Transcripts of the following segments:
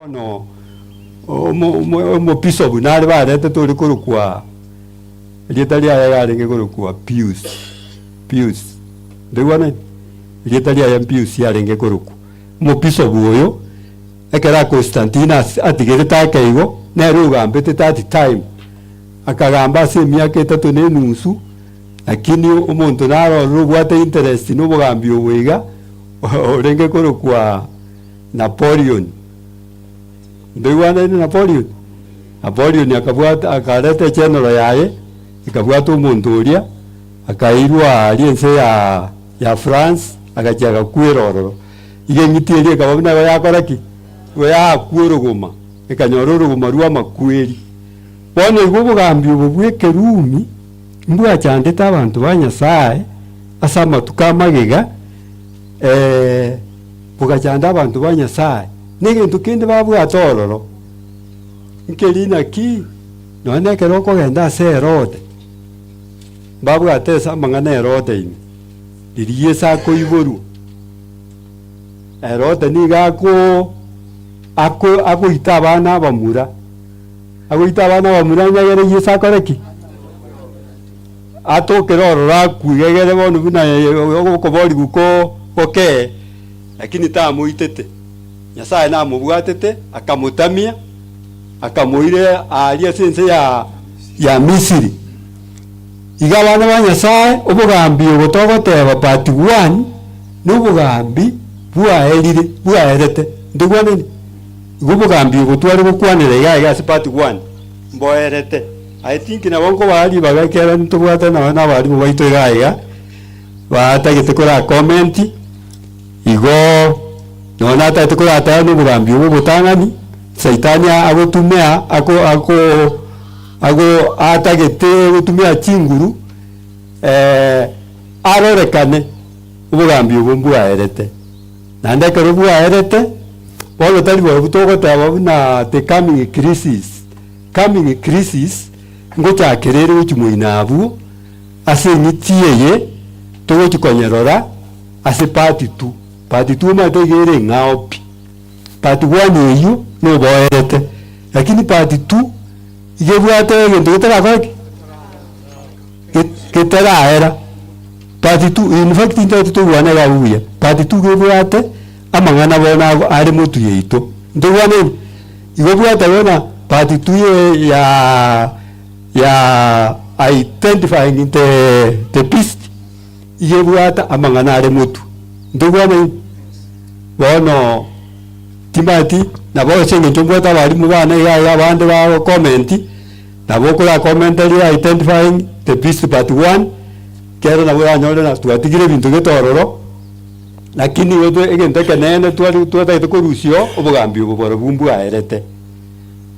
Bono omobisobu nare baretete ore korokwa, erieta riaye yarenge korokwa Pius, Pius, ntoigwanani? Erieta riaye Pius yarenge korokwa. Omobisobu oyo, ekero Constantine atigerete ake igo, nere ogambete that time, akagamba ase emiaka etato na enusu, lakini omonto nare ororo obwate interest na obogambi obo iga, orenge korokwa Napoleon. Ntoigwanaine Napoleon? Napoleon akabwata akareta echenero yaye, ekabwata omonto oria, akairwa aria ense ya ya France, agachia agakwera ororo. Iga eng'iti eria ekaba buna igo yakora ki? Igo yaakwa orogoma, ekanyora orogoma rwa amakweri. Bono igo obogambi obo bwa ekerumi mbwachandete abanto ba Nyasaye ase amatuko amagega. Bogachanda abanto ba Nyasae, na egento kende babwate ororo nkeri naki, nonya nekero okogenda ase Herode, mbabwate ase amang'ana Herode ime, riria Yeso akoiborwa, Herode nigo ako ako agoita abana abamura, agoita abana abamura onye egere Yeso akore ki? Atokere ororo akwe, iga egere bono buna okoborigwa gokee, lakini tamoitete. Nyasae namobwatete, akamotamia, akamoira aaria ase ense ya Misiri. Iga abana ba Nyasae, obogambi obo togoteba part one, nobogambi bwaerire, bwaerete. Ntoigwanani? Igo obogambi obo tware gokwanera iga iga ase part one, mboerete. I think nabo nkobaa ribaga ekiagera ntobwate nonye na abalimu baito iga iga, batagete kora comment, igo nonye natagete korateba na obogambi obo obotang'ani, saitani agotumia ako ako ago atagete gotumia chinguru arorekane obogambi obo mbwaerete. Naende ekero bwaerete, bono tari barobwo togoteba buna the coming crisis. Coming crisis ngochakera ere gochia moino abwo ase eng'iti eye togochia konyerora ase part two. Part two omanyete iga ere eng'ao pi. Part one eywo noboerete lakini part two iga ebwate egento getarakore ki? Getaraera. Part two in fact intagete toigwane iga abwo buya. Part two iga ebwate amang'ana bono ago are motwe yaito. Ntoigwane? Igo bwate bono part two ye ya ya identifying the the beast, iga ebwate amang'ana are motwe. Ntoigwane? Bono timanyeti nabo ase eng'encho mbwate abalimu bane iga iga abande bago comment, nabo okora comment aria identifying the beast part one, ekero nabo oranyore ng'a twatigire ebinto gete ororo. Lakini igo twe egento ekeneene tware twatagete korusia oo obogambi obo borobwo mbwaerete.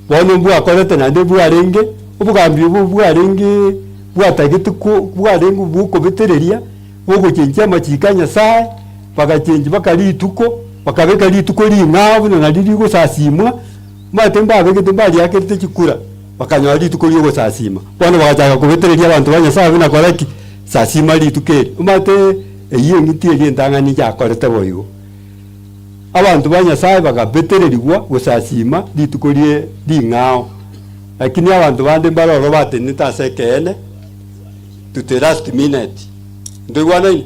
Bono mbwakorete naende bwarenge, obogambi obo bwarenge bwatagete ko bwarenge bwokobetereria, bwogochenchia amachiko a Nyasaye, bagachenchia mpaka rituko, bakabeka rituko ring'ao buna nario rigosasimwa, omanyete mbabegete mbariakerete chikura, bakanyora rituko riogosasima. Bono bagachaka kobetereria abanto ba Nyasaye buna kora ki? Sasima rituko eri. Omanyete Eyio eng'iti eria entang'ani yakorete boigo. Abanto ba Nyasae bagabetererigwa gosasiima rituko rie ring'ao, lakini abanto bande mbare ororo batenenete ase ekeene to the last minute. Ntoigwanaine?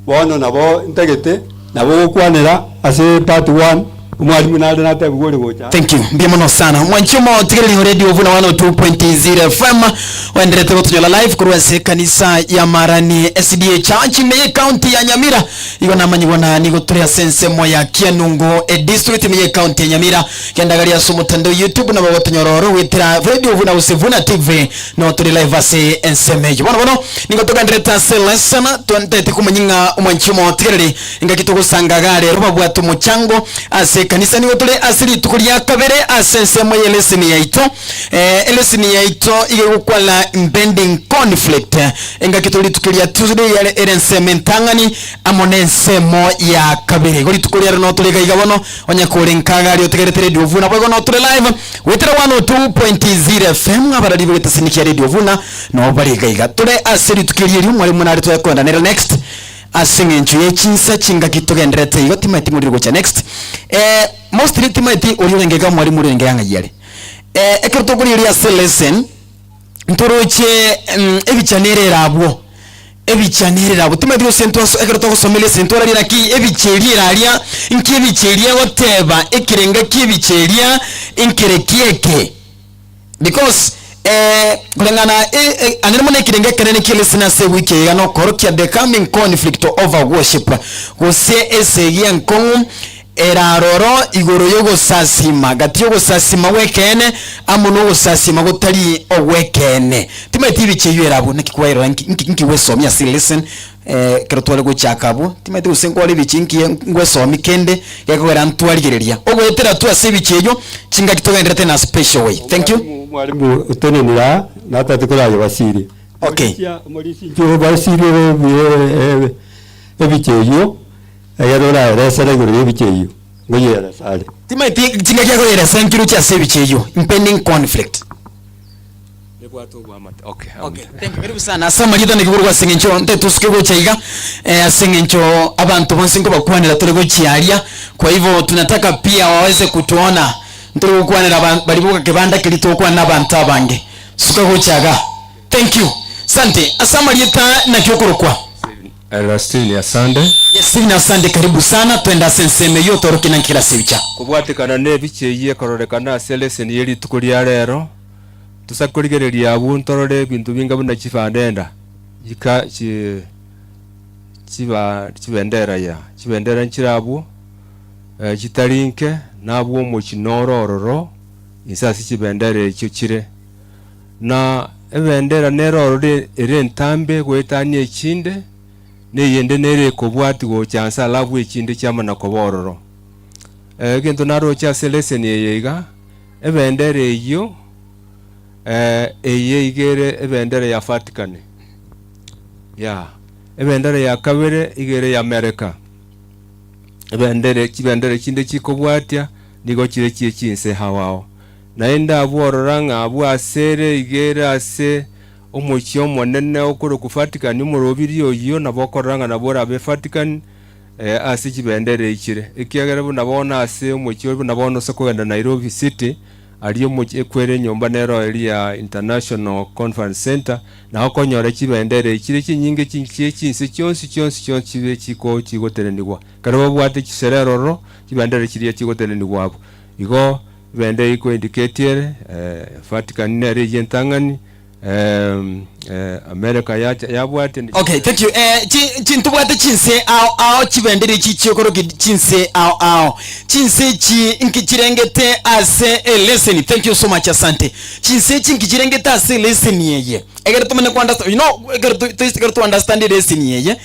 Bono nabo ntagete nabo gokwanera ase part one, omwalimu nare natebigwe ore gocha. Thank you. Mbuya mono sana. Mwanchi omotegereri o Radio Vuna 102.0 FM oenderete gotonyola live korwa ase ekanisa ya Marani SDA Church ime ye county ya Nyamira. Igo namanyigwa na nigo tore ase ensemo ya Kianungu e district ime ye county ya Nyamira. Genda gari ase omotandao YouTube nabo ogotonyora oro goetera Radio Vuna gose Vuna TV no tore live ase ensemo eyio. Bono bono nigo togenderete ase lesson twentete komanya ng'a omwanchi omotegereri Engaki togosanga iga rero babwate omochango ase ekanisa. Nigo tore ase rituko ria kabere ase ensemo y'eleseni yaito. Eleseni yaito iga egokwana impending conflict. Engaki tore rituko ria Tuesday yare ere ensemo entang'ani amo nensemo ya kabere. Igo rituko riaro no tore iga iga bono onye kore nka iga aria otegerete Radio Vuna boigo no tore live goetera 102.0 FM abarari b'egeteseni kia Radio Vuna no bare iga iga. Tore ase rituko eri erio mwarimu nare tware koendanera next. Ase eng'encho ye chinsa chingaki togendererete igo timaeti ng'orire gocha next. Mostly timaeti oria orenge iga omwalimu oria orenge iga ng'ai are. Ekero tokorigereria ase lesson, ntoroche ebicha nere ere abwo, ebicha nere ere abwo. Timaeti gose ntwaso ekero togosoma elesson twararire naki ebicha eria ere aria, nki ebicha eria egoteba, ekerenga kia ebicha eria nkere ki eke. Because koreng'ana ang'e mono ekerengo ekenene kia lesson ase ewiki eye iga nokorokia the coming conflict over worship, gose esegi enkong'u eraroro igoro y'ogosasima, gati y'ogosasima gw'ekeene amo nogosasima gotari ogw'ekeene. Timanyeti ebicha eyio ere abwo naki kwairora nki nki nki gwesomia ase lesson Ekero tware gochaka abwo, timanyeti gose nkware ebichie nkiya ngwesomi kende, gekogera ntwarigereria ogoetera tu ase ebichie eyio, chingaki togenderete in a special way. Thank you. Mwalimu otenenire aa natagete koraria basirie. Okay. Omorisia inche basirie buya ebichie eyio, egere oraeresere igoro ya ebichie eyio, ngoyieresa are. Timanyeti chingaki akoyeresa nkiroche ase ebichie eyio, impending conflict. Nebwate oboamate. Okay. Okay, thank you. Karibu sana. Ase amarieta naki korwa ase eng'encho ntetusuke gocha iga ase eng'encho abanto bonsi nkobakwanera tore gochia aria kwa hivyo tunataka pia waweze kutuona ntore gokwanera aba baria boka kebanda keria togokwana na abanto abange suka gocha iga thank you sante ase amarieta naki okorokwa Elastini asande. Yes, Stephen asante karibu sana twende ase ensemo eyio otorokie nanki kera ase ebicha. Kobwatekana nebicha eyio ekororekana ase leseni ye rituko ria rero, Tosa korigereria abwo ntorore ebinto binga buna chifandenda, chika chi chiba chibendera ya chibendera nchire abwo, chitari nke, na abwo omochie noro ororo inse ase chibendera echio chire. Na ebendera nere ororo ere entambe goetania echinde, na eyende nere ekobwatia gocha nse alafu echinde chiamana koba ororo. Egento naroche ase leseni eye iga, Ebendera eyio, eye iga ere ebendera ya Vatican. Yeah. Ebendera ya kabere iga ere ya America. Ebendera chibendera chinde chikobwatia nigo chire chie chinse ao ao. Naende abwo orora ng'a abwo ase ere iga ere ase omochie omonene okorokwa Vatican omorobiri oyio nabo okorora ng'a nabo orabe Vatican ase chibendera echire, ekiagera buna bono ase omochie oria buna bono ase kogenda Nairobi City, aria omochie ekwere enyomba nero eria ya International Conference Centre, nao okonyora chibendera echire chinyinge chie chinse chionsi chionsi chionsi chibe chiko chigotenenigwa. Ekero babwate chisere ororo, chibendera chiria chigotenenigwa abwo. Igo ebendera iko indicate ere, Vatican nere eyio entang'ani, America yacha yabwatia ne Okay, thank you. Chi, chi, ntobwate chinse ao ao chibendera echi chiokoroki chinse ao ao chinse echi nki chirengete ase eleseni thank you so much asante chinse echi nki chirengete ase eleseni eye ekero tomanye ko understand you know ekero to to ekero to understand eleseni eye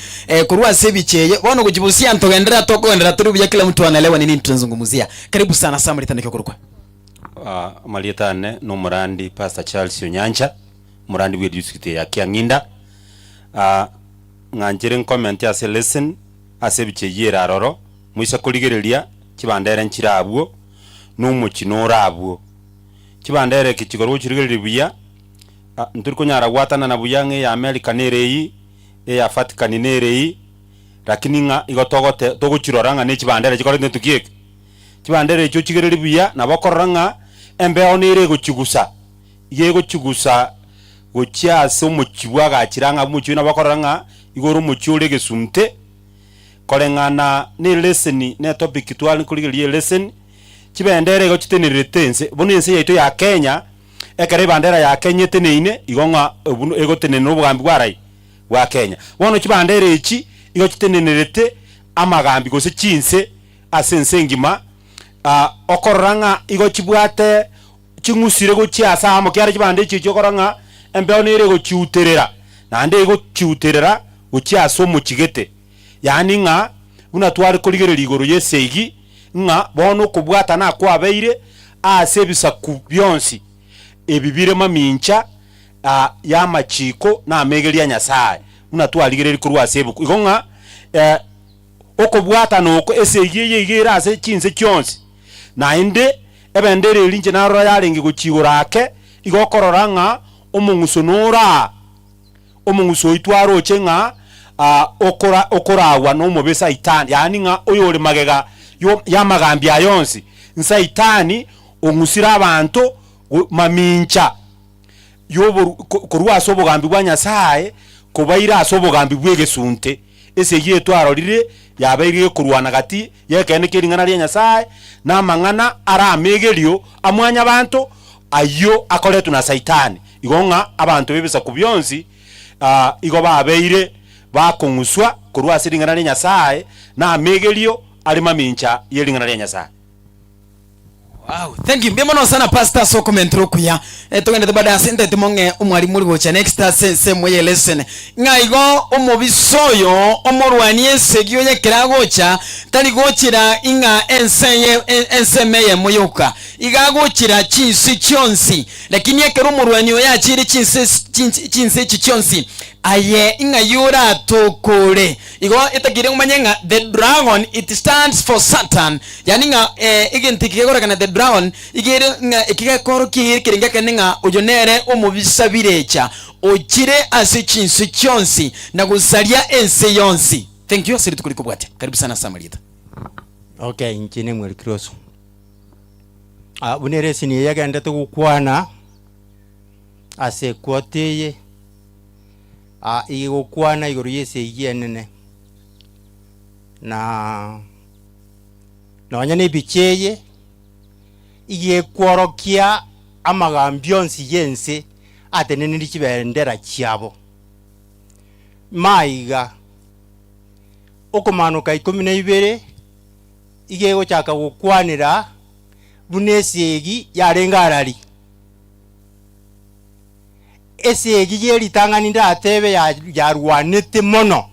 korwa ase ebicha eye bono gochibusia ntogenderera tokogenderera tore buya kila mtu anaelewa ni nini tunazungumzia karibu sana Samuel tandika okorokwa. Amarieta ane nomorandi Pastor Charles Onyancha, omorandi bwe district eye ya Kiang'inda. Ng'anchire nkomente ase lesson ase ebicha eyio ere aroro, moise korigereria chibandera nchire abwo, na omochie nore abwo. Chibandera eke chigoro gochirigereria buya, ntori konyara gwatanana buya ng'a eya America nere eyio, eya Vatican nere eyio, lakini ng'a igo togote togochirora ng'a ne chibandera chikorete gento ki eke. Chibandera echio ochigererie buya, nabo okorora ng'a embeo nere egochigusa, iga egochigusa gochia ase omochie bw'agachire ang'e abwo omochie oyio nabo okorora ng'a igo ore omochie ore egesunte, koreng'ana na eleseni na etopic tware korigereria eleseni, chibendera igo chitenererete ense. Bono ense yaito ya Kenya, ekero ebandera ya Kenya eteneine, igo ng'a obwo egotenenera obogambi bwa rai? Bwa Kenya. Bono chibandera echi, igo chitenenerete amagambi gose chinse. Ase ense engima, okorora ng'a igo chibwate ching'usire gochia ase aamo, kiagera chibande echio echio okorora ng'a embeo nere egochiuterera, naende egochiuterera gochia ase omochie gete. Yaani ng'a buna tware korigereria igoro y'esegi, ng'a bono okobwatana kwabeire ase ebisaku bionsi, ebi bire mamincha y'amachiko na amegeri a Nyasae, buna twarigereiri korwa ase ebuku. Igo ng'a Okobwatana oko esegi eye iga ere ase chinse chionsi, naende ebendera eria inche narora yarenge gochia igoro ake, igo okorora ng'a omong'uso noro aa, omong'uso oyio twaroche ng'a Okora okoragwa nomobe Saitani, yaani ng'a oyore magega yo y'amagambi aya onsi, nsaitani ong'usire abanto go mamincha y'oboru ko korwa ase obogambi bwa Nyasaye kobaira ase obogambi bw'egesunte. Esegi eye twarorire yabeire gekorwana gati y'ekeene ki'ering'ana ria Nyasaye na amang'ana are amegerio a mwanyabanto ayio akoretwe na Saitani. Igo ng'a abanto b'ebisaku bionsi igo babeire bakong'uswa korwa ase ring'ana ria Nyasae na amegerio are mamincha ye ring'ana ria Nyasae. Wow, thank you. Mbuya mono sana pastor ase okomentera okuya. Eh, togendete bado ase ntete mong'e omwalimu ori gocha next ase ensemo ye lesson. Ng'a igo omobisa oyo omorwani esegi oyo ekero agocha tari gochera ing'a ense eye ensemo eyemo yoka. Iga agochera chinse chionsi. Lakini ekero omorwani oyo achiire chinse chinse echi chionsi, aye ing'ai oratokore? Igo etakeire omanye ng'a the dragon it stands for Satan, yaani ng'a egento eke kegorekana the dragon iga ere ng'a eki gekoorokia ekerengo ekenene ng'a oyo nere omobisa birecha, ochire ase chinse chionsi na gosaria ense yonsi. Thank you ase rituko rikobwatia. Karibu sana ase amarieta. Okay, inche nemweri Kristo. Buna eresini eye yagendete gokwana ase equota eye, igokwana igoro y'esegi enene, na nonya na ebicha eye, iga ekworokia amagambi onsi y'ense atenenerie chibendera chiabo. Maiga, okomanoka ikomi na ibere, iga egochaka gokwanera buna esegi yarenge arari. Esegi ye ritang'ani ndatebe yarwanete mono.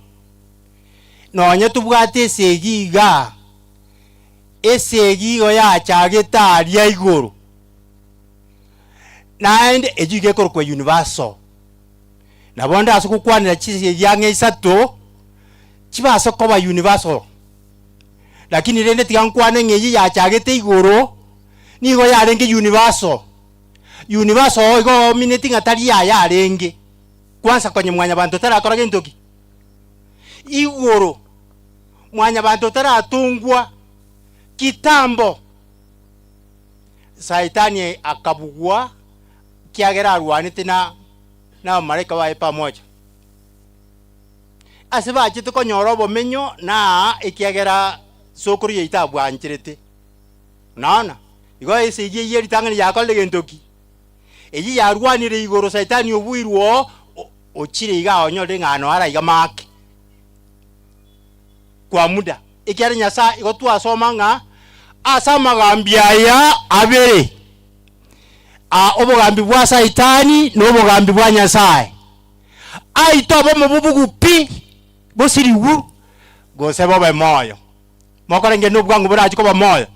Nonye tobwate esegi igaa, esegi igo yachagete aria igoro. Naende eyio iga ekorokwa universal. Nabo ndase gokwanera chisegi ang'e isato, chibase koba universal. Lakini rende tiga nkwane ng'a eyio yachagete igoro, nigo yarenge universal. Universal igo omineti ng'a tari yaye arenge, kwansa konya mwanyabanto tarakora gento ki? Igoro, mwanyabanto taratongwa kitambo, Saitani akabugwa kiagera arwanete na na abamalaika baye pamoja. Ase bachete konyora obomenyo na ekiagera sokoro yaito abwancherete. Naona, igo esegi eyio eritang'ani yakorire gento ki? Eyio yarwanire igoro Saitani obuirwe oo, ochire iga onyorire ng'a noyo araigame ake kwa muda. Ekiagera Nyasae igo twasoma ng'a ase amagambi aya abere, obogambi bwa Saitani na obogambi bwa Nyasae, aite obomo bobugu pi, bosirigwe, gose bobe moyo. Mokorenge nobwango borache koba moyo.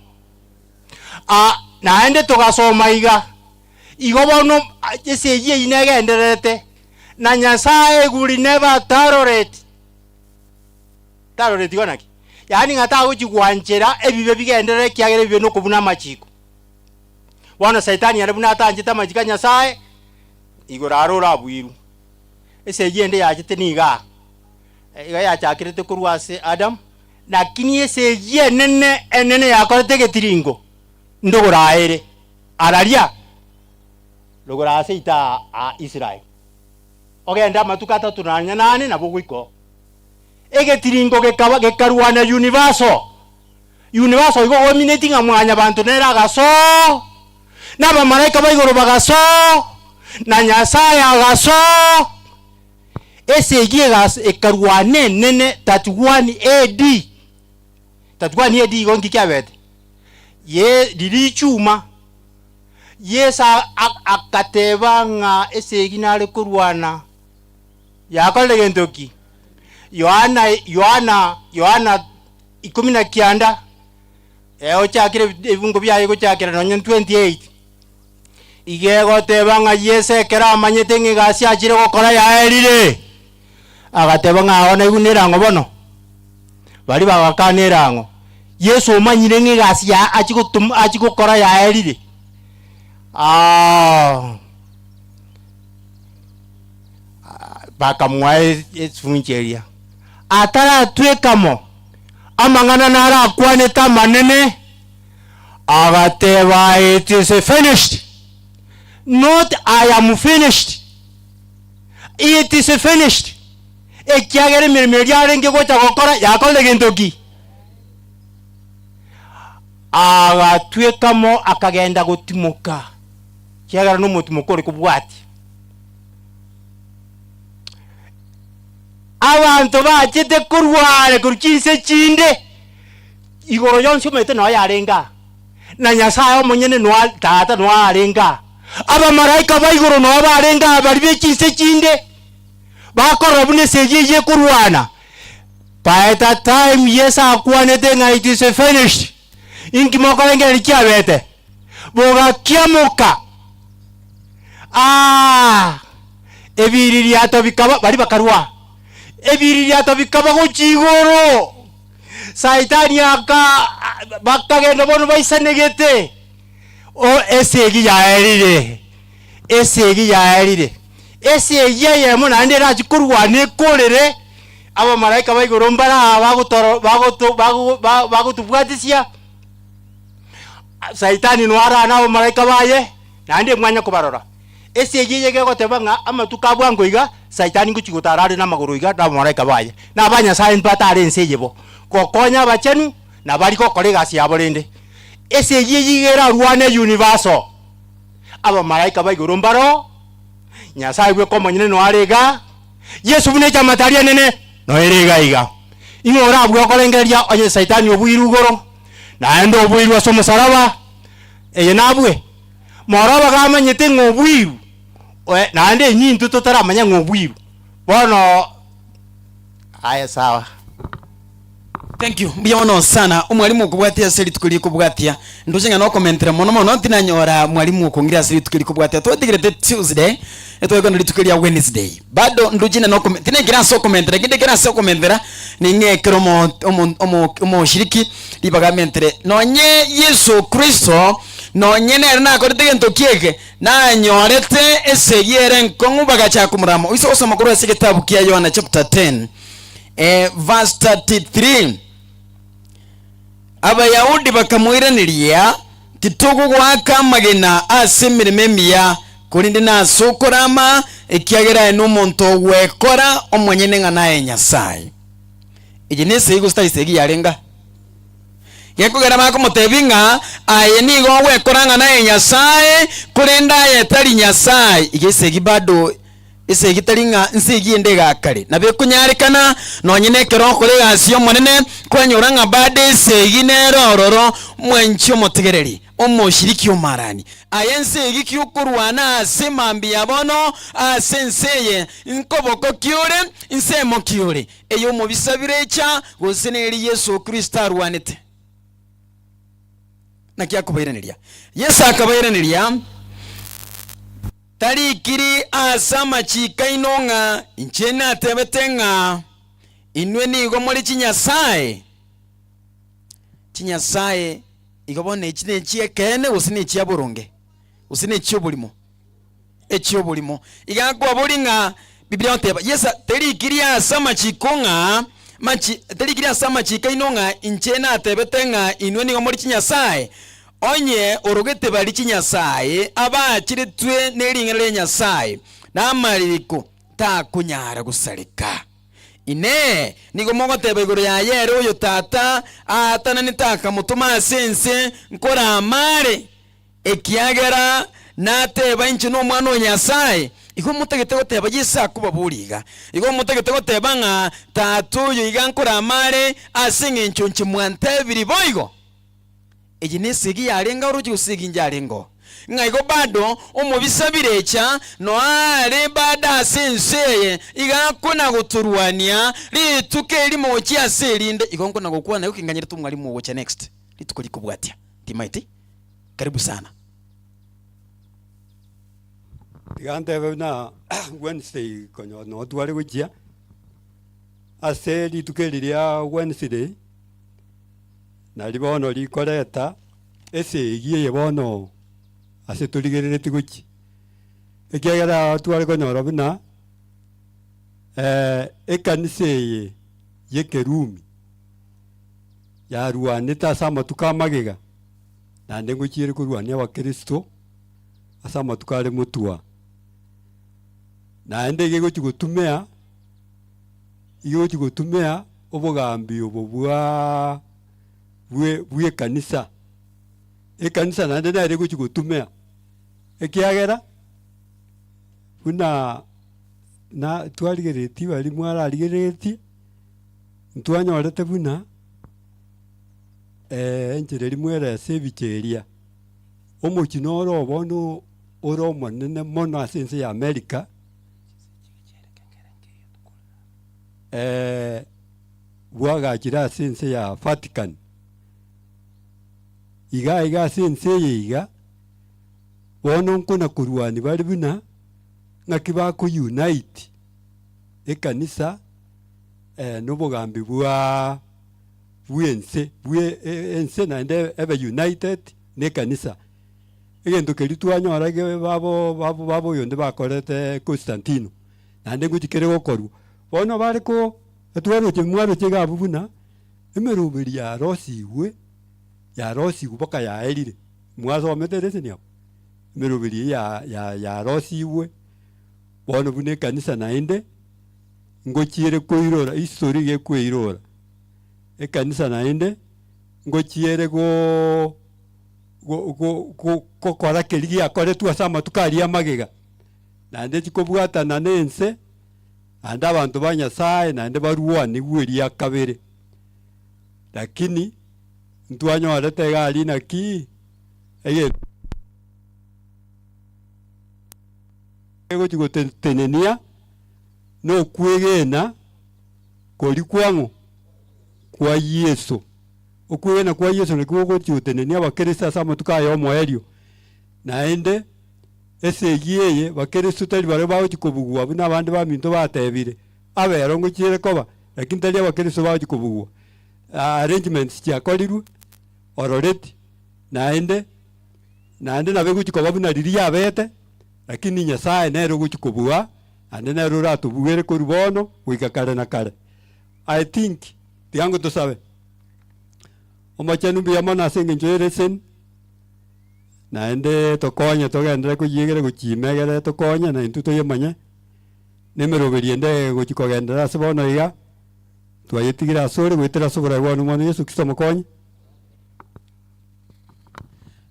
Naende togasoma iga, igo bono esegi eyio negendererete, na Nyasae will never tolerate, tolerate igo naki? Yaani ng'a tagochi gwanchera ebibe bigenderere ekiagera ebibe nokobuna amachiko. Bono Saitani ere buna atanchete amachiko a Nyasae, igoro aro orabuirwe. Esegi ende yachete niga aa, iga yachakerete korwa ase Adam, Lakini esegi enene enene yakorete egetiringo, ndogoro aere araria rogoro ase ita a Israel. Ogende amatuko atato nonya nane nabo ogoika oo. Egetiringo gekaba gekarwana universal. Universal igo omineti ng'a mwanyabanto nere agasoo, na abamalaika ba igoro bagasoo, na Nyasaye agasoo. Esegi ekarwana enene 31 AD. 31 AD igo nki kiabete? Ye riria ichuma, Yeso akateba ng'a esegi nare korwana yakorire gento ki? Yohana Yohana Yohana ikomi na kianda, ochakire ebibungo biaye gochakera nonye 28. Iga egoteba ng'a Yeso ekero amanyete ng'a egasi achire gokora yaerire, agateba ng'a agwo naigwe nerang'o bono. Baria bagakana erang'o. Yeso omanyire ng'a egasi ya achie gotom achie gokora yaerire, bakamoa efuncho eria. Ataratweka mo, amang'ana narakwanete amanene, agateba it is finished. Not I am finished. It is finished. Ekiagera emeremo eria arenge gocha gokora yakorire gento ki? Agatweka mo akagenda gotimoka, ekiagera nomotimoko ore kobwatia. Abanto bachete korwa are korwa chinse chinde, igoro yonsi omanyete noo yarenge aa, na Nyasae omonyene noa Tata noa arenge aa, abamalaika ba igoro noo barenge aa baria be chinse chinde, bakorora buna esegi eyio ekorwana. By the time Yeso akwanete ng'a it is finished, inki mokorengereria kiabete? Bogakiamoka. Aah! Ebiririato bikaba, baria bakarua, ebiririato bikaba gochia igoro. Saitani aka bakagenda bono baisanegete, o esegi yaerire, esegi yaerire. Esegi eyemo naende erachie korwana ekorere, abamalaika ba igoro mbare aa bagotoro bagoto bago ba bagotobwatisia, Saitani noarane abamalaika baye, naende mwanya kobarora. Esegi eye gegoteba ng'a amatuko a bwango iga, Saitani ngochia gotara are namagoro iga na abamalaika baye, na abanyasae mbatare ense eye bo, gokonya abachenu na baria gokora egasi yabo rende. Esegi eye iga erarwane universal. Abamalaika ba igoro mbaroo, Nyasae bweka omonyene noyo are igaa, Yeso buna echamate aria enene noyo ere iga iga. Ing'o orabue okorengereria onye Saitani obuirwe igoro, naende obuirwe ase omosalaba? Eye nabue. Moro bagamanyete ng'a obuiru, oe naende inye intwe totaramanya ng'a obuiru. Bono aya sawa. Thank you mbuya mono sana omwalimu okobwatia ase rituko rikobwatia ndoche ng'a nokomentera mono mono tinanyora mwalimu okong'ira ase rituko rikobwatia twatigerete Tuesday etwekona rituko ria Wednesday bado ndoche ng'a nokome tinekera ase okomentera lakini ndekere ase okomentera ning'ekere omo omo omo omoshiriki ribaga amentere nonye Yeso Kristo nonye nere nakorete gento kieke nanyorete esegi ere enkong'u bagachaka komorama oise gosoma korwa ase egetabu kia Yohana chapter 10 Verse 33, Abayahudi bakamoiraneria, Titogogoaka amagena ase emeremo emiya, korende nase okorama, ekiagera aye nomonto ogwekora omonyene ng'a naye Nyasae. Eye nesegi gose tari segi yarenge aa? Gekogera bakomotebia ng'a aye nigo ogwekora ng'a naye Nyasae, korende aye tari Nyasae. Iga esegi bado Esegi tari ng'a nsegi ende egakare. Nabo ekonyarekana, nonye nekero okora egasi y'Omonene, kwanyora ng'a bado esegi nere ororo, mwanchi omotegereri, omoshiriki omoarani. Aye nsegi ki okorwana ase mambia ya bono ase ense eye? Nkoboko ki ore? Nsemo ki ore? Ey'omobisa birecha, gose neri Yeso Kristo arwanete? Naki akobairaneria? Yeso akabairaneria, Tarikiri ase amachiiko aino ng'a inche natebete ng'a inwe nigo more chinyasae? Chinyasae igo bono echi nechi'ekeene gose nechia boronge, gose nechi'oborimo? Echi'oborimo. Iga akwaboria ng'a Biblia egoteba, Yeso terikiri ase amachiiko ng'a machi terikiri ase amachiiko aino ng'a inche natebete ng'a inwe nigo more chinyasae? Onye orogete baria chinyasae abaachiretwe ne ring'ana ria Nyasae na amariko, takonyara gosareka. Inee! Nigo mogoteba igoro yaye ere oyo Tata aatananete akamotoma ase ense nkorama are? Ekiagera nateba inche n'Omwana o Nyasae? Igo motagete goteba Yeso akobaboria iga, igo motagete goteba ng'a Tata oyo iga nkorama are ase engencho inche mwantebirie boigo? Eye nesegi yarenge oroche gose segi inche arenge oo? Ng'a igo bado omobisa birecha noa are bado ase ense eye, iga akona gotorwania rituko erimo gochia ase erinde. Igo nkona gokwana igo kinganyerete omwalimu ogocha next rituko rikobwatia. Timaeti? Karibu sana. Tiga ntebe buna Wednesday konya noo tware gochia, ase rituko eri ria Wednesday, Nari bono rikoreta esegi eye bono ase torigereretie gochia, ekiagera tware konyora buna ekanisa eye y'Ekerumi, yarwanete ase amatuko amagega, naende ngochiere korwania abakristo ase amatuko are motwa. Naende iga egochi gotumea, iga egochi gotumea obogambi obo bwa bwe bwa ekanisa. Ekanisa naende nere egochi gotumea, ekiagera buna na twarigeretie baria mwararigeretie, ntwanyorete buna enchera eria mweresa ebicha eria, omochie noro obono ore omonene mono ase ense ya America, bwagachire ase ense ya Vatican. Iga iga ase ense eye iga, bono nkona korwania bare buna ng'aki bako unite ekanisa na obogambi bwa bwense bwe ense naende ebe united na ekanisa. Egento keria twanyora ge babo babo babo oyonde bakorete Constantino, naende ngochi kere gokorwa. Bono bare ko etwaroche mwaroche iga abwo buna, emeroberi yarosigwe, yarosigwe mpaka yaerire, mwasomete lesson abwo? Emeroberi eyio ya ya yarosigwe, bono buna ekanisa naende, ngochiere koirora history iga ekoirora, ekanisa naende, ngochiere goo go go go gokora keria giakoretwe ase amatuko aria amagega, naende chikobwatana na ense, naende abanto ba Nyasaye naende barwanigwe eria kabere. Lakini, ntwanyorete iga aria naki, egento kegochi gotenenia na okwegena koria kwang'o? Kwa Yeso. Okwegena kwa Yeso nakio gogochi gotenenia abakristo ase amatuko aya omoerio. Naende esegi eye bakristo tari baria bagochi kobugwa buna abande baminto batebire, abero ngochiere koba, lakini tari abakristo bagochi kobugwa. Arrangements chiakorirwe already, naende naende nabo egochi koba buna riria yabete, lakini Nyasaye nere ogochi kobua, naende nere oratobuere korwa bono goika kare na kare. I think, tiga ngotosabe, Omochenu mbuya mono ase eng'encho y'eleseni, naende tokonye togenderere koyiegera gochima egere tokonye na intwe toyemanye, na emeroberi ende egochi kogenderera ase bono iga, twayetigire asore goetera ase oborai bwane Omwana Yeso Kristo omokonyi.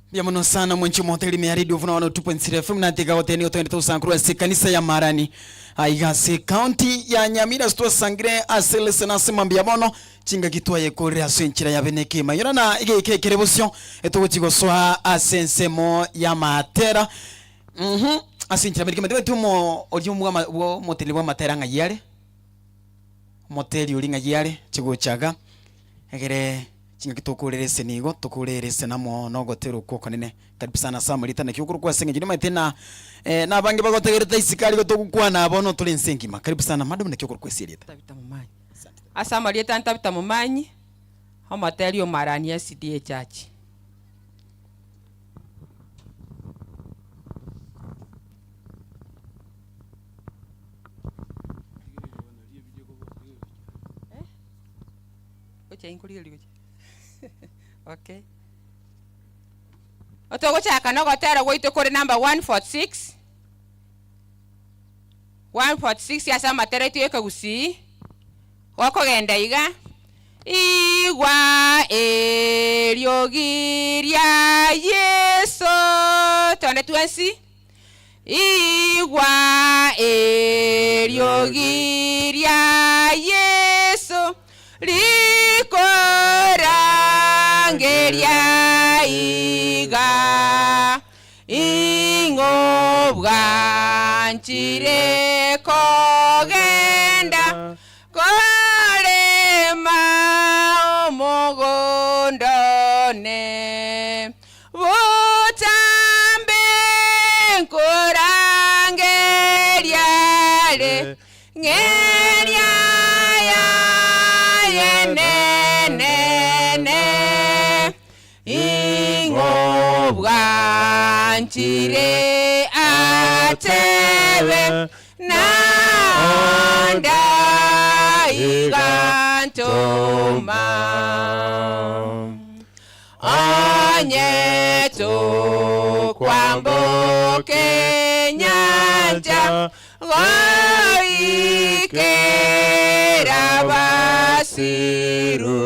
Mbuya mono sana mwanchi omoteri ime ya Radio Vuna 102.3 FM natiga goteba nigo togende togosanka korwa ase ekanisa ya Marani aiga ase county ya Nyamira ase twasangire ase lesson ase mambia bono chingaki twayekorire ase enchera ya bene ekema inyora na egeika ekere bosio etogochi gosoa ase ensemo y'amatera mhm ase enchera bene ekema tibwati omo oria omwama bwo omoteneneri bw'amatera ng'ai are omoteri oria ng'ai are chigocha iga egere Chingaki tokorera ese nigo tokorera ese namo nogotera okwo okonene. Karibu sana ase amarieta naki okorokwa ase eng'encho nimaete na eh, na abange bagotegerete isiko aria togokwana bono tore ense engima. Karibu sana madam naki okorokwa ase erieta. Tabitha Momanyi. Ase amarieta ane Tabitha Momanyi, omoteri o Marani SDA Church. Gochia inkorigereria gochia okay. Togochaka na ogotera gwaito kore number 146, 146 ase amatera aito y'ekegusii, gokogenda iga, Igwa eriogi ria Yeso, tonde twensi, Igwa eriogi ria Yeso rikorangeria iga, Ing'o bwanchire kogenda korema omogondo one? Botambe nkorangeria are, ng'eria yaye nenene, ing'o bwanchire atebe, naonda Igantoma Onye tokwamboke nyanja Goikera basiru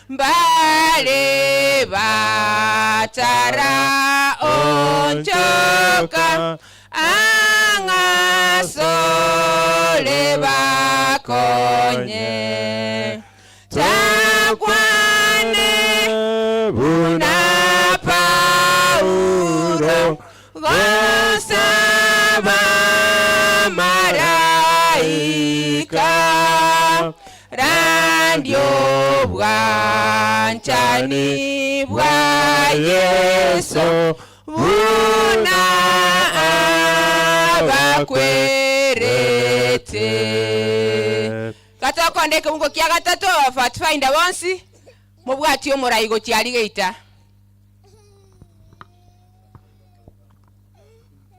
Mbale batara onchoka Ang'asole bakonye Takwane buna Paulo Gosaba maraika Randio bwanchani bwa Yesu Buna abakwerete Gatokonde kebungo kia gatato abapathfinder bonsi mobwati omorai gochiari geita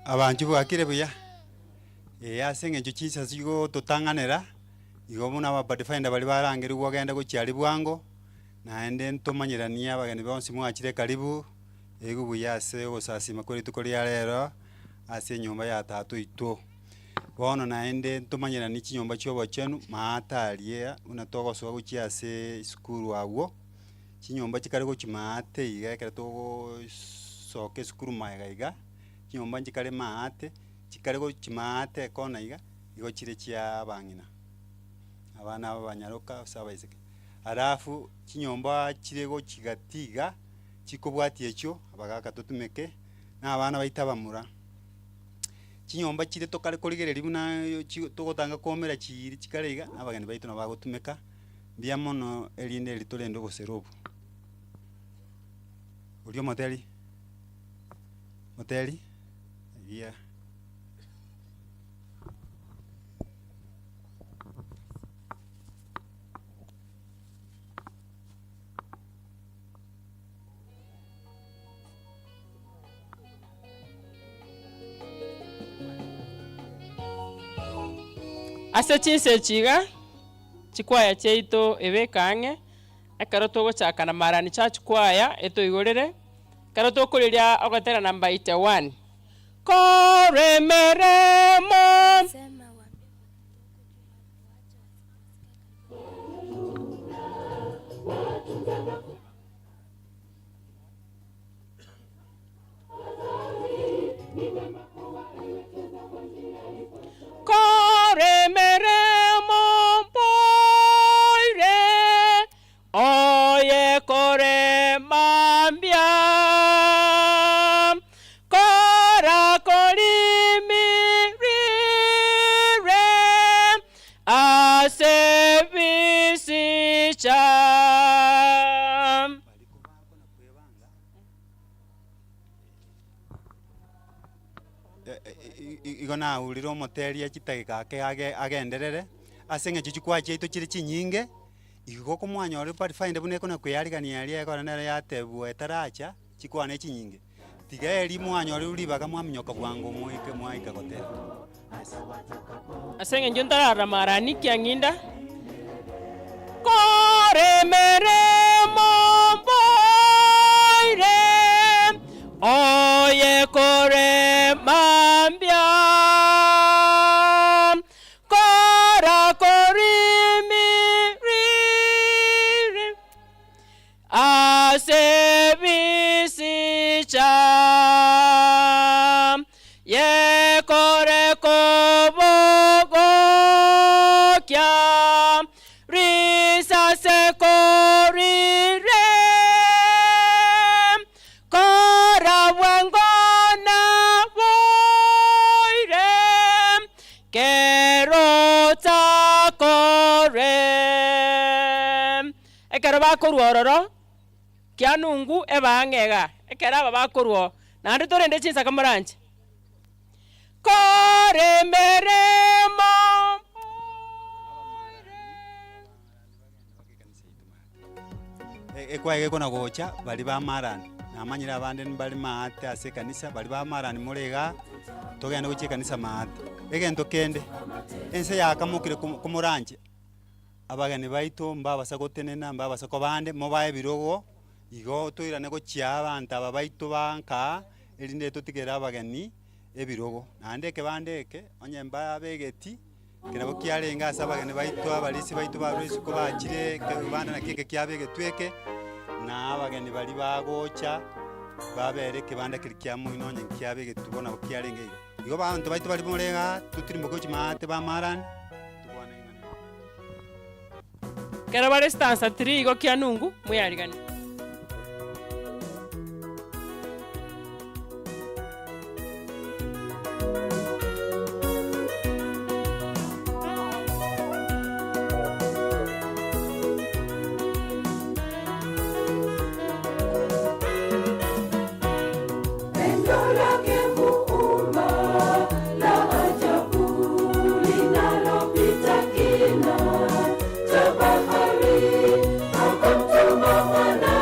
Abanchu bwakire buya ase eng'encho chinsa chigototang'anera igo buna abapathfinder baria barangerigwa ogende gochiari bwango naende ntomanyerania abageni bonsi mwachire karibu igo buya ase ogosasima kwa rituko ria rero ase enyomba ya tata oito. Bono naende ntomanyerania chinyomba chia obochenu maate aria buna togosoa gochia ase esukuru abwo chinyomba chikare gochia maate iga ekero togosoka esukuru maega iga chinyomba nchikare maate chikare gochia maate ekona iga igo chire chia abang'ina abana aba banyaroka ase abaiseke. Alafu chinyomba chire gochia gati iga chikobwatia echio abagaka totumeke na abana baito abamura. Chinyomba chire tokare korigereria buna togotanga koomera chiiri chikare iga abageni baito nabo bagotumeka mbuya mono erinde eri torende obosera obo. Oria omoteri moteri eria. Ase chinsa echi iga, chikwaya chiaito ebeke ang'e, ekero togochaka na Marani Church Choir etoigorere, ekero tokoreria ogotera number 81, Koremeremo. Koremeremo mboire, oye koremambia, korakorimirire, ase bisicha. Igo naurire omoteria chitageka ake age agenderere ase eng'encho chikwaya chiaito chire chinyinge igo komwanyorire pathfinder buna ekona koyarigania aria ekero nere yatebwa etaracha chikwane chinyinge. Tiga eri mwanyorire ribaga mwaminyoka bwango moike mwaika gotera. Ase eng'encho ntararora marani kiang'inda, Koremeremo mboire, oye koremambia, korakorimirire, ase bisicha, yekore kobogokia, risase korire, korabwangona boire, kero takore. Ekero bakorwa ororo, kianungu ebang'ega, ekero aba bakorwa, naende torende chinsaka moranche. Koremeremo. Ekwaya gekona gocha bari ba Marani namanyire abande bari maate ase ekanisa bari ba Marani more iga togende gochia ekanisa maate. Egento kende ense yakamokire komoranche Abageni baito mbabasa gotenena mbabasa kobande mobae ebirogo igo toirane gochia abanto aba baito banka erinde totigere abageni ebirogo. Naende ekebande eke onye mbabegeti kerabo kiarenge ase abageni baito abarisi baito barwa isiko bachire ekebanda naki eke kiabegetwe eke na abageni bari bagocha babere ekebanda keri kia moino onye kiabegetwe bono nabo kiarenge igo. Igo banto baito bari morega tutirimboke gochia bamarani tubwane ing'ana. Kero bare stanza 3 igo kia nungu mwiyarigani. Pendo lake Muumba la ajabu linalopita kina cha bahari, akamtuma mwanawe.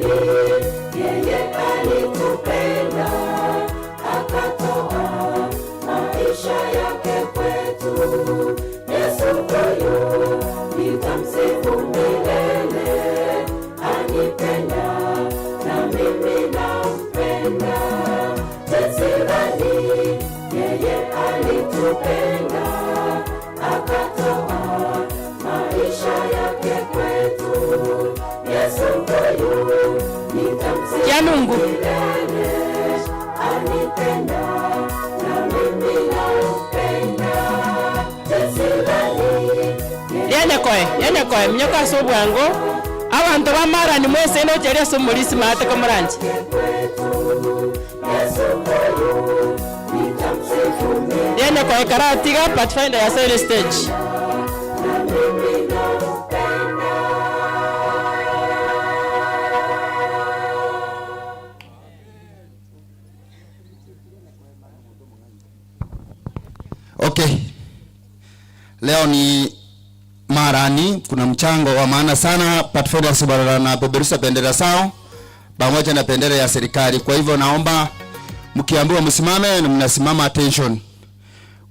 gani yeye alitupenda, akatoa maisha yake kwetu. Yesu huyu nitamsifu milele, anipenda na mimi nampenda. Jinsi gani yeye alitupenda, akatoa maisha yake kwetu. Yesu huyu nitamsifu Kianungu. milele, anipenda na mimi nampenda. Jinsi gani Yenyekoe, yenyekoe, mnyoka ase obwango, abanto ba Marani mwese nocheria ase omorisi maate komoranje. Yenyekoe karatiga Pathfinder ya side stage. Okay. Leo ni Marani, kuna mchango wa maana sana. Pathfinders wanapeperusha bendera zao pamoja na bendera ya serikali. Kwa hivyo naomba mkiambiwa msimame na mnasimama, attention.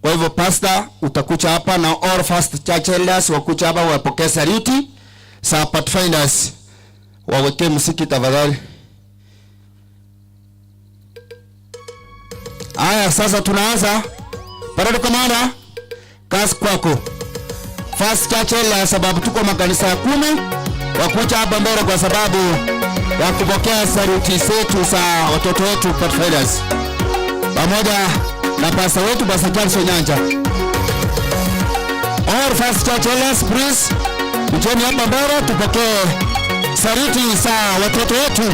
Kwa hivyo pastor utakuja hapa na all first church elders wakuja hapa wapokee salute sa Pathfinders. Wawekee muziki tafadhali. Haya, sasa tunaanza. Parade commander, kazi kwako. First church elders, sababu tuko makanisa 10 wakuja hapa mbele kwa sababu ya kupokea saluti zetu za watoto wetu Pathfinders pamoja na pastor wetu Pastor Charles Onyancha. All first church elders, please mjeni hapa mbele tupokee saluti za watoto wetu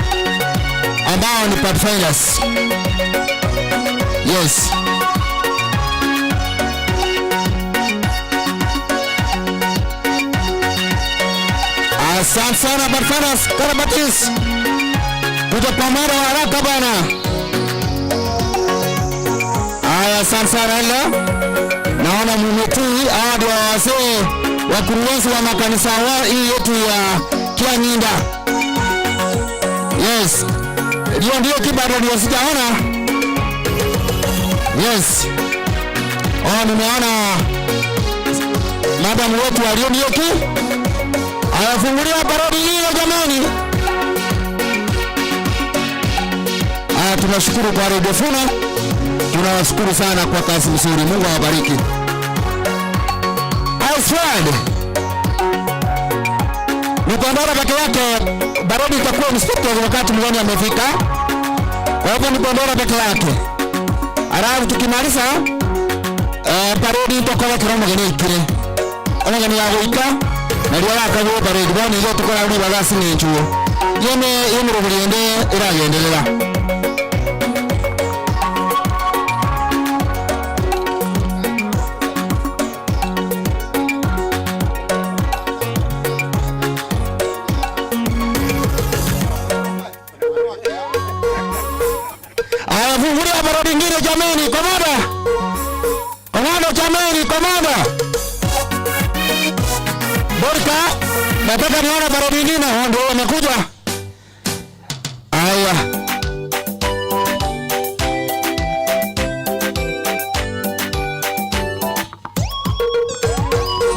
ambao ni Pathfinders. Yes. Asante sana Pathfinders, Karabatis. Kuja pamoja haraka bana. Haya, asante sana ila. Naona mmetii, hawa ndio wazee wakurugenzi wa makanisa hii yetu ya Kianinda. Yes. Hiyo ndio kibado ndio sijaona. Yes. Oh, nimeona madam wetu alionioki. Anafungulia parodi hiyo jamani. Haya, tunashukuru kwa Radio Funa. Tunawashukuru sana kwa kazi nzuri. Mungu awabariki. Alfred. Ni bendera peke yake, baridi itakuwa inspector wakati mgeni amefika. Kwa hivyo ni bendera peke yake. Alafu tukimaliza parodi itakuwa kila mgeni ikire. Omugeni yagoika na rĩrĩa wakagwo parade bwana igo tukoragwo bagasi ni nchuo. Yene yemuruguriende iragenderera. Aya, fungulia parade ingine jameni, komanda. Komanda jameni, komanda. Borka, nataka nione parade ingine, ndio wamekuja. Aya.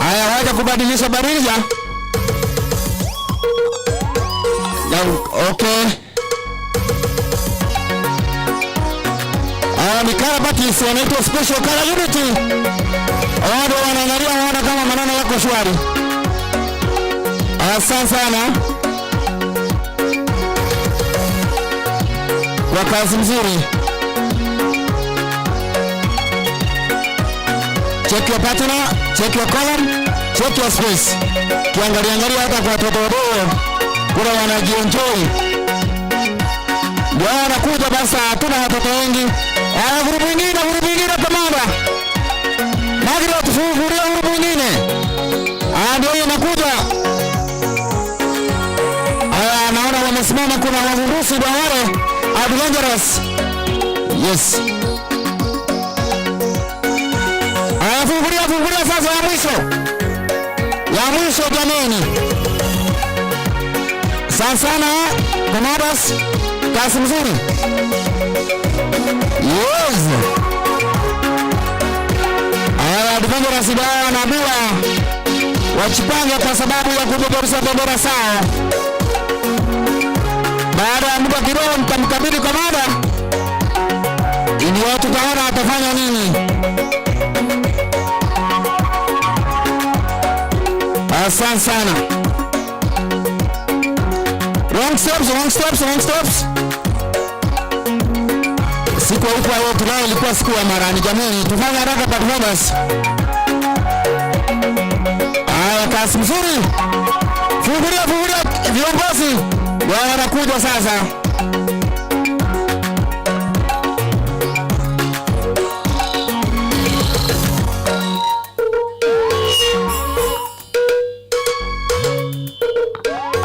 Aya, wacha kubadilisha badilisha. Okay. Aya, ni Karabatis wanaitwa Special Kara Unity. Wao ndio wanaangalia waona kama maneno yako shwari. Asante sana kwa kazi nzuri. Check your partner, check your column, check your space. Kiangalia angalia hata kwa watoto wadogo kuna wanajienjoy. Ndio wanakuja basi, hatuna watoto wengi. Haya, grupu nyingine, grupu nyingine kamanda. Magri tufungulie grupu nyingine. Haya, ndio inakuja. Haya, naona wamesimama, kuna waruhusu ndio wale adventurous. Yes. Haya, fungulia, fungulia sasa ya mwisho. Ya mwisho jameni. Sana sana. Commanders, kazi mzuri. Yes. Haya, Adventurous Idaya wanaambiwa wajipange kwa sababu ya kupeperusha bendera sawa. Baada ya muda kidogo mtamkabidhi komanda ili watu tutaona atafanya nini. Asante sana. Wrong steps, wrong steps, wrong steps. Siku haikuwa yetu leo, ilikuwa siku ya Marani. Jamani, tufanye haraka performance. Haya, kasi mzuri. Fungulia, fungulia viongozi. Wanakuja sasa.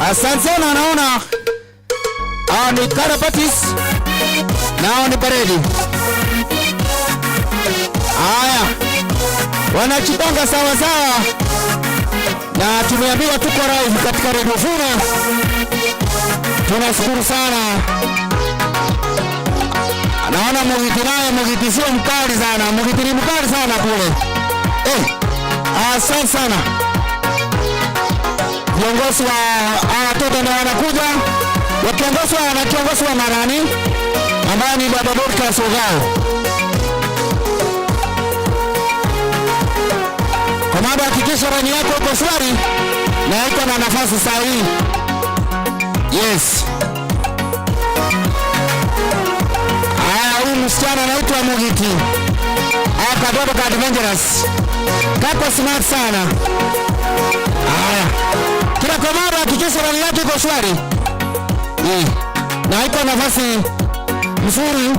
Asante sana, naona hao ni Karapatis nao ni paredi. Haya, wanajipanga sawa sawa, na tumeambiwa tuko live katika Radio Vuna. Tunashukuru sana. Naona Mugiti naye, Mugiti sio mkali sana, Mugiti ni mkali sana kule. Asante sana. Viongozi wa watoto ndio wanakuja wakiongozwa na kiongozi wa Marani ambaye ni Baba Dorcas Ogao. Komanda, hakikisha rani yako iko shwari na iko na nafasi sahihi. Yes. Haya, huyu msichana anaitwa Mugiti. Akadogo ka adventurous. Kako smart sana. Haya. Kila komanda hakikisha rani yake iko shwari. Na iko nafasi mzuri.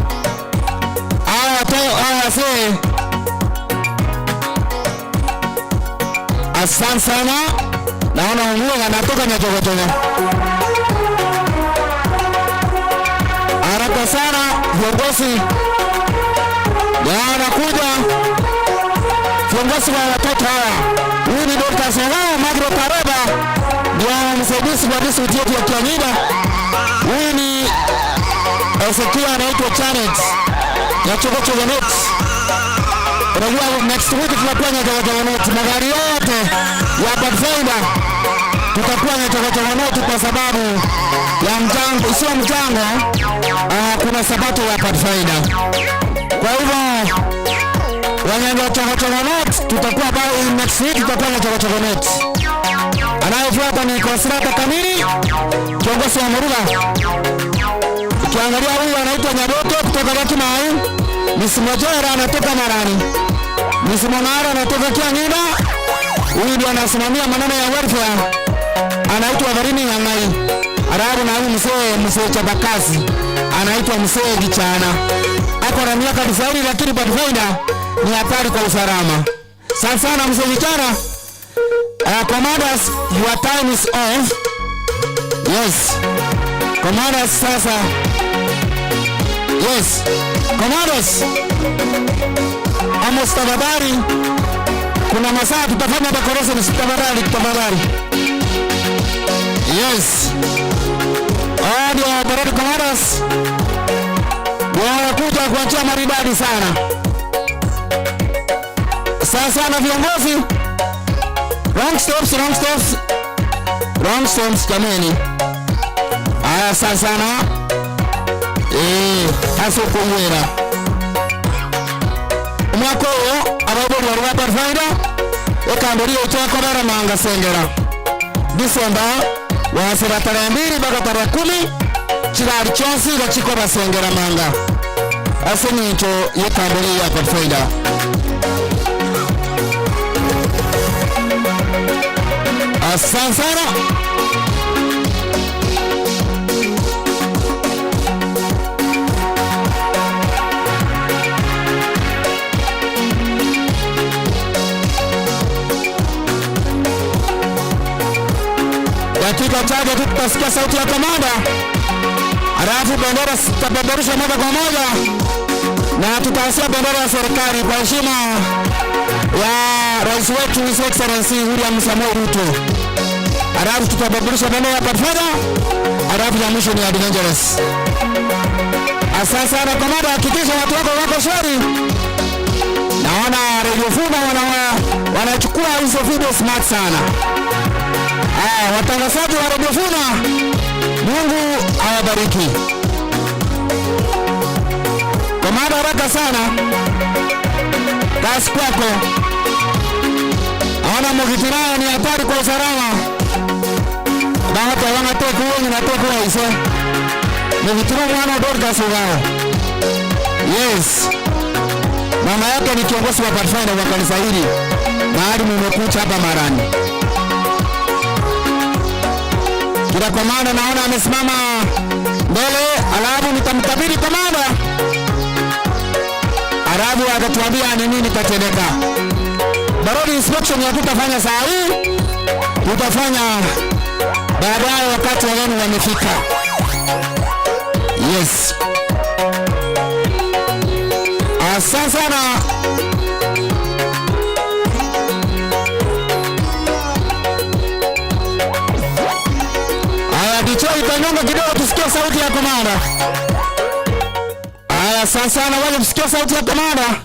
Haya wazee. Asante sana. Naona Mungu anatoka nyochokochoka. Haraka sana viongozi. Wanakuja viongozi wa watoto hawa. Huyu ni Dr. Songao Magro Kareba, ndio msaidizi wa district yetu ya Kianyida. Huyu ni Ezekiel anaitwa Janet Nyachokochoka Net. Unajua next week tunakuwa Nyachokochoka Net, magari yote ya Pathfinder tutakuwa Nyachokochoka Net kwa sababu ya mchango, sio mchango, kuna sabato ya Pathfinder. Kwa hivyo Wanyachokochoka Net tutakuwa bado next week tutakuwa Nyachokochoka Net. Anayefuata ni Consolata Kamili, kiongozi wa Muruga. Ukiangalia huyu anaitwa Nyaboto kutoka Gakimai, Miss Mojera anatoka Marani, Miss Monara anatoka Kiangida. Huyu ndiye anasimamia maneno ya welfare, anaitwa Varini Nyangai. Arabu na huyu mzee Chabakazi anaitwa mzee Gichana. Ako na miaka 90 lakini Pathfinder ni hatari kwa usalama. Sana sana mzee Gichana. Commanders, your time is off. Yes. Commanders sasa. Yes. Commanders. Amos tafadhali. Kuna masaa tutafanya decoration, tafadhali, tafadhali. Yes. Ndio parade commanders. Wanakuja kwa njia maridadi sana. Sasa na viongozi. Wrong stops, wrong stops. Wrong stops jameni. Aya sasa na aso kongwera. Umwaka uyo ababori bari ba Pathfinder ekambori yochakobera manga sengera. Disemba wasira tarehe 2 mpaka tarehe 10 chirari chonsi gachiko basengera manga. Ase nicho yekambori ya Pathfinder. Asante sana. Dakika chache tu tutasikia sauti ya komanda, alafu bendera zitapeperushwa moja kwa moja na tutaanzia bendera ya serikali kwa heshima ya rais wetu His Excellency William Samoei Ruto. Alafu tutapeperusha bendera ya Pathfinder, alafu ya mwisho ni Adventurous. Asante sana komanda, hakikisha watu wako wako shwari. Naona Radio Funa wanachukua hizo video smart sana. Watangazaji wa Radio Funa, Mungu awabariki. Komanda, haraka sana, kazi kwako. Naona mkitirao ni hatari kwa usalama. Bahati wanatoka wengi na toka hizo. Mkitirao mwana Dorcas wao. Yes. Mama yake ni kiongozi wa Pathfinder wa kanisa hili. Mahali mmekuja hapa Marani. Kila komanda naona amesimama mbele, alafu nitamkabidhi komanda. Alafu atatuambia ni nini kitatendeka. Barodi inspection hatutafanya saa hii, tutafanya baadaye wakati wageni wamefika. Yes. Asante sana. Haya, Detroit kanyonga kidogo tusikie sauti ya komanda. Haya, asante sana wale tusikie sauti ya komanda.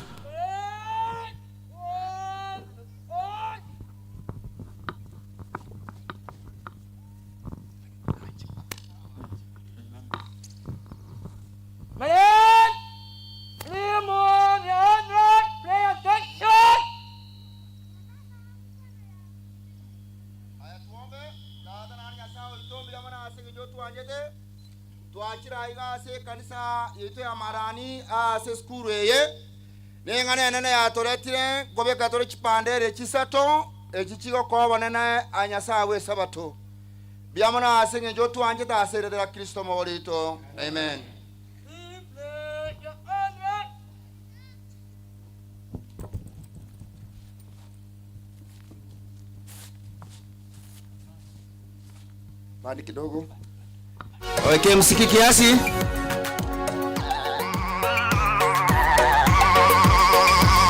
Kanisa yetu ya Marani ase skuru eye neng'ana enene yatoretire ngobeka tore chipandere chisato echichigokoba bonene anyasaye bwa esabato biamono ase eng'encho twanchete ase erete Kristo mogorito. Amen. Bandi kidogo. Weke msiki kiasi.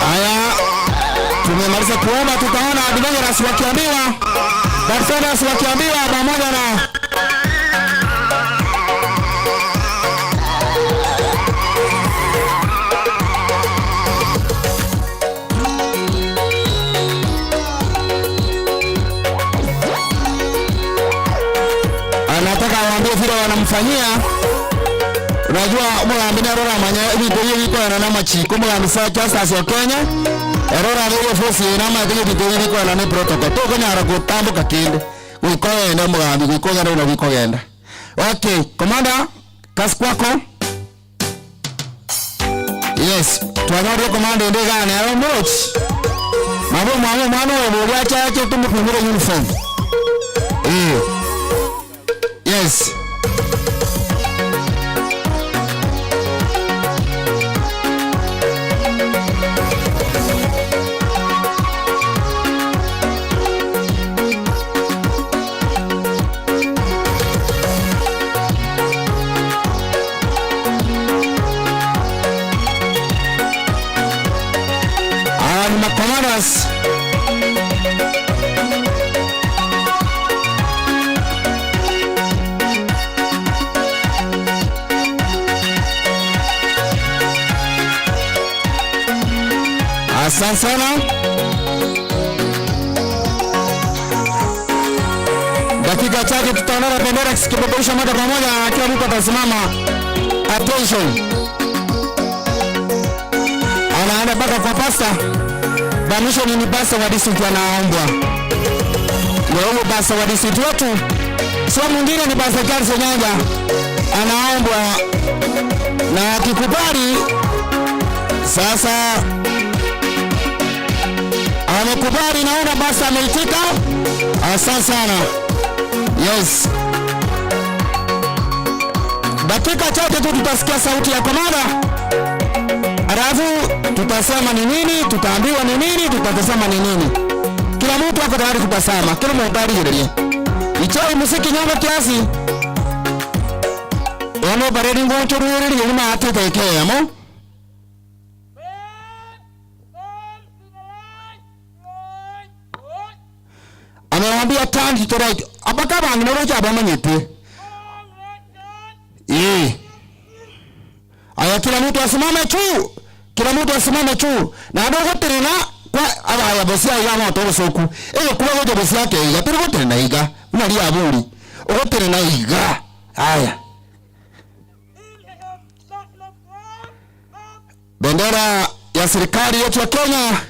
Haya, tumemaliza kuomba, tutaona Adventurous wakiambiwa, Pathfinders wakiambiwa pamoja na anataka waambie vile wanamfanyia. Unajua mugambi arora manya ebintu ebi bikorana n'amachiko mugambi sa Justice wa Kenya erora rĩrĩa force ĩna mathĩ ebintu ebi bikorana nĩ protocol tũkũnyara gũtambũka kĩndũ gwĩkogenda mugambi gwĩkogenda una gwĩkogenda. Okay, commander, kazi kwako. Yes, twanyorie commander ndigane aro much. Mabo mwana mwana we buri achache tumupimire uniform. Yes. Commanders. Asante sana. Dakika chache tutaona bendera ikipeperusha moja kwa moja na kila mtu atasimama. Attention. Anaenda mpaka kwa pasta. Bamisho ni pasta wa district anaombwa. Leo pasta wa district wetu sio mwingine ni Pastor Charles Nyanja anaombwa, na akikubali sasa amekubali, naona basi ameitika. Asante sana. Yes. Dakika chache tu tutasikia sauti ya komanda. Alafu tutasema ni nini, tutaambiwa ni nini, tutasema ni nini. Kila mtu ako tayari kutasema, kila mtu tayari jirerie. Ichoi musiki nyongo kiasi. Ono baredi ngocho ruwereri yuma atete ike amo. Amewambia turn to the right. Abaka bang'ina rocha abamanyete. Eh. Aya, kila mtu asimame tu. Kila mtu asimame tu. Na dogo terena kwa abaya bosia ya moto bosoku. Ego kuba goja bosia ke iga turi goterena iga. Una ria aburi. Ogoterena iga. Aya. Bendera ya serikali yetu ya Kenya.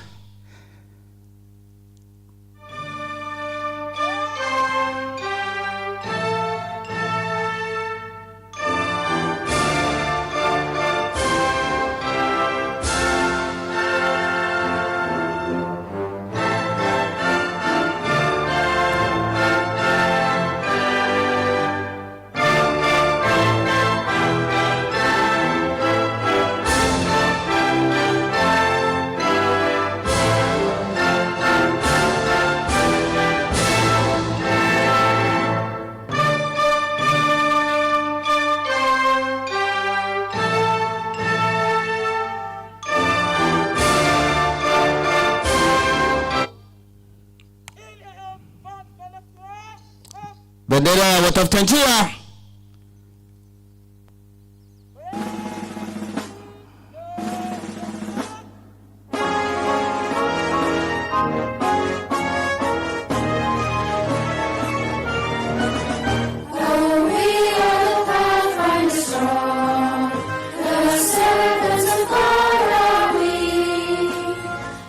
Bendera ya watafuta njia. Oh, we are the pathfinders strong, the servants of God are we.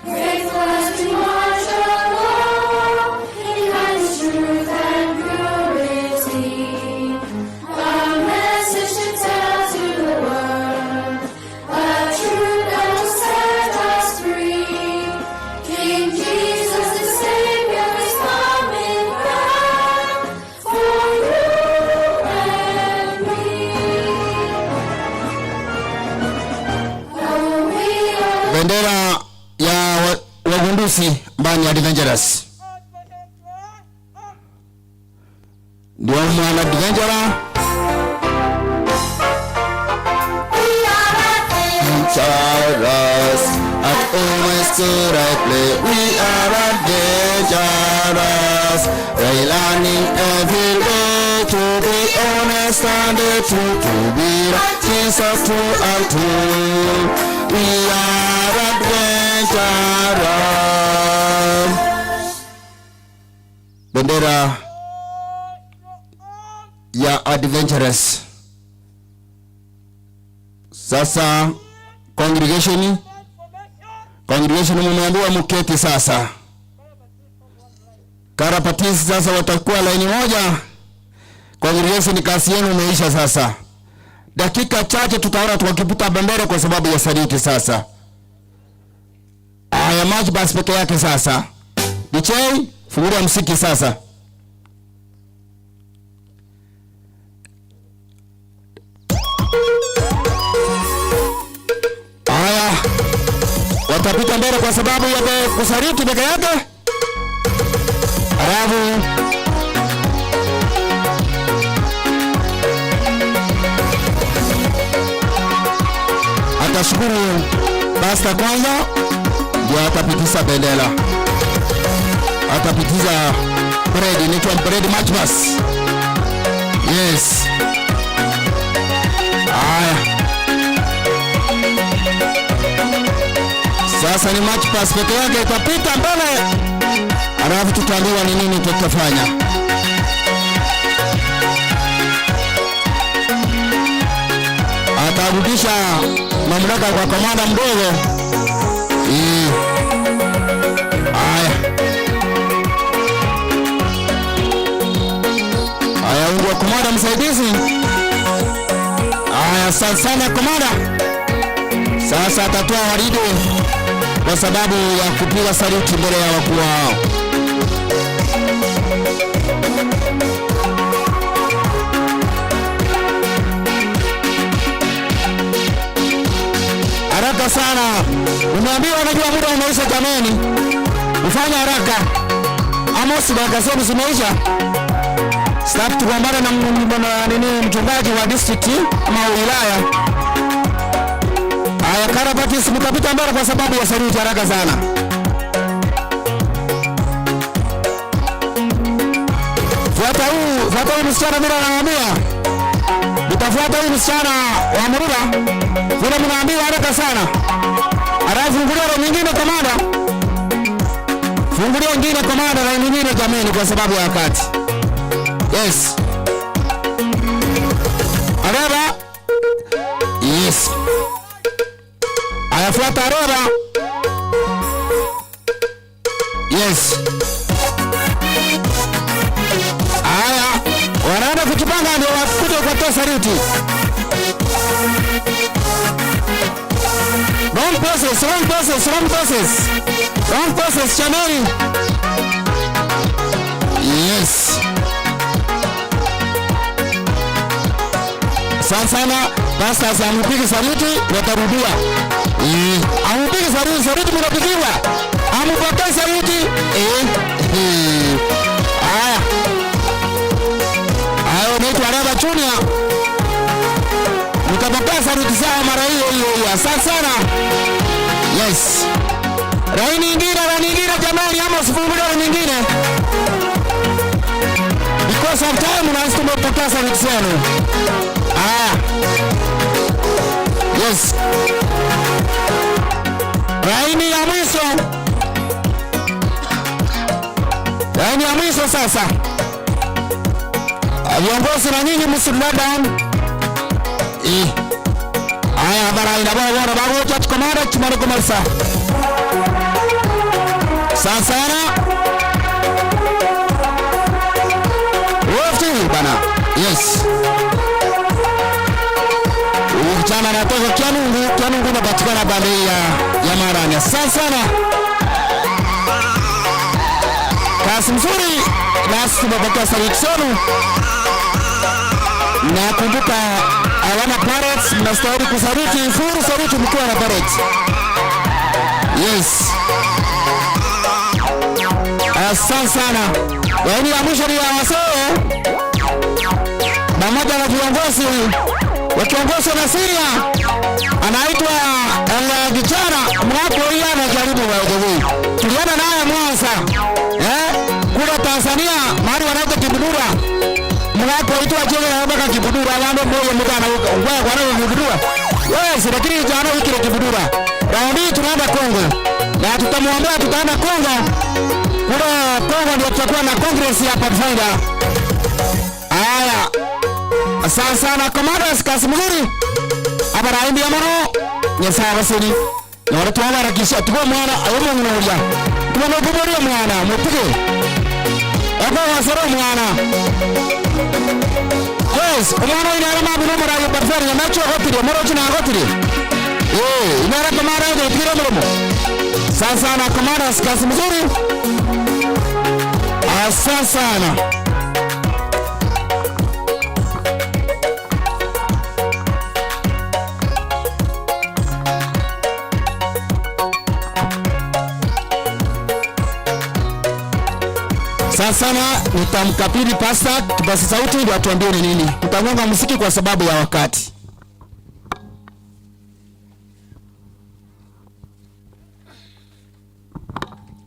Faithful as we march along, in kindness, truth, and purity. A message to tell to the world, a truth that will set us free. King Jesus, the Savior, is coming back for you and me. Oh, we are Bendera ya wagunduzi ambao ni adventurous. Ndio mwana adventurer. Adventurous at always to right play. We are adventurous, relying every day to be honest and the truth, to be right, Jesus true and true. We are adventurous. Bendera ya adventurous. Sasa congregation mumeambiwa mketi sasa. Karapatisi sasa watakuwa laini moja. Congregation, kazi yenu imeisha sasa. Dakika chache tutaona tukiputa bendera kwa sababu ya saliti sasa. Aya, march basi peke yake sasa. DJ, fungulia msiki sasa. Aya, watapita mbele kwa sababu ya kusaliti peke yake. Alafu atashukuru pastor kwanza, ndio atapitisha bendera, atapitisha parade, inaitwa parade march bus. Yes. Aya, sasa ni march pass peke yake itapita mbele, alafu tutaambiwa ni nini tutafanya. Atarudisha mamlaka kwa komanda mdogo. Aya. Aya, ungu wa komanda msaidizi. Aya, asante sana komanda. Sasa atatoa waridi kwa sababu ya kupiga saluti mbele ya wakuu wao. Haraka sana. Umeambiwa unajua muda umeisha jameni. Ufanye haraka. Amos baraka zenu zimeisha. Sitaki tugombane na nini mchungaji wa district ama wilaya. Haya, karabati mtapita mbele kwa sababu ya saluti haraka sana. Fuata huu, fuata huyu msichana vile anawaambia. Mtafuata huyu msichana wa Murura vile mnaambiwa haraka sana. Alafu fungulia roho nyingine komanda. Fungulia nyingine komanda na nyingine jameni, kwa sababu ya wakati. Yes. Araba. Yes. Ayafuata Araba. Yes. Haya, wanaenda kujipanga ndio wakuje kutoa saluti. Wrong process, wrong process, wrong process. Wrong process, chameni. Yes. Sana sana, pastors amupige saluti, watarudia. Amupige saluti, saluti mnapigiwa. Amupokee saluti. Haya. Hayo naitwa Araba Junior. Mtapokea saluti zao mara hiyo hiyo hiyo. Asante sana. Yes. Raini nyingine, raini nyingine jamani, ama usifungulie raini nyingine. Because of time na tumepokea saluti zenu. Yes. Raini ya mwisho. Raini ya mwisho sasa. Viongozi na nyinyi msitulet down. Haya bara ina bora bora bago chat komanda chimaro komarsa. Sasa wote bana. Yes. Kijana anatoka Kianungu, Kianungu inapatikana pande ya Marani. Sasa kazi mzuri, nasi tumepokea saluti zenu. Na kumbuka hawana parents, mnastahili kusaluti, furu saluti mkiwa na parents. Yes. Asante sana. Yaani ya mwisho ni ya wasee pamoja na viongozi wakiongozwa na Syria, anaitwa kijana mwapo yeye anajaribu waogovu. Tuliona naye Mwanza. Kule Tanzania mahali wanaita Kibudura. Mwapo aitwa Jege na mpaka Kibudura wando mmoja mtana huko. Ngoja kwa nini Kibudura? Yes, lakini jana wiki la Kibudura. Raundi tunaenda Kongo. Na tutamwambia tutaenda Kongo. Kule Kongo ndio tutakuwa na Congress ya Pathfinder. Haya. Asante sana commanders, kazi mzuri. Abaraimbi amano nyasaye basiri. Na watu harakisha tuko mwana ayo mwana. Tuko na mwana mupige. Ako wasoro mwana. Yes, omwana ina alama buno marayo Pathfinder macho gotire moro china gotire. Inara kamara gotire moro. Asante sana commanders, kazi mzuri. Asante sana. Sasa nitamkabidhi pasta kipaza sauti ndio atuambie ni nini. Tutagonga muziki kwa sababu ya wakati.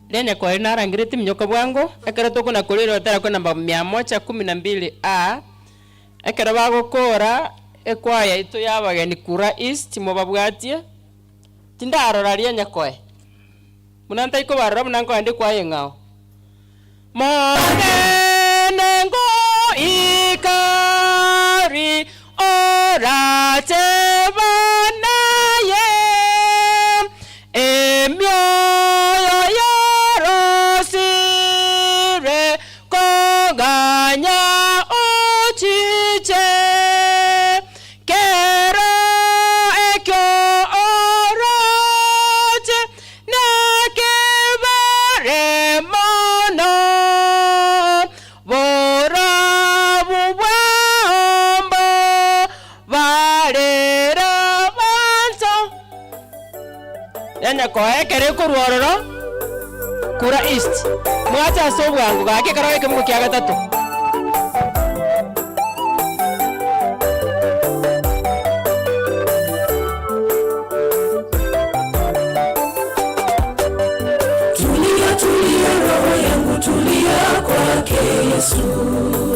Lene kwa narangireti mnyoka bwango ekero tokona kolero tara kwa namba 112 a ekero bagokora ekwaya ito yabageni kura east mobabwatie tindarora ria nyakoe munanta iko barora munanko ande kwaye ngao Monengo ikari orate banaye emyoyo yarosire koganya ochiche kero ekyo oroche nakebare mono borabu bwambo barera banso yanya koekere kurwororo kura east mwacha sobwangu gake karoeke mungu kia gatatu. Tulia, tulia roho yangu, tulia kwake Yesu.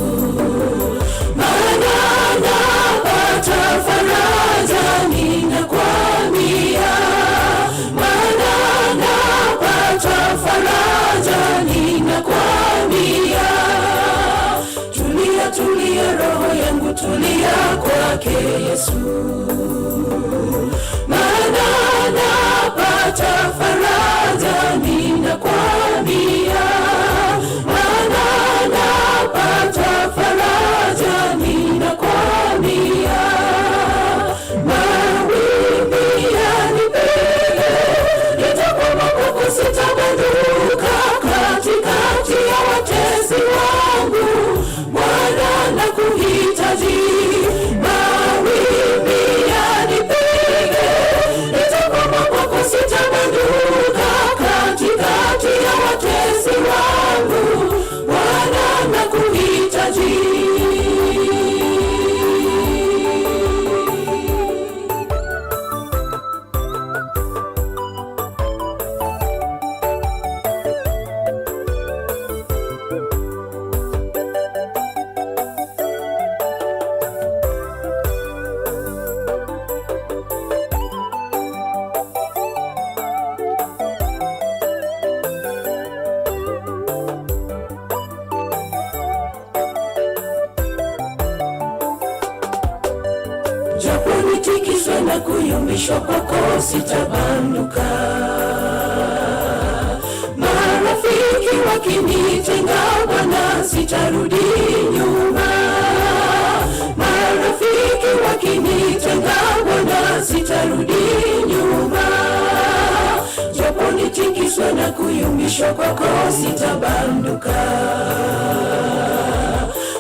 Kutulia kwake Yesu, maana napata faraja, ninakwambia, maana napata faraja, ninakwambia, mawimbi yanipige, nitakwama kwako sitabanduka, katikati ya watesi wangu, Bwana nakuhitaji. Mawimbi yanipige, nitakwama kwako sitabanduka, katikati ya watesi wangu, Bwana nakuhitaji. Japo nitikiswe na kuyumbishwa kwako sitabanduka. Marafiki wakinitenga Bwana sitarudi nyuma. Marafiki wakinitenga Bwana sitarudi nyuma. Japo nitikiswe na kuyumbishwa kwako sitabanduka.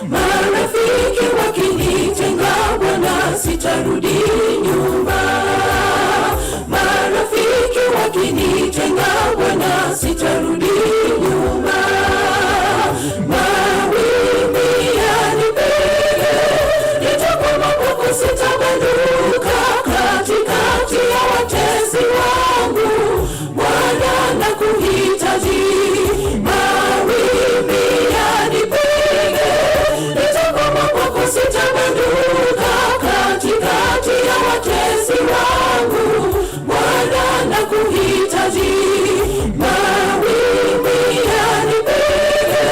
Marafiki wakinitenga Bwana sitarudi nyuma. Marafiki wakinitenga Bwana sitarudi nyuma. Mawimbi yanipige, nitakwama kwako sitabanduka, katikati ya watesi wangu, Bwana nakuhitaji. Mawimbi yanipige, nitakwama kwako sitabanduka, katikati ya watesi wangu, Bwana nakuhitaji. Mawimbi yanipige,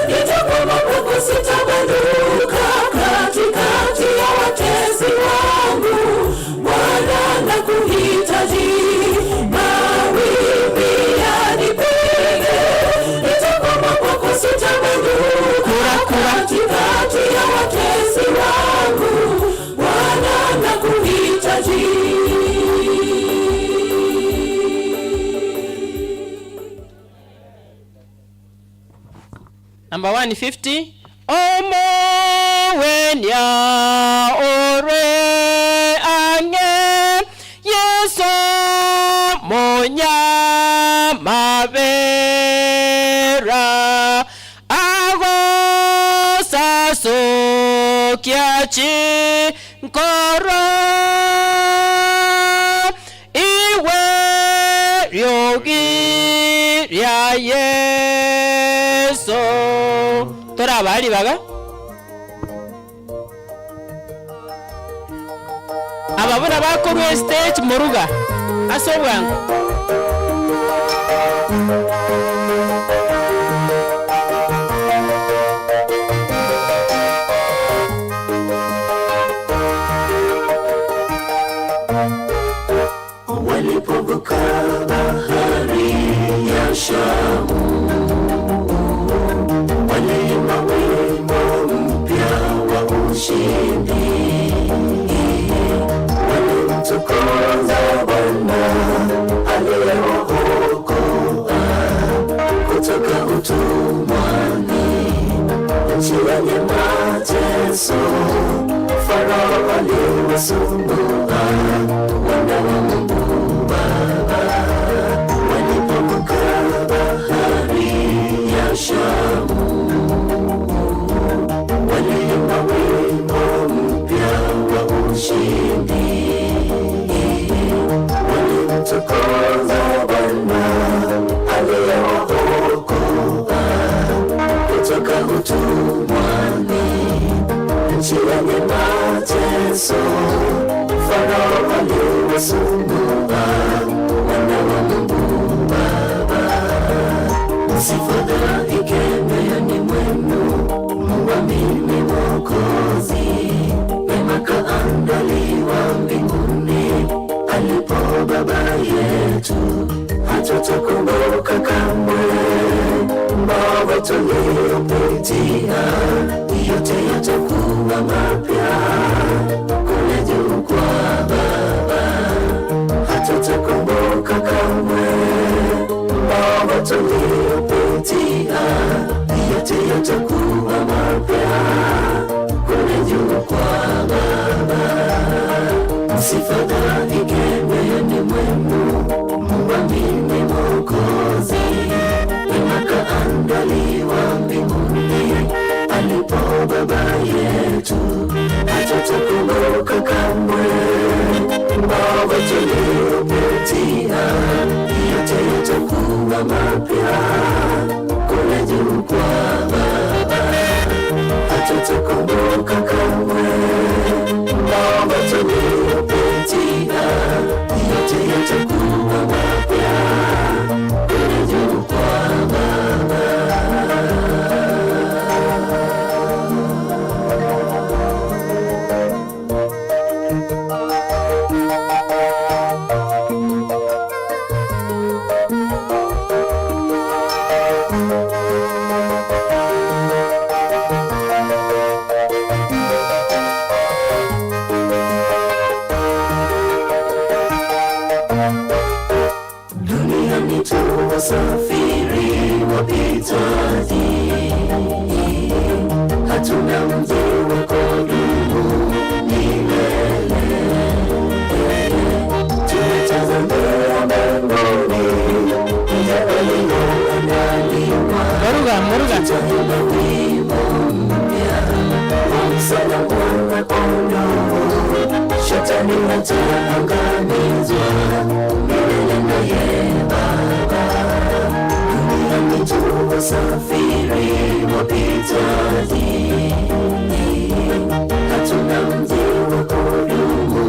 nitakwama kwako sitabanduka, katikati ya watesi wangu, Bwana nakuhitaji. Mawimbi yanipige, nitakwama kwako sitabanduka, katikati ya watesi wangu, Bwana nakuhitaji. Number 150. Omowenya ore ange Yesu monya mabera ago saso kiachi nkoro iwe ryogi rya Yesu. Torabali baga ababura bakorwe stage muruga ase obwango. Walipovuka bahari ya Shamu, waliimba wimbo mpya wa ushindi. Walimtukuza Bwana aliyewaokoa kutoka utumwani, nchi yenye mateso. Farao aliwasumbua wana wa Mungu Baba. Walipovuka bahari ya Shamu, waliimba wimbo mpya wa ushindi. Walimtukuza Bwana aliyewaokoa kutoka utumwani, nchi yenye mateso. Farao aliwasumbua wana wa Mungu Baba. Msifadhaike mioyoni mwenu, muamini Mwokozi. yetu, hatutakumbuka kamwe maovu tuliyopitia, yote yatakuwa mapya kule juu kwa Baba. Hatutakumbuka kamwe maovu tuliyopitia, yote yatakuwa mapya kule juu kwa Baba. Msifadhaike mioyoni mwenu, muamini Mwokozi, wema kaandaliwa mbinguni alipo Baba yetu. Hatutakumbuka kamwe maovu tuliyopitia, yote yatakuwa mapya kule juu kwa Baba. Hatutakumbuka kamwe maovu tuliyopitia, yote yatakuwa mapya kule juu kwa Baba. Duniani tu wasafiri wapitaji, hatuna mji wa kudumu milele. Tumetazamia mbinguni, mji ulioandaliwa. Muruga, muruga. Tutaimba wimbo mpya wa msalaba wa kondoo. Shetani ataangamizwa milele naye Baba. Duniani tu wasafiri wapitaji, hatuna mji wa kudumu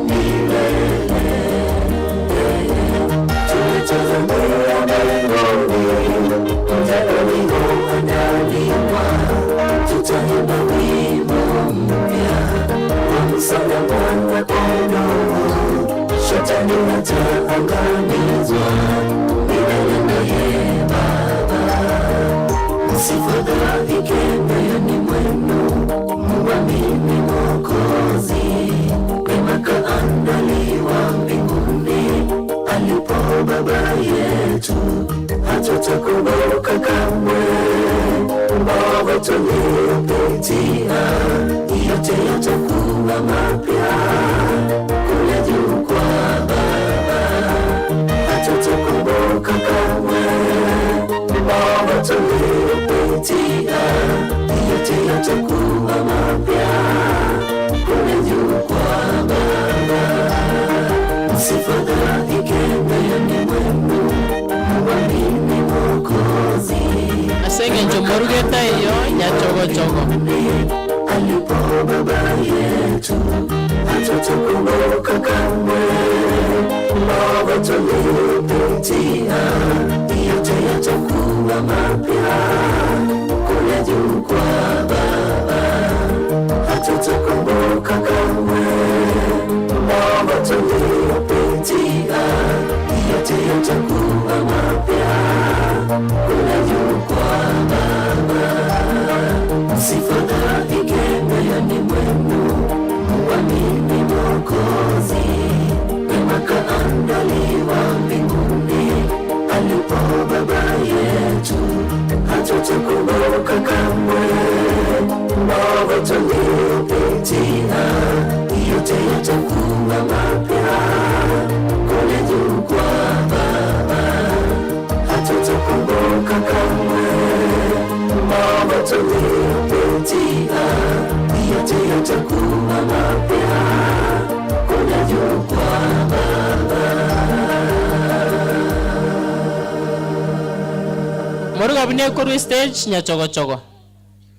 milele. Tumetazamia mbinguni, mji ulioandaliwa. Tutaimba wimbo mpya wa msalaba wa kondoo. Shetani ataangamizwa milele naye Baba. Msifadhaike mioyoni mwenu, muamini Mwokozi, wema kaandaliwa mbinguni alipo Baba yetu. Hatutakumbuka kamwe maovu tuliyopitia, yote yatakuwa mapya kule juu kwa Baba. Hatutakumbuka kamwe maovu tuliyopitia, yote yatakuwa mapya kule juu kwa Baba. Msifadhaike mioyoni mwenu, muamini Mwokozi, Ase eng'encho morugete iyo nyachogochogo. Alipo Baba yetu, hatutakumbuka kamwe maovu tuliyopitia, yote yatakuwa mapya kule juu kwa Baba. Hatutakumbuka kamwe maovu tuliyopitia, yote yatakuwa mapya kule juu kwa Baba. Msifadhaike mioyoni mwenu, muamini Mwokozi, wema kaandaliwa mbinguni alipo Baba yetu. Hatutakumbuka kamwe maovu tuliyopitia, yote yatakuwa mapya kule juu kwa Baba. Hatutakumbuka kamwe maovu tuliyopitia, yote yatakuwa mapya kule juu kwa Baba. Moruga bune korwa stage nyachogochogo.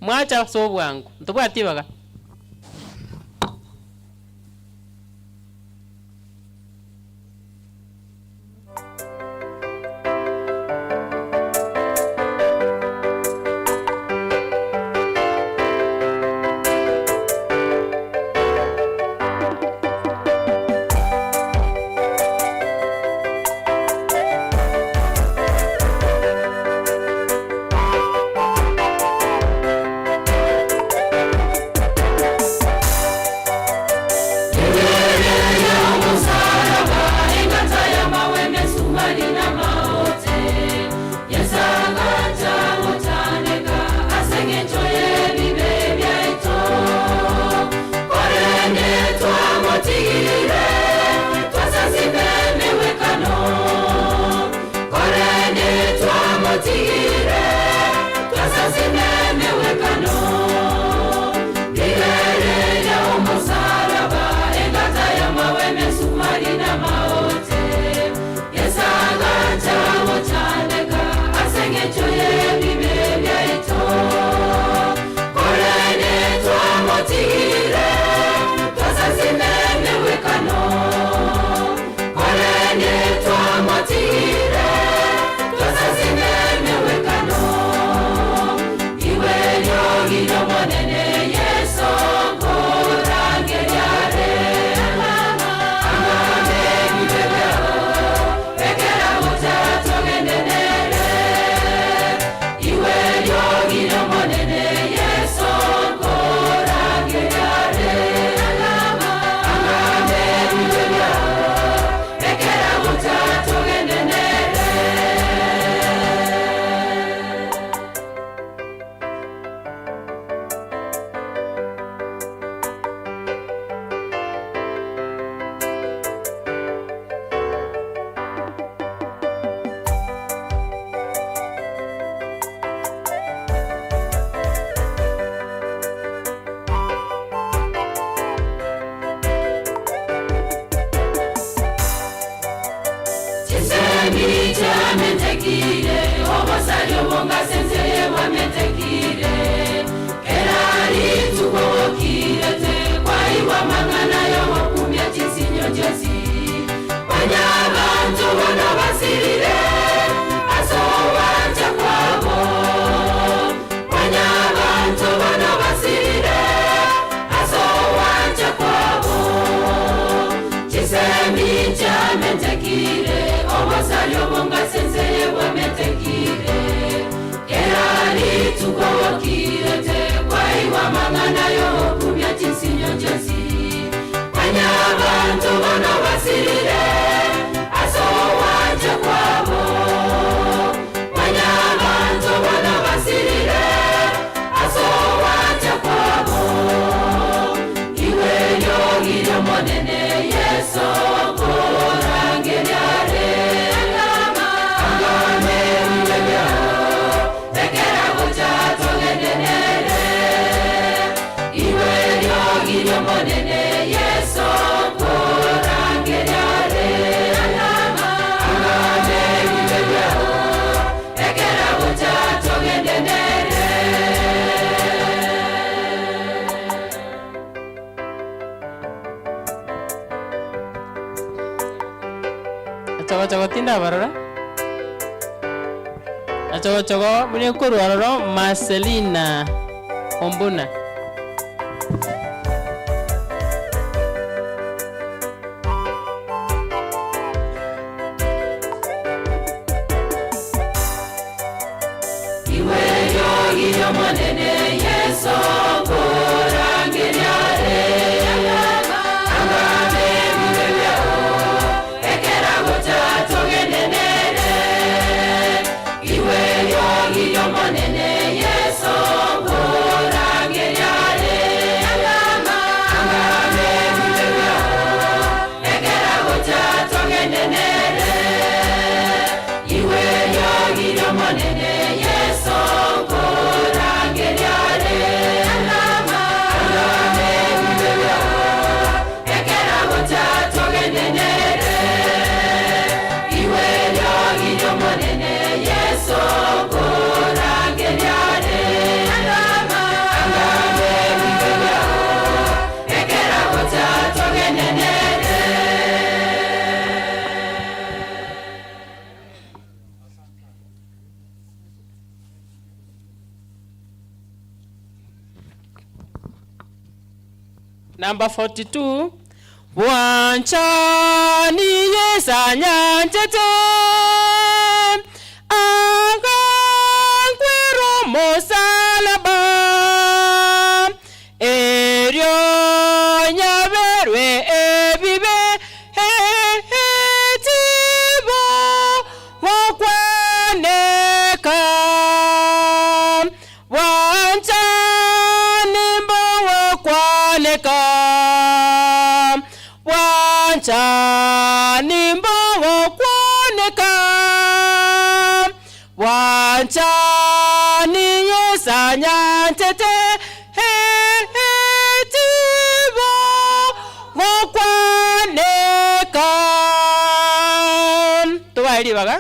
Mwacha so bwangu. Ntobwati baga. Chisemi chamentekire obosario bongasenseye bwamentekire kerari tukowokirete kwaiwa mang'ana yogokumia chisinyo chiosi banyabantu bono basirire asowancha kwabo banyabantu bono basirire asowancha kwabo chisemi chamentekire obosario bongasenseye bwamentekire kerari tukowokirete kwaiwa mang'ana yogokumia chisinyo chiosi banyabantu bono basirire asowancha kwabo banyabantu bono basirire asowancha kwabo iwe lyogilyo monene Yesu korangelyare angame bibe tekera gocha togenenere iwe lyogilyo monene Yesu korangelyare angame bibe tekera gocha togenenere. Chogo tinda barora. Chogo chogo mune korwaroro Marcelina Ombuna. Iwe yogiyo monene Yesu korangelyare angame bibe ekera gocha togenenere iwe yogiyo monene Yesu korangelyare angame bibe ekera gocha togenenere iwe yogiyo monene Yesu korangelyare angame bibe ekera gocha togenenere iwe yogiyo monene Yesu korangelyare angame bibe ekera gocha togenenere. Number 42 Wanchani yesanyanjete akankwero mosalaba eryo nyaberwe ebibe etibo gokwaneka wanchani mbogokwaneka wanchani mbogokwaneka wanchani yesanyantete etibo gokwaneka tubaeli baga.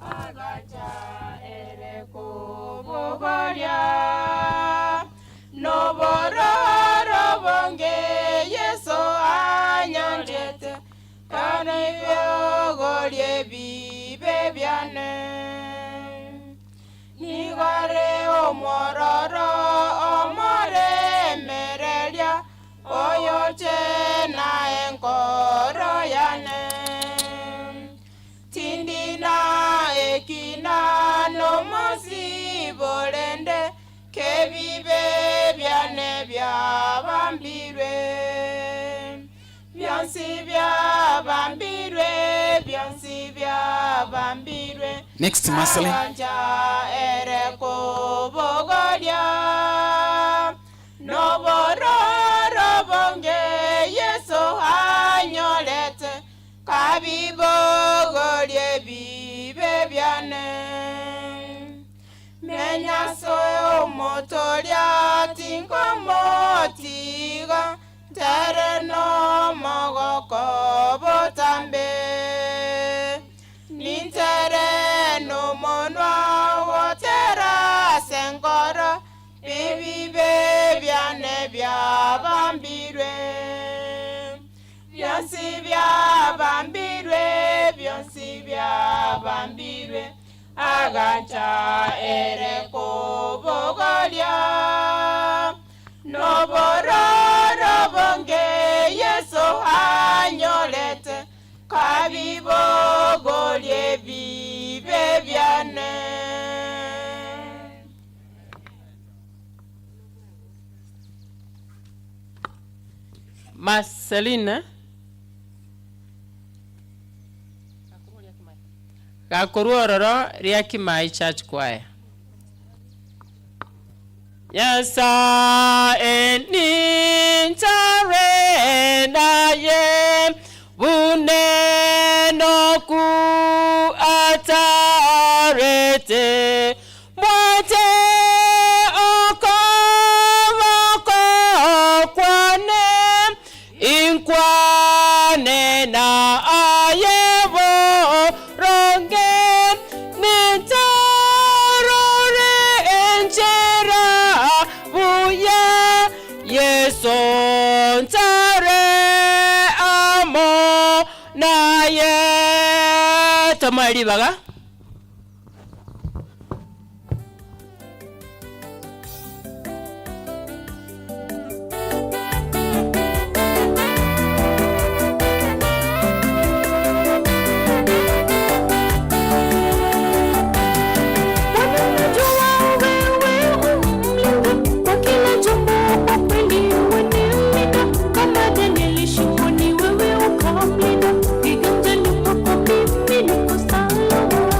Agacha ereko bogoria. Kabibogorie bibe byane Nigare omwororo omoremereria oyoche na enkoro yane Tindina ekina nomosiborende kebibe byane byabambirwe Byonsi byabambirwe byonsi byabambirwe Next, Marceline. Aganja ere kubogoria Nobororo bonge Yesu anyolete Kabibogorie bibe byane Menyaso omotoria tingomotiga Tere no mogoko botambe Nintere no monwa wotera sengoro Bibibe byane byabambirwe Byonsi byabambirwe byonsi byabambirwe Agacha ere kubogoria Nobororo bonge Yesu anyolete Kabibogorie bibe byane Marceline Gakorwo ria Kimai Church Choir. Nyasaye nintare naye buneno ku atarete mwate okoboko kwane inkwane na ayebo ronge nintarore enjera buya Yesu ntare amo naye tomalibaga. Wewe ukamlinda kiganjani mwako mimi niko salama.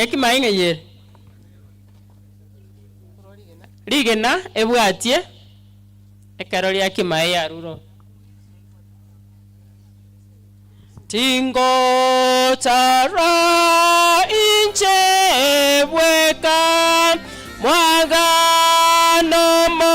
Riakimae ng'ai ere? Rigena ebwatie ekero riakimae yarure oo. Tingotara inche bweka mwagano mo.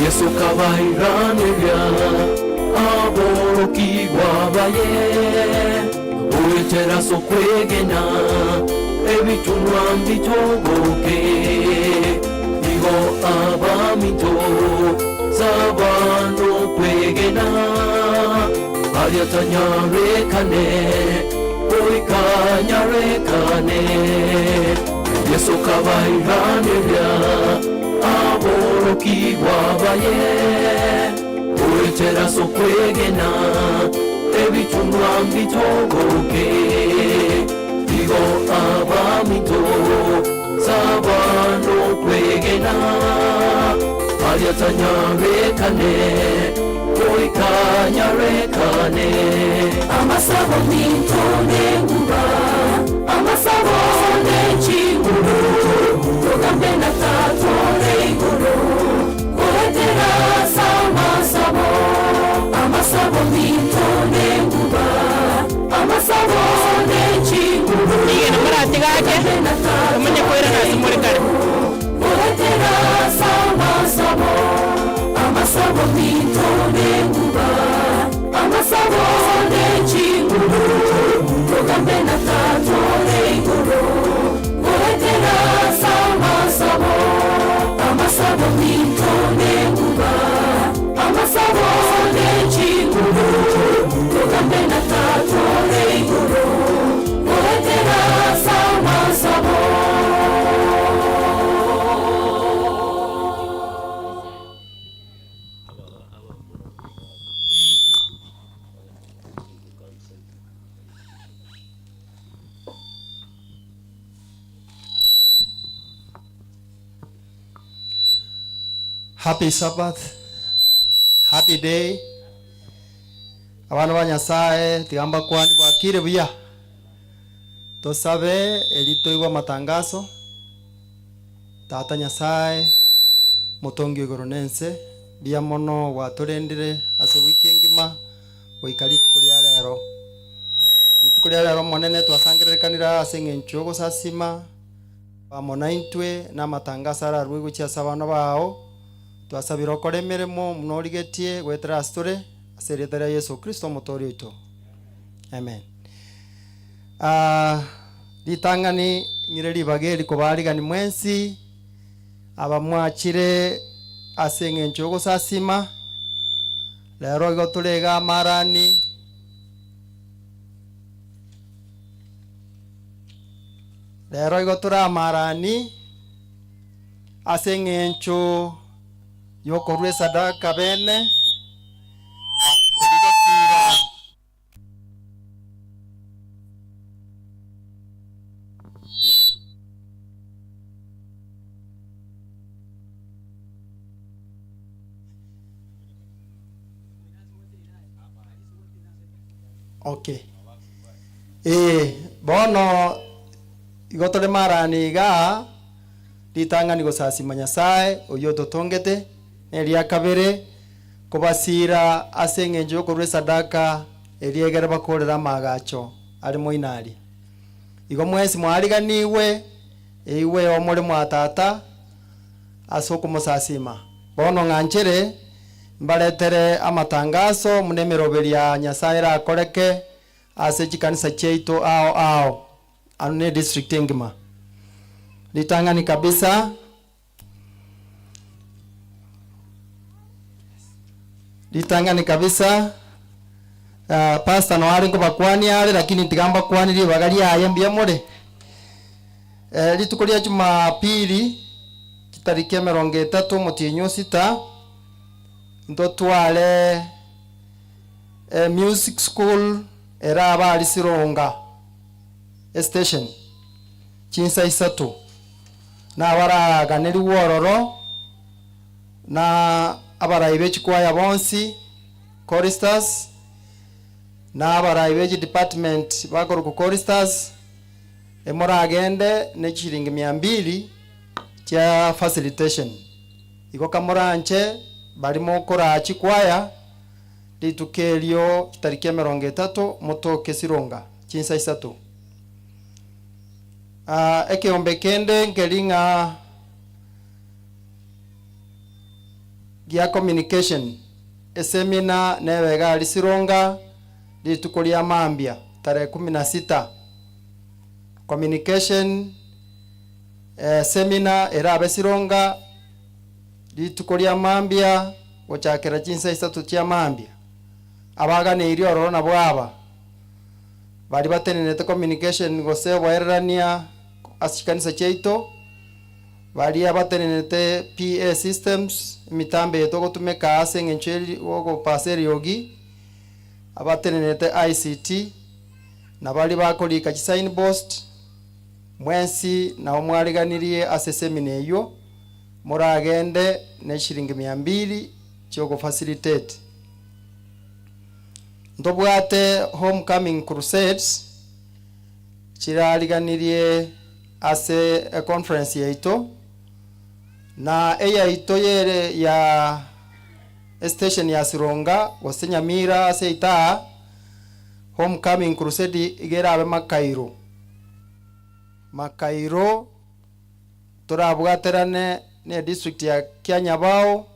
Yeso kabairaneria aborokigwa baye goetera ase okwegena ebitunwa mbitogoke igo abaminto sabano kwegena ariatanyarekane oikanyarekane Yeso kabairaneria aborokigwa baye goetera ase okwegena ebitunwa mbitogoke igo abaminto sabano kwegena ariatanyarekane oikanyarekane amasabo minto nenguba amasabo nechinguru tugambe na tatore iguru kuretera samasabo amasabo minto nenguba amasabo nechinguru Nigena muratigake umenye kwera nasimure kare kuretera samasabo amasabo minto nenguba amasabo nechinguru tugambe na tatore iguru kuretera samasabo amasabo minto nenguba amasabo nechinguru tugambe na tatore iguru kuretera samasabo. Happy Sabbath. Happy day. Abana ba Nyasaye tigamba kwani bwakire buya. Tosabe elitoigwa matangazo. Tata Nyasaye mutongi igoro nense bia mono waturendire ase wiki engima goika rituko ria rero. Rituko ria rero monene twasangererekanira ase eng'encho gosasima pamo intwe na matangazo ararwe gochia ase abana bao. Twasabira okore emeremo muno origetie gwetera ase tore ase erieta ria Yesu Kristo omotoori oito. Amen. Ritang'ani ng'ire ribaga eri kobarigani mwensi abamwachire ase eng'encho yogosasima rero igo torega amarani rero igo tore amarani ase eng'encho yokorwa esadaka bene Okay. Bono igo tore marani iga ritang'ani gosasima Nyasaye oyo totongete neria kabere kobasira ase eng'encho yokorwa esadaka eriegere bakorera amagacho ari moinari igo mwesi mwariganiwe eiwe omore mwatata ase okomosasima bono ng'anchere mbaretere amatangazo mune emeroberi ya Nyasaye erakoreke ase chikanisa chiaito ao ao ano ne district engima ritang'ani kabisa ritang'ani kabisa. Pastor no ari nkobakwani are lakini ntigamba kwani ribaga riaye mbuya more. Rituko ria Jumapili kitariki 30 omotienyi osita ntotware music school era abari Sironga station chinsa isato na abaraganeriwe ororo na abarayi b'echikwaya bonsi choristers na abarayi b'echi department bakoruka choristers emoragende ne chiringi 200 chia facilitation igo kamoranche barimo kora chikwaya ritukerio kitariki 30 motoke Sironga chinsa isato. Ekeombe kende nkering'a gia communication esemina nebega ari Sironga rituko ria mambia tarehe 16 communication semina erabe Sironga rituko ria mambia gochakera chinsa isato chia mambia abaganeirie ororo nabo aba bari batenenete communication gose oboererania ase chikanisa chiaito bari abatenenete PA systems emitambo eye togotumeka ase eng'encho ogopasa eriogi abatenenete ICT na bari bakorika chisignpost mwensi nabo mwariganirie ase semina eyo moragende ne shilingi 200 chiogo facilitate. Ntobwate homecoming crusades chirariganirie ase a conference yaito na eyaito yere ya station ya Sironga gose Nyamira ase itaa homecoming crusade igerabe Makairo Makairo torabwaterane ne district ya Kianyabao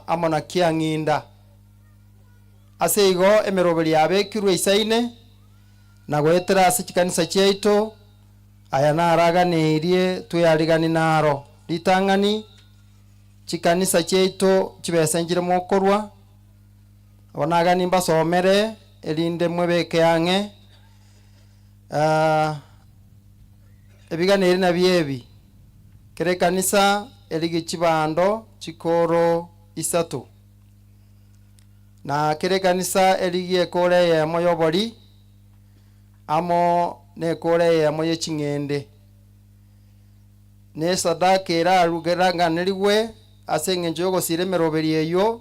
amo na Kiang'inda ase igo emeroberi yabekirwe isaine na goetera ase chikanisa chiaito aya naraganeirie tweyarigani naro ritang'ani chikanisa chiaito chibesenchire mokorwa abonagani mbasomere erinde mwebeke ang'e ebiganeri na biebi kere kanisa erigi chibando chikoro isato na kere kanisa erigi ekore eyemo yobori amo nekore eyemo yeching'ende ne sadaka erarugeranganeriwe ase eng'encho yogosira emeroberi eyo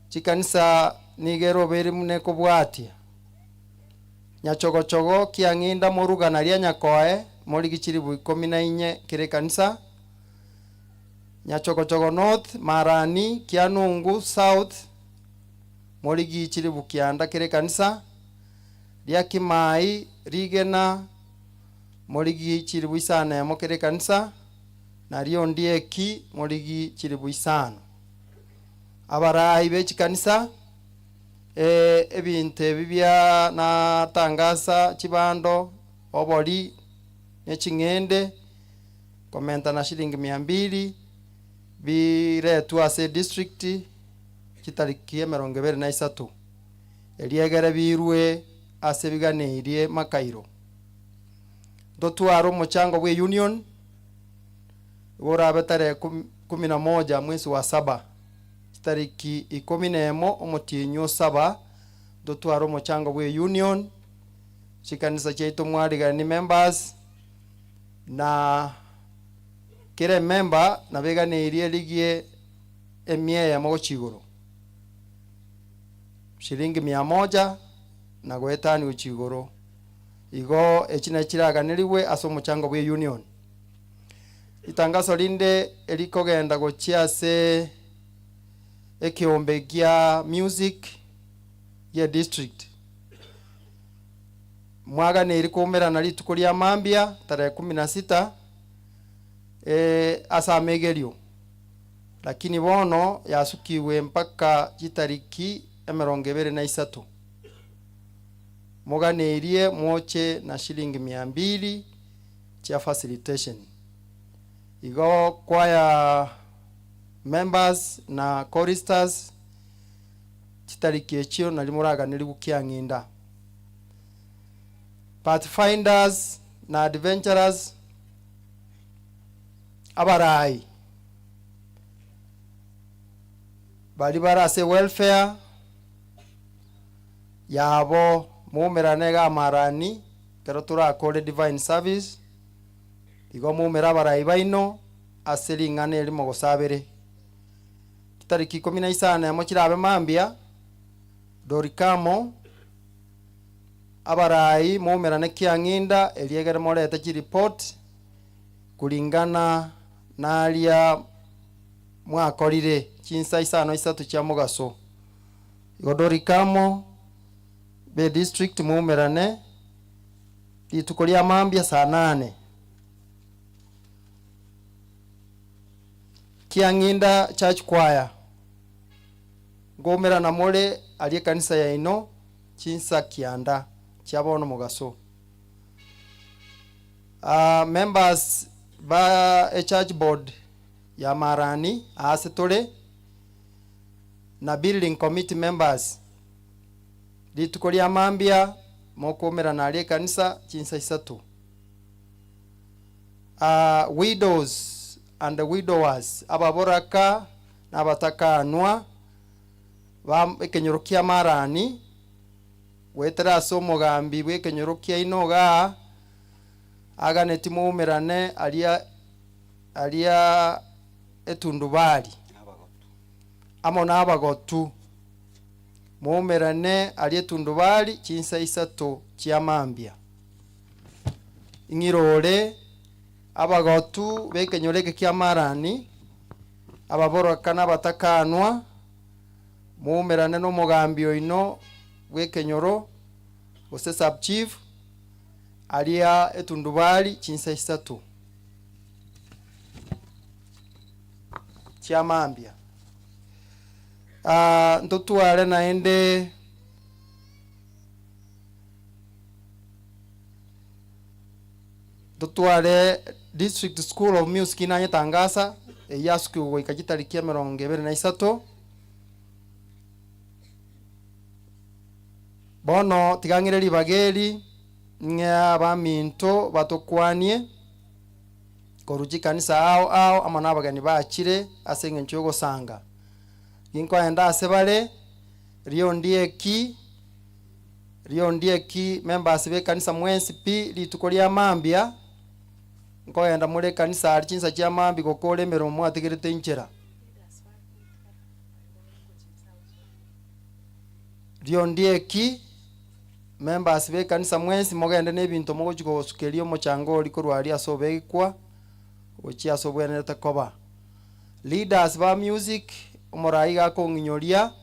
chikanisa nigo eroberi mune kobwatia nyachogochogo kiang'inda morugana ria nyakoe morigi chiribu 14 kere kanisa nyachogochogo north marani kianungu south morigi chiribu kianda kere kanisa ria kimai rigena morigi chiribu 5 kere kanisa na rio ndieki morigi chiribu 5 abarai be chikanisa Ebinto ebi bia natangasa chibando obori ne ching'ende komenta na shilingi mia mbili biretwa ase district chitariki emerongo ebere na isato eriegere birwe ase biganeirie makairo ntotware omochango bwa union igo tarehe 11 mwezi wa saba tariki 11 omotienyi saba ntotware omochango bwa union chikanisa chiaito mwarigani members na kere member nabeganeirie rigie emia ya mogochigoro shilingi 100 na goetani gochigoro igo echina chiraganiriwe ase omochango bwa union. Itangazo rinde erikogenda gochia ase ekiombe kia music ya district mwaganeri kuumerana rituko ria mambia tarehe 16 ase amegerio, lakini bono yasukiwe mpaka chitariki 23 muganeirie mwoche na shilingi 200 chia facilitation. Igo kwaya members na choristers chitariki echio nari muraganiri gukiang'inda. Pathfinders na adventurers abarai bari barase welfare yabo mumerane ga marani kero turakore divine service igo mumera abarai baino ase ring'ana erimo gosabere tariki 15 yamo chirabe mambia dorikamo abarai mumerane kiang'inda eriegere morete chiripoti kulingana naria mwakorire chinsa isano isato chia mugaso. Igo dorikamo be district mumerane rituko ria mambia saa 8 kiang'inda church choir ngomerana more arie kanisa ya ino chinsa kianda chiabono mugaso. Members ba a church board ya Marani ase tore na building committee members rituko ria mambia mokomerana arie kanisa chinsa isato. Widows and the widowers ababoraka n'abatakanwa ba ekenyoro kia Marani wetera ase omogambi bw'ekenyoro kia inoga aganeti muumerane aria aria etundubali amo n'abagotu muumerane aria etundubali chinsa isato chiamambia ing'irore abagotu b'ekenyoro eke kia Marani ababoraka n'abatakanwa muumerane n'omogambi oino bw'ekenyoro gose sub chief aria etundubali chinsa isato chiamambia. Ntotware naende ntotware district school of music inanyetangasa eyasukiwe goika chitariki 23 bono tigang'ire ribageri ng'a abaminto batokwanie koru chikanisa ao ao ama n'abageni bachire ase eng'encho yogosanga ginkoenda ase bare riondieki members b'ekanisa mwensi pi rituko ria mambia nkoenda muri ekanisa ari chinsa chia mambi gokora emeremo mwatigerete inchera riondieki members b'ekanisa mwensi mogende n'ebinto mogochi gosukeria omochango ori korwa ase obekwa gochia ase obwenerete koba. Leaders ba music omorai gakong'inyoria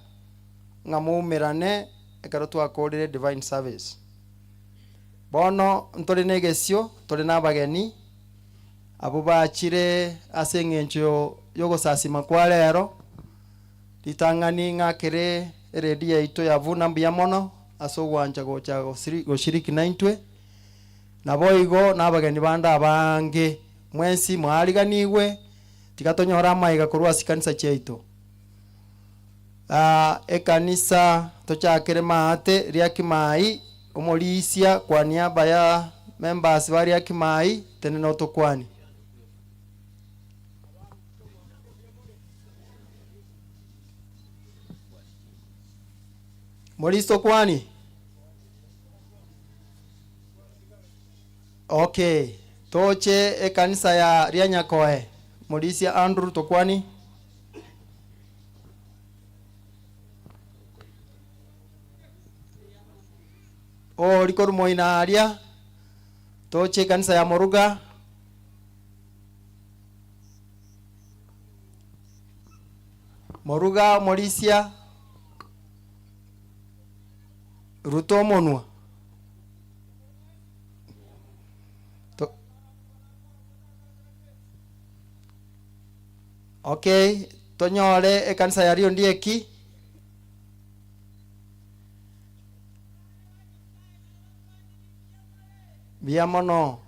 ng'a muumerane ekero twakorire divine service. Bono ntore n'egesio tore n'abageni abo bachire ase eng'encho yogosasima kwa rero ritang'ani ng'akere Eredio yaito ya Vuna mbuya mono ase ogwancha gocha goshiriki naintwe. Naboigo na abageni bande abange mwensi mwariganigwe tiga tonyore amaiga korwa ase kanisa chiaito. Ekanisa tochakere maate Riakimai omorisia kwa niaba ya members ba Riakimai tene notokwani. Moristo kwani? Okay, toche ekanisa ya Rianyakoe. Morisia Andrew tokwani? O rikoru moina aria. Toche kanisa ya Moruga. Moruga Morisia. Ruto monwa. Okay, tonyore ekanisa ya Rio Ndieki. Bia mono.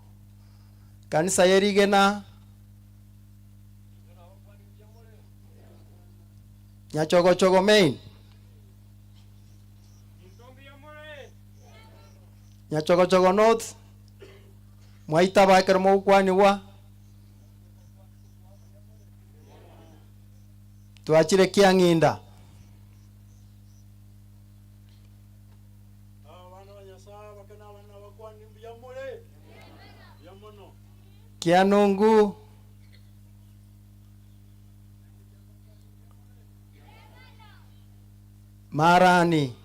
Kanisa yerigena. Nyachogo chogo main. Nyachogo chogo north. Mwaita bakero mokwaniwa. Twachire kiang'inda. Kianungu. Marani.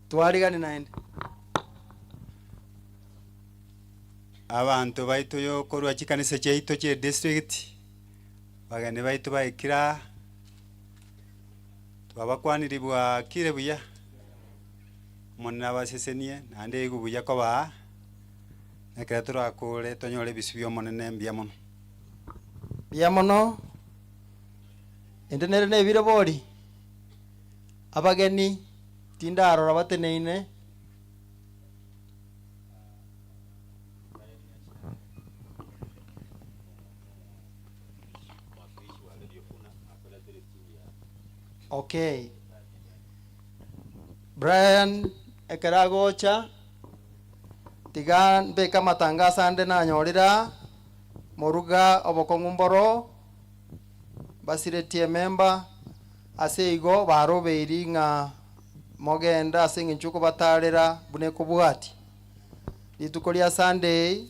Twarigani naende. Abantu baitu yo korwa chikanisa chiaito chie district bageni baitu baikira twabakwaniribwa kire buya omonene abasesenie naende igu buya kobaa nekero torakore tonyore ebisibio bia omonene mbuya mono. Mbuya mono ende nere nebire bori abageni tindarora bateneine. Okay. Brian ekeragocha tiga mbeka matangazo ande nanyorera moruga obokong'u mboro basiretie member ase igo barobeiri ng'a mogenda ase eng'encho kobatarera bune kobwati rituko ria Sunday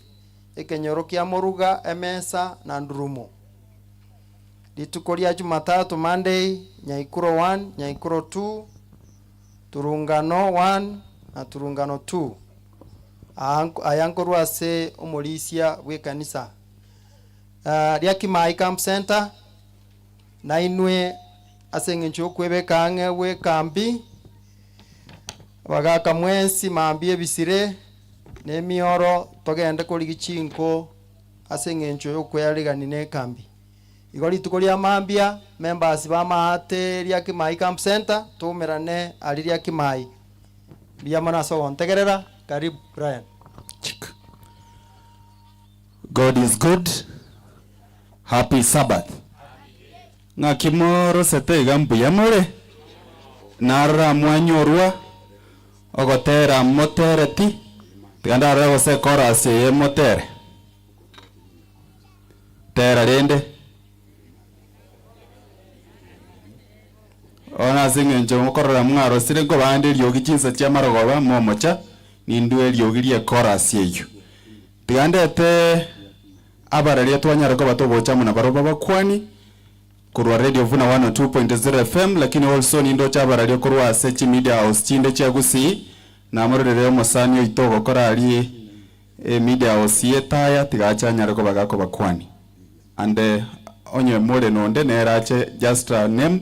ekenyoro kia moruga emesa na ndurumo rituko ria Jumatatu Monday Nyaikuro 1 Nyaikuro 2 Turungano 1 na Turungano 2 ayankorwa ase omorisia bw'ekanisa Riakimai Camp Center nainwe ase eng'encho yokwebeka ang'e bw'ekambi bagaka mwensi mambie ebisire n'emioro togende korigi chinko ase eng'encho yokweyarigani n'ekambi igo rituko ria mambia members ba maate Riakimai Camp Center tumerane ari Riakimai bia ase ogontegerera. Karibu Brian. God is good. Happy Sabbath. Ng'akimoro sete iga mbuya more narora mwanyorwa ogotera motereti tiga ndarora gose chorus eye motere tera rende ona ase eng'encho mokorora mwarosire nkobande eriogi chinsa chia marogoba momocha nindue eriogi rie chorus eywo tiga ndete abararia twanyara koba togocha muna baroba bakwani kurwa Radio Vuna 102.0 FM, lakini also nindo chabararia kurwa ase chi media house chinde chia Gusii namororere omosani oito ogokora arie media house yetaya tigachanyara koba gakobakwani and onye more nonde nerache just a name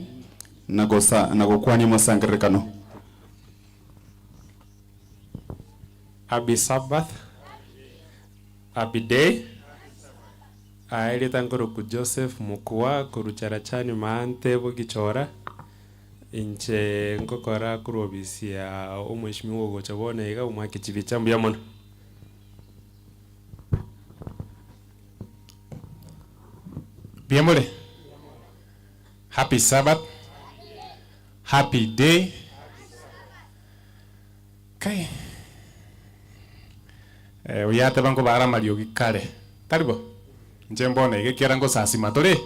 nagosa nagokwani omosangererekano. Happy Sabbath. Happy day. Aereta nkoroku Joseph Mukua korucharachani maante bogichora. Inche nkokora korwa ofisi ya omweshimiwa ogocha bono iga omwake chibicha mbuya mono. Mbuya more? Happy Sabbath. Happy day. Kai. Eh, oyateba nkobara amariogi kare. Tari bo? Inche mbono iga ekiagera ngosasima tore.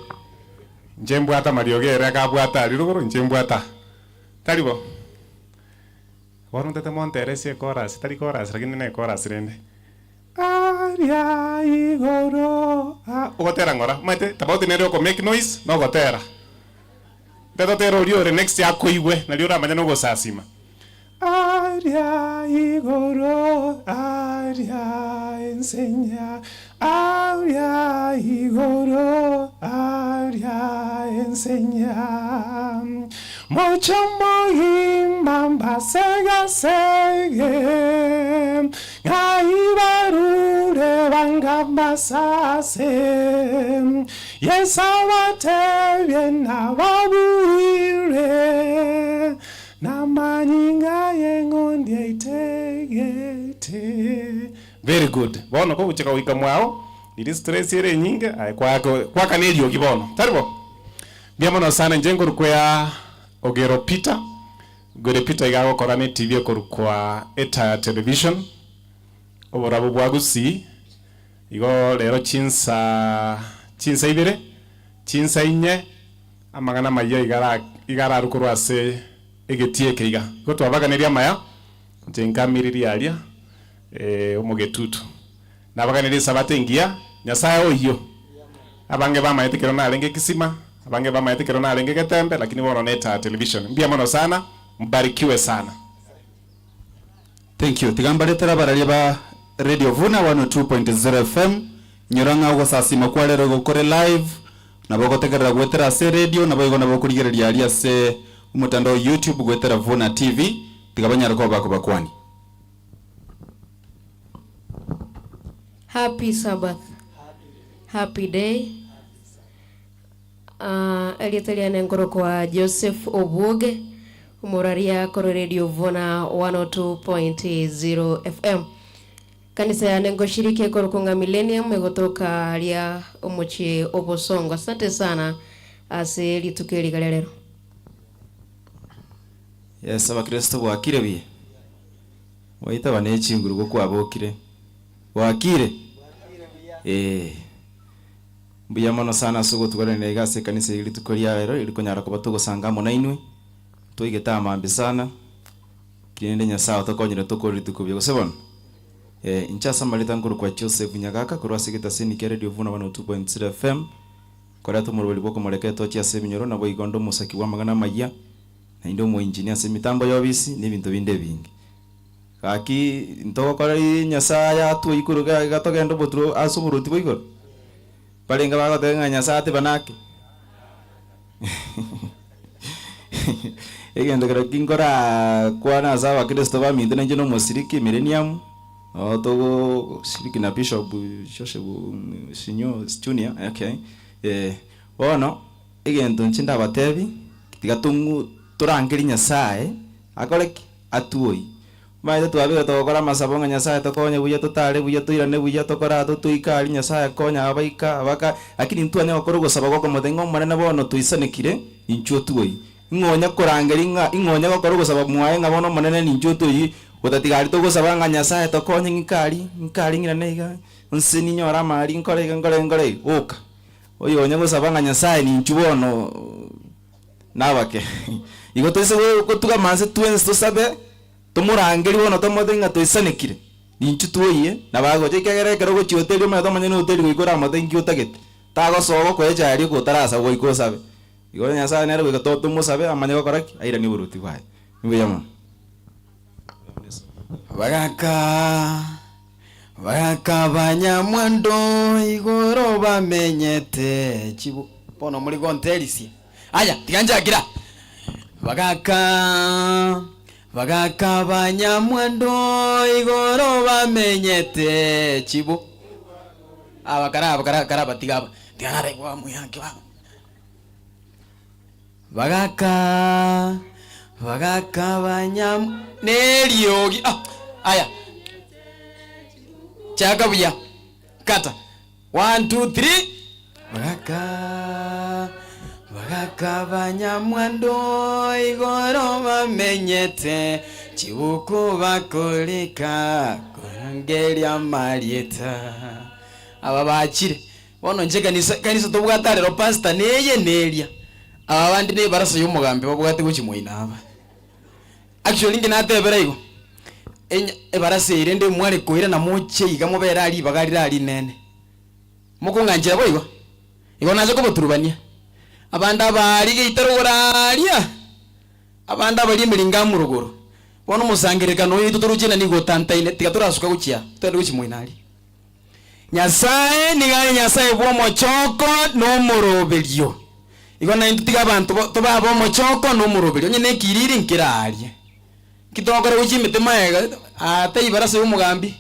Inche mbwate amariogi ere akabwate aria rogoro, inche mbwate aa. Tari bo? Bono ntete monteresie echorus, tari chorus lakini ne echorus rende. Aria igoro a ogotera ng'ora, omanyete tofauti nere oko make noise na ogotera. Ntete otere oria ore next akoigwe nario oramanye na ogosasima. Aria igoro aria ensenya aria igoro aria ensenya moche omogima mbasegasege ng'ai barure banga mbasase Yesu abatebie nababuire namanyinga y'eng'ondi aitegete. Very good. Bono kogochika goika mwao, riria stress ere enyinge, aye kwaka kwakana eriogi bono. Tari bo? Mbuya mono sana inche nkorokwa ya Ogero Peter. Ogero Peter iga agokora ne TV ekorokwa Etaya Television, oborabu bwa Gusii. Igo rero chinsa chinsa ibere, chinsa inye, amang'ana amayia iga ara iga ararwe korwa ase egetii eke iga. Igo twabaganeria amaya, inche nkamiririe aria omogetutu. Nabaganerie esabato engiya, Nyasae oyio. Abange bamaete ekero narenge ekisima, abange bamaete ekero narenge egetembe, lakini bono neta television. Mbuya mono sana, mbarikiwe sana. Thank you. Tiga mbaretere abararia ba Radio Vuna 102.0 FM. Inyora ng'a ogosasima kwa rero igo kore live, nabo ogotegerera goetera ase eradio, naboigo nabo okorigereria aria ase omotandao o YouTube goetera Vuna TV. Tiga banyare koba bakobakwani. Happy Sabbath. Happy day. Ah, erieta riane nkorokwa Joseph Obwoge, omoraria korwa Radio Vuna 102.0 FM. Kanisa yane ngoshiriki ekorokwa ng'a Millennium egotoka aria omochie o Bosongo. Asante sana ase rituko eri riga ria rero. Yes, abakristo bwakire buya? Gwaitaba ne chinguru gokwabokire. Bwakire? Ee. Mbuya mono sana ase ogotugaranera iga ase ekanisa eye rituko ria rero eri konyara koba togosanga amo nainwe. Twaigete amambia sana, rende Nyasaye otokonyire tokore rituko buya gose bono? Eh, inche ase amareta nkorokwa Joseph Nyagaka korwa ase egetaseni kia Radio Vuna 102.0 FM, koreta omorweri bw'okomoreka etochi ase ebinyoro, naboigo onde omosaki bw'amang'ana amayia, naende omoinjinia ase emitambo y'obisi, na ebinto binde ebinge. Gaki ntogokora Nyasaye atwe igoro iga togende oboturo ase oboruoti bwa igoro? Barenge bagoteba ng'a Nyasaye atebane ake? Egento kero ki nkorakwane ase abakristo baminto nainche na omosiriki Millennium, nabo togoshiriki na Bishop Joseph Sinyo Junior, okay, eh. Bono, egento inche ndabatebi, tiga tong'u torangerie Nyasaye akore ki? Atuoyie. Omanyete twabire togokora amasabo ng'a Nyasaye tokonye buya, totare buya, toirane buya, tokore aa totoike aria, Nyasaye konya abaika abaka, lakini ntwanya gokora ogosaba gokomotebia ng'a Omonene bono toisanekire, inchuo tuoyie. Ing'o onya korangeria ng'a ing'o onya gokora ogosaba mwaye ng'a bono Omonene ninchuo tuoyie, gotatiga aria togosaba ng'a Nyasaye tokonye ng'ike aria, ng'ike aria ng'irane iga, onse ninyore amari nkore iga nkore iga nkore iga, oka. Oyo onya gosaba ng'a Nyasaye ninchuo bono nabake. Igo toise gotugama nse twensi tosabe. Tomorangerie bono tomotebi ng'a toisanekire, ninchu twoyie, nabo agocha, ekiagera ekero ogochia hoteli omanyete omonyene hoteli goika oramotebi nki otagete, tagosoa ogokoa echae aria otarasaba goika osabe. Igo Nyasaye nere goika tomosabe amanye gokora ki? Airanie oboruoti bwaye. Mbuya mono. Bagaka, bagaka abanyamwando igoro bamenyete chibu. Bono mori gonterisia. Aya, tiga nchakera. Bagaka, bagaka abanyamwando igoro bamenyete chibu. Aba karaba kara karabatiga aba. Tiga nare mwamuyanke baba. Bagaka. Bagakabanya neriogi. Ah, aya. Chaka buya. Kata. 1 2 3. Bagaka bagakabanya mwando igoro bamenyete chibuku bakolika korangeria marieta. Aba bakire. Bono nje kanisa kanisa tobwatarero pastor neye neria. Aba bandi ne baraso y'umugambi babwate guchimoina aba. Actually ngi natebera igo. Enya ebarasa ire ndi mware koira na moche iga mubera ari bagarira ari nene. Mukung'anjira boigo. Igo naje kuboturubania. Abanda bari geitarogora. Abanda bari emiringa muruguru. Bono musangirekano oyo turuchina nigo tantaine tiga turasuka guchia. Twende guchimoina ari. Nyasaye nigari Nyasaye bwo mochoko no moroberio. Igo na intu tiga abantu tobaba omochoko no moroberio. Onye nekiriri nkirarie. Kitokore guchimete maega ate ibarasa y'omugambi.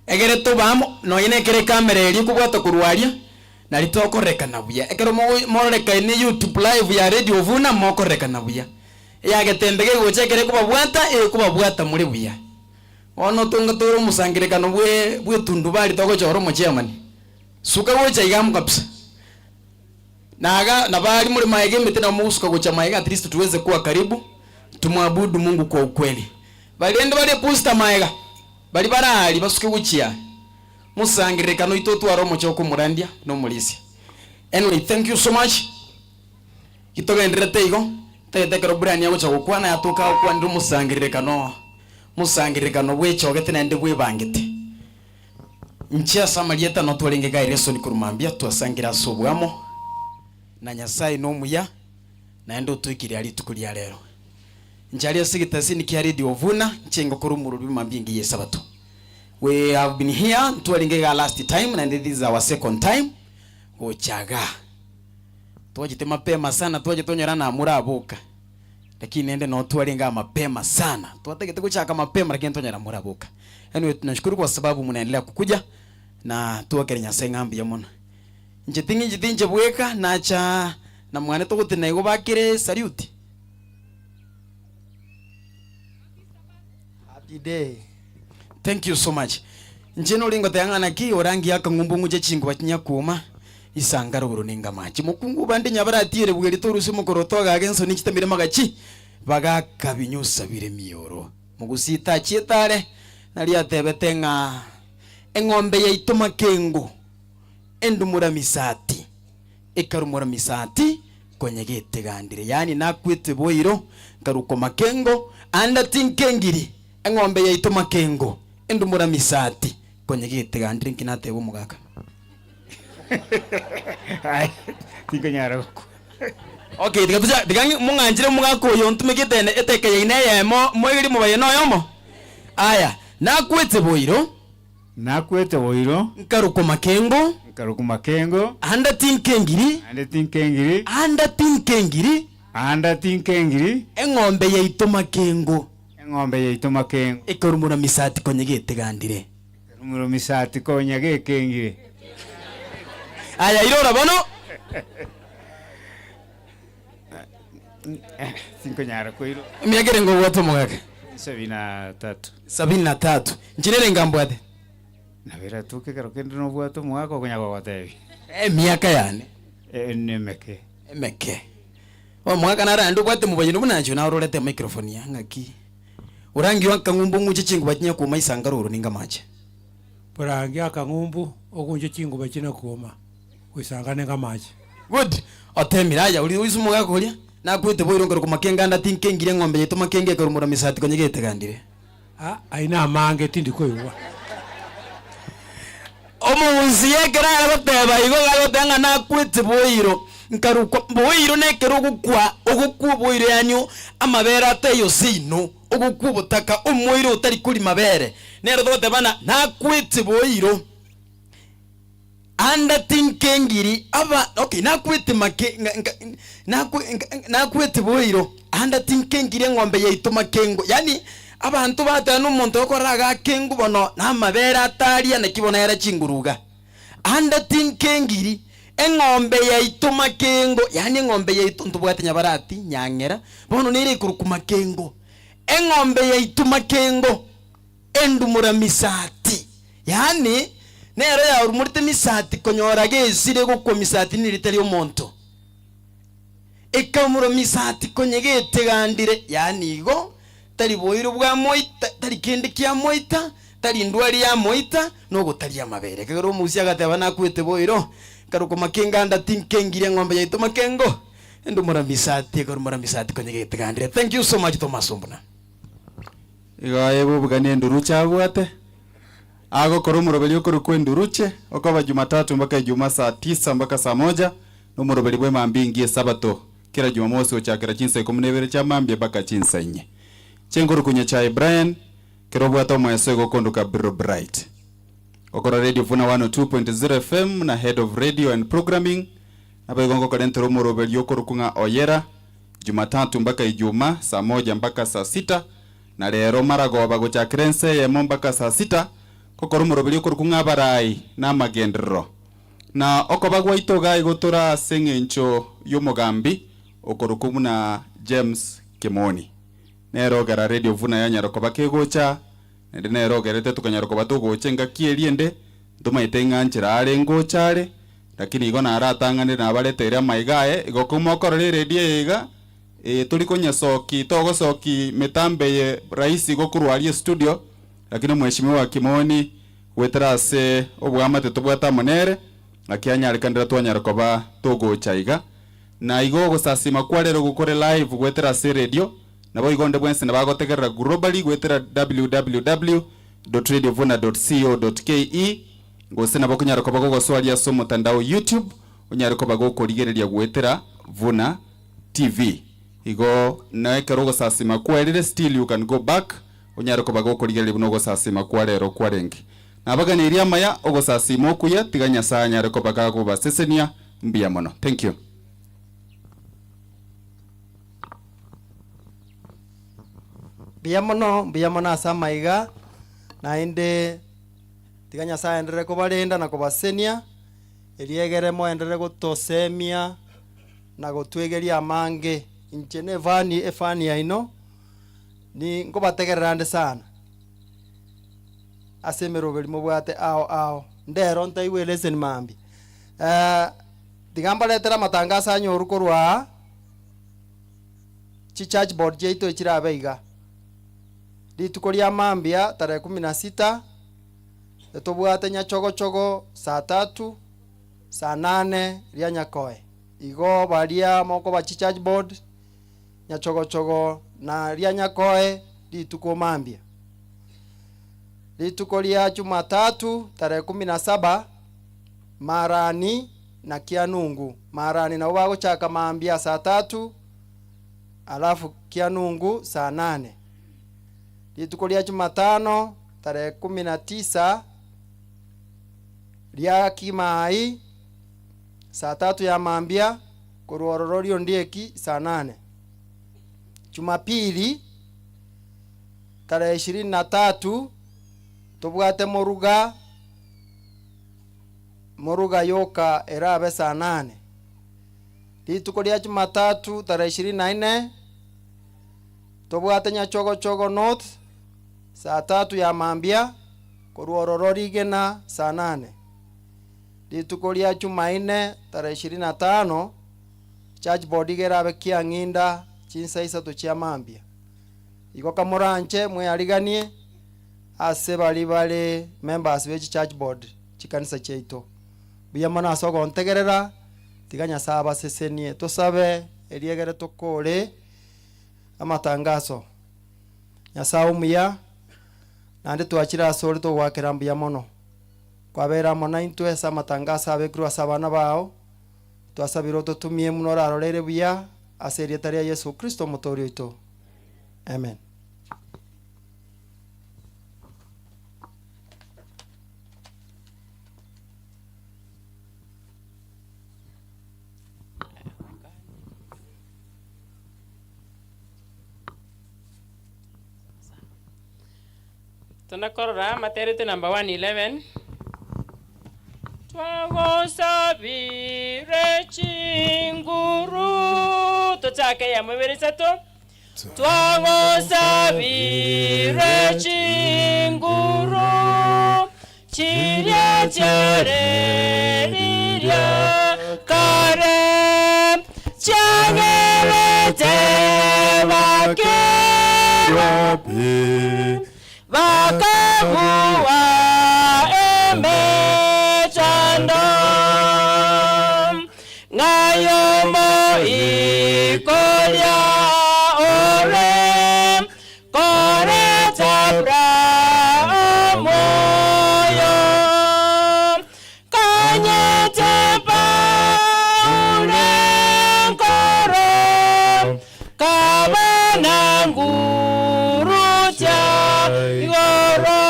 Egere tobamo nonya nekere kamera eri kubwata kurwaria nari tokorekana buya. Ekero mororeka ni YouTube live ya Radio Vuna mokorekana buya. Yagetembege gochekere kubabwata ekubabwata muri buya. Ono tunga toro musangirekano bwe bwetundu bali togochora omochairman. Suka gocha igamu kabisa. Naga nabali muri maege mete na musuka gocha maega at least tuweze kuwa karibu tumwabudu Mungu kwa ukweli. Baliende bali posta maega. Bali barali basuke guchia. Musangirekano itotwara omochoko murandia no mulisia. Anyway, thank you so much. Kitogenderete igo. Tete Brian yagocha gukwana yatuka kwandira musangirekano. Musangirekano bwechogete nende bwebangete. Nchia samalieta no twarenge ga lesson kurumambia twasangira sobwamo na Nyasaye no muya naende utwikire ari tukuria lero. Ncharia sigitasi ni kia Radio Vuna chengo kurumuru bimambia ngiye sabato. We have been here twarenge ga last time and this is our second time gochaga. Twajite mapema sana twaje tonyora na murabuka. Lakini nende no twarenga mapema sana. Twategete kuchaka mapema lakini tonyora murabuka. Anyway, tunashukuru kwa sababu mnaendelea kukuja na tuwakere Nyasaye ngambi ya mono. Nje tingi nje tinje bweka nacha na mwane togote igo bakire salute. Happy day. Thank you so much. Nje nolingo tayangana ki orangi yakangumbu nguje chingu bakinyakuma isangaro buruninga machi mukungu bandi nyabaratire bweri torusi mukoroto gagenso nikitamire magachi bagakabinyusa bire miyoro mugusita chietare nali atebete nga eng'ombe yaituma kengo endumura misati ekarumura misati konyegete gandire yani nakwete boiro karuko makengo anda tinkengiri eng'ombe yaituma kengo endumura misati konyegete gandire nkinatebo mugaka. Ai tinkonyara. Okay, tikatuja tikangi mung'anjire mugaka oyo ntumekete eteke yaine yemo moigiri mubaye noyomo. Aya, nakwete boiro. Nakwete boiro. Nkaruko makengo. Nkaruko makengo. Anda tinkengiri. Anda tinkengiri. Anda tinkengiri. Anda tinkengiri. Eng'ombe yaito makengo. Eng'ombe yaito makengo. Ekarumura misati konyegete gandire. Ekarumura misati konyegekengire. Aya, irora bono. Sinkonyara koiro. Miagere ngo watu mugaka. 73. 73. Nchinere ngambwate. Nabera tuke kero kendo no bwato mwako kunya kwa tebi. Miaka yane. Nemeke. Emeke. O mwaka nara ndo bwate mubaye no bunancho na urorete microphone ya ngaki. Urangi wakangumbu nguche chingu bachinya kuma isangaruro ninga mache. Urangi akangumbu okunje chingu bachina kuma. Uisangane ngamache. Good. Otemiraya uri wisumuga kuria. Nakwete boiro ngoro kumakenga nda tinkengire ng'ombe yetu makenge karumura misati konyegete gandire. Ah, aina mange tindi koyuwa. Omuzi yekera aroteba igo garotanga nakwete boiro nkaruko boiro nekero gukwa ogukwa boiro yanyu amabere ateyo sino ogukwa butaka omoiro utari kuri mabere nero totebana nakwete boiro anda tinkengiri aba okay nakwete make nakwete boiro anda tinkengiri ng'ombe yaito makengo yani abantu batano omuntu okoraga kengu bono namabere ataria nekibona era chinguruga anda tinkengiri Eng'ombe yaito makengo, yaani eng'ombe yaito ntobwate nyabarati nyang'era bono nere ikoruku makengo. Eng'ombe yaito makengo endumura misati, yaani nero yaurumurite misati konyora gesire gokwa misati niritari omonto ekamuro misati konyegete gandire, yaani igo tari boiro bwa moita tari kende kia moita tari ndwari ya moita nogotari amabere. Kegero omusia agateba nakwete boiro karuko makenga nda tinkengire ng'ombe yaito makengo endumura misati ekarumura misati konyegete gandire. Thank you so much Thomas Ombuna. Igo ebubugani enduruche abwate agokora omoroberi okorokwa enduruche okoba Jumatatu mpaka Ijumaa saa 9 mpaka saa 1 n'omoroberi bwe mambingi esabato kila Jumamosi ochakira chinsa 12 cha mambia mpaka chinsa 4 chenguru kunya chai Brian kerobwata omweso egokondoka Bro Bright okora Radio Vuna 102.0 FM na head of radio and programming nabegongo korentero omoroberi okorukunga oyera Jumatatu mpaka Ijumaa saa 1 mpaka saa 6 na lero maragoba gochakira ense yemo mpaka saa 6 kokora omoroberi okorukunga abarai na amagenderero na okobagwa itoga igotora ase eng'encho y'omogambi okoruku na James Kimoni nero gara Radio Vuna yanyara koba kegocha nende nero gerete tukanyara koba tugocha engaki eriende ntomaete ng'anchera are ngocha are lakini igo naratang'anire nabaretere amaiga aye igo komokorora eredio iga turi konyasoki togosoki mitambe ye rahisi gokurwaria studio lakini mheshimiwa Kimoni gwetera ase obwamate tobwata monere akianyarikandira twanyara koba togocha iga na igo gosasima kwarero gukore live gwetera ase radio nabo igonde bwense nabagotegerera globally gwetera www.radiovuna.co.ke gose nabo kunyara koba gogoswaria ase omotandao YouTube onyare koba gokorigereria gwetera Vuna TV igo naekero gosasima kwarire still you can go back onyare koba gokorigereria buno gosasima kwarero kwarenge nabaganiria amaya ogosasima okuya tiga Nyasaye anyare koba gagobasesenia mbuya mono. Thank you. Mbuya mono ase amaiga naende tiga Nyasaye aenderere kobarenda na kobasenia eriegere moenderere gotosemia na gotwegeria amange inche ne evani efani yaino ni nkobategerera ande sana ase emeroberi mobwate ao ao ndero ntaiwe lesson mambi tiga mbaretera amatangaso anyoru korwa chi church board jaito echirabe iga rituko ria mambia tarehe 16 etobwate nyachogochogo saa 3 saa 8 ria nyakoe igo baria moko ba church board nyachogochogo na ria nyakoe rituko mambia rituko ria Jumatatu tarehe 17 Marani na Kianungu. Marani na bagochaka mambia saa 3 alafu Kianungu saa 8. Rituko ria Jumatano tarehe 19 ria Kimai saa 3 ya mambia kuruorororio ndieki saa 8. Jumapili tarehe 23 tobwate Moruga yoka erabe saa 8. Rituko ria Jumatatu tarehe 24 tobwate Nyachogochogo North saa 3 ya mambia kuruororo rigena saa 8. Rituko ria Jumanne tarehe 25 church board igerabe Kiang'inda chinsa isato chia mambia. Igo kamoranche mweariganie ase bari bare members be church board chikanisa cheito. Buya mono ase ogontegerera tiga Nyasaye abasesenie tosabe eriegere tokore amatangaso. Nyasaye omuya nande twachira ase ore togwakera mbuya mono kwabera mono intwe ase amatangaso abekirwe ase abana bao twasabire ototumie muno orarorere buya ase erieta ria Yesu Kristo omotori oito. Amen. Tunakorora materete number 111. Twagosabire chinguru tochake ya mwebere isato twagosabire chinguru chiria chiareriria kare chiagerete bakerubi bakabua emechando ngayomo ikoria ore koretabra omoyo kanyete paurenkoro kabanangurucha igoro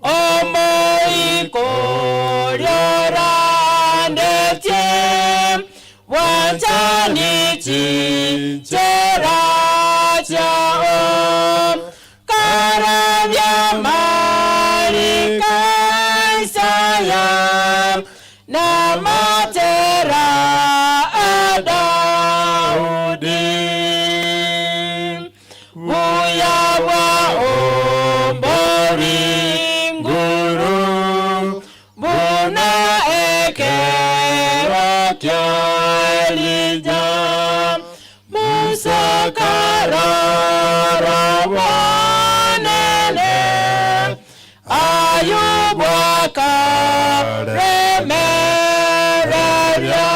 omoikoriorandetie bwanchani chinchera chiao karabia marika Isaya na matera a Daudi buya bwa ombori nguru buna ekero kia Elija Musa karara bonene Ayubu akaremereria.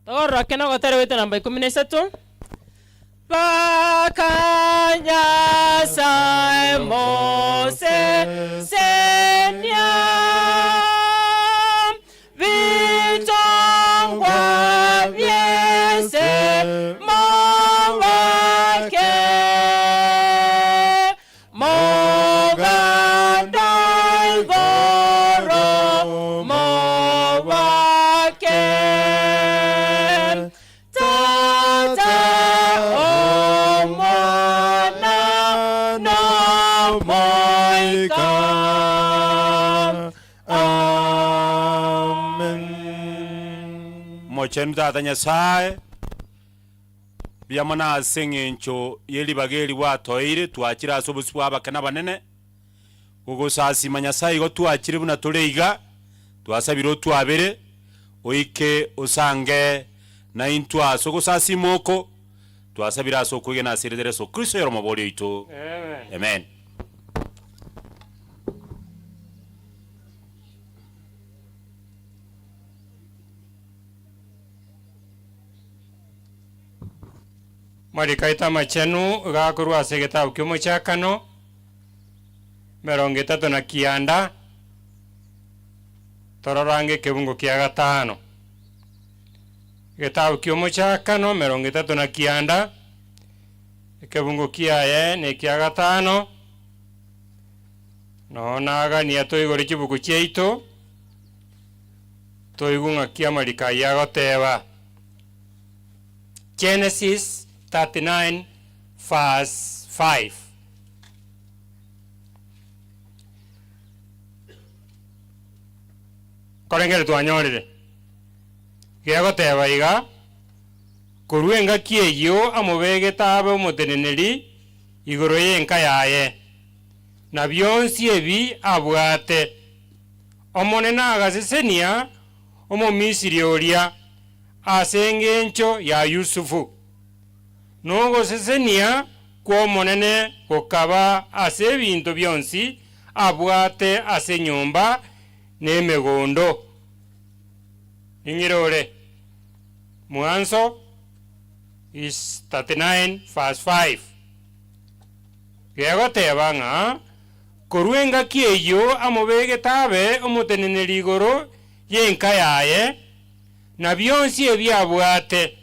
Togorora kena gotera gwete namba 13 bakanyasa Mose senya bitongwa byese mobake mogandaigoro mobake tata omwana nomoika. Amen. Mochenu tata Nyasaye biamana ase eng'encho yeribageri bwatoire twachire ase obosi bwa abakene banene gogosasima Nyasaye igo twachire buna tore iga twasabire otwabere oike osange na intwe ase ogosasima oko twasabire ase okwegena ase erere Yesu Kristo yoro mobori oito. Amen. Marikaita machenu gakorwa ase getabu kia omochakano 39 tororange kebungo kia gatano getabu kia omochakano 39 ekebungo kiaye ne kia gatano nonagania toigore chibuku chiaito toigung'a kia marikai agoteba. Genesis 39 verse 5. Korengere twanyorire gegoteba iga korwa engaki eyio amobegete abe omoteneneri igoro y'enka yaye na bionsi ebi abwate omonene agasesenia omomisiri oria ase eng'encho ya Yusufu nogosesenia kwa omonene gokaba ase ebinto bionsi abwate ase enyomba n'emegondo. Ning'irore Mwanzo is 39 verse 5. Gegoteba ng'a korwa engaki eyio amobegete abe omoteneneri igoro y'enka yaye na bionsi ebiabwate.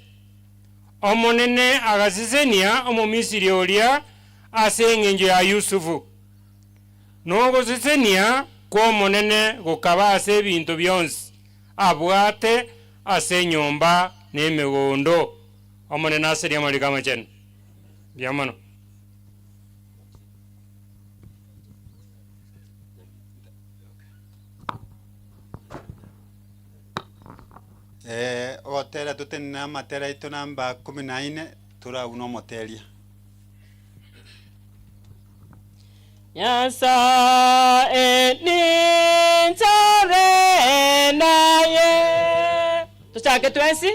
Omonene agasesenia omomisiri oria ase eng'encho ya Yusufu. Nogosesenia kwa omonene gokaba ase ebinto bionsi abwate ase enyomba na emegondo. Omonene aseria amariko amachenu. Mbuya mono. Ogotera totenena amatera aito namba 14 torabuna omoteria. Nyasaye nintore naye. Tuchake twensi.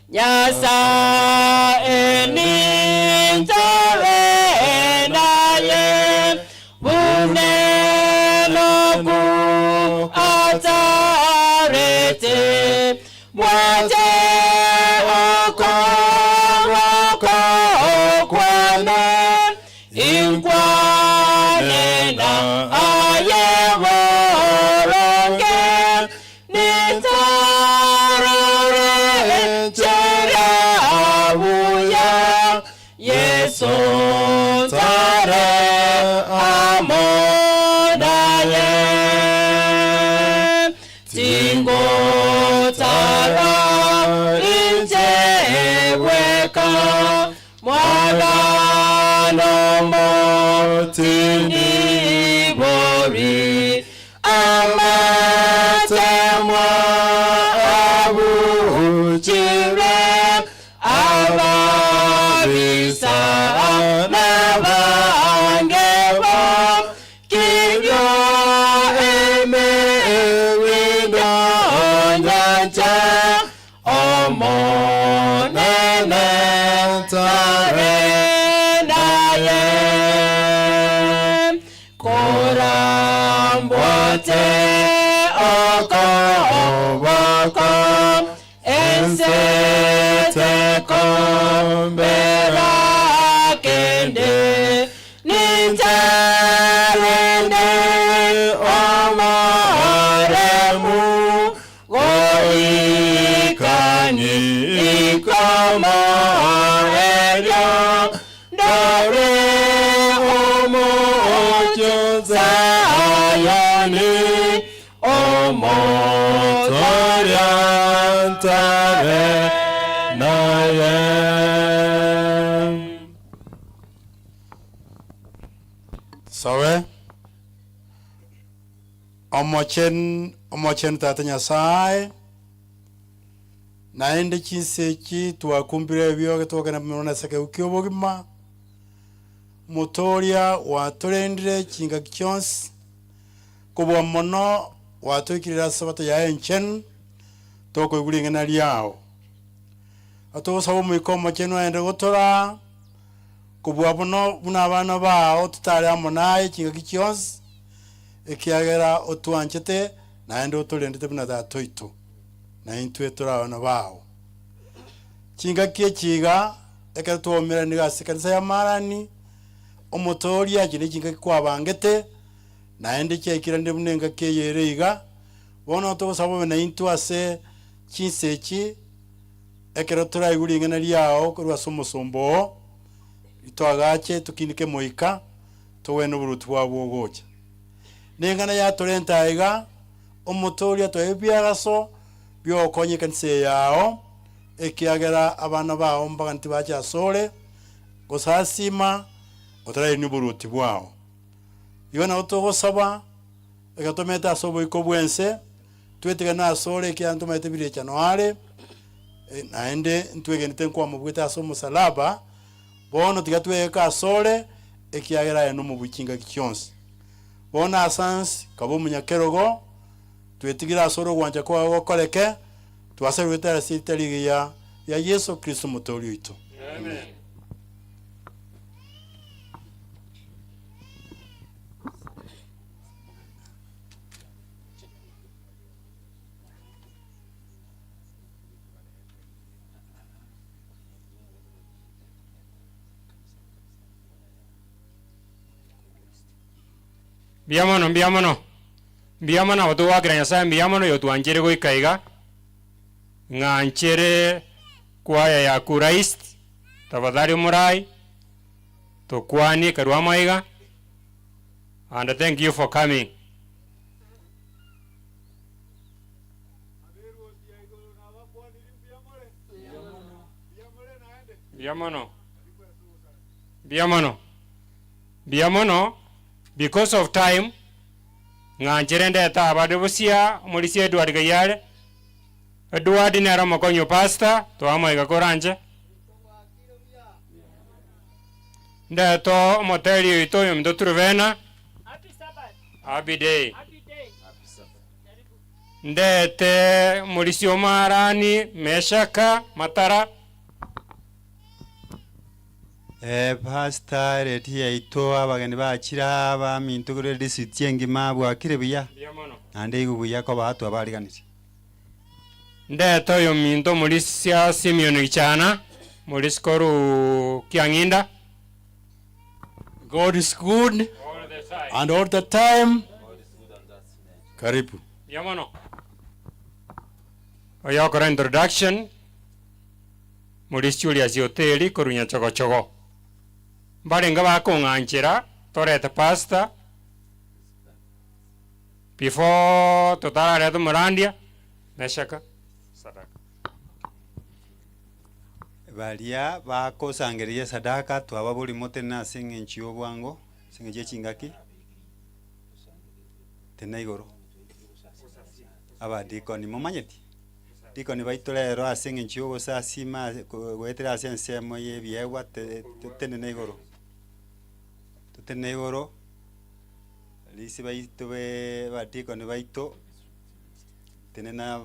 Nyasaye nintore naye. Bunenoku atarete. Mwate okoroko kwana. Inkwanena ayeworonge. Nitarore cherabuya. Yesu tare amonaye. Tingo tara injeweka. Mwana nomotindibori. Amatemwa abuchire. Ababisa nabangebo. Kibyo emewindo nyanja. Omonene tare naye. Korambwate okoboko. Ensete kombera kende. Ninterende omoremu. Goikani ikomoerio. Ndore omocho Zayoni. Omotoria ntare naye. Sawe omochen tata Nyasaye naende chinseki twakumbire ebyoge twogenda muna seke ukiobogima motoria watorendire chingaki chionsi kobwa mono watwikirira sabato ya enchen tokoigura ing'ana riao atogosaba omoika omochenu aende gotora kobwa bono buna abana bao tutare amo naye chingaki chionsi ekiagera otwanchete naende otorendete buna tatoito na intwe tore abana bao chingaki echiga ekero twomeraniga ase ekanisa ya Marani omotoria chine chingaki kwabangete naende chiaikirande buna engaki eyere iga bono togosaba obe na intwe ase chinsechi ekero toraigure ing'ana riao korwa ase omosombo oo twagache tukinike moika towene oboruti bwabwo ogocha neng'ana yatorenta iga omotoria toe biagaso biokonye ekanisa yao ekiagera abana bao mbaganti bacha asore gosasima otaraini oboruti bwao igo nabo togosaba egatomete ase oboiko bwense twetigana asore ekiagera ntomaete birechano are naende ntwegenete nkwamobwete ase omosalaba bono tiga tweka asore ekiagera aye nomobuchingaki chionsi bono asansi kaba omonyakerogo twetigira asore ogwancha kwago gokoreke twasabirwe ase etari ya Yesu Kristo motori oito. Amen. Mbuya mono, mbuya mono. Mbuya mono abo togwakera Nyasaye mbuya mono yotwanchere goika iga, ng'anchere kwaya ya Kura East, tafadhali omorai, tokwanie karwa amo iga, and thank you for coming. Mbuya mono. Mbuya mono. Mbuya mono, because of time, ng'anchere ndeta abade busia, omorisia Edward Gayare. Edward nere omokonyo pastor, twamaiga koranche. Ndeto omoteri oito oyo minto Truvena. Happy day. Ndete omorisia omarani, Meshaka, Matara. Pastor reti yaito abageni bachira abaminto kore district engima bwakire buya. Mbuya mono. Naende igo buya koba atu abariganire. Ndeto oyo minto omorisia Simeon Gichana, morisi koru Kiang'inda. God is good and all the time. Karibu. Mbuya mono. Oyo okora introduction, morisi Julius Oteri koru Nyachogochogo. Mbarenga bakong'anchera, torete pastor, before totarareta omorandia, Meshaka, sadaka. Baria bakosangereria sadaka twababori mote ase eng'encho ya obwango, ase eng'encho ya chingaki, tena igoro. Abadikoni momanyeti? Dikoni baito rero ase eng'encho ya ogosasima, goetera ase ensemo ya ebiegwa, tenena igoro. Totenene igoro, risi baito be abadikoni baito, tenena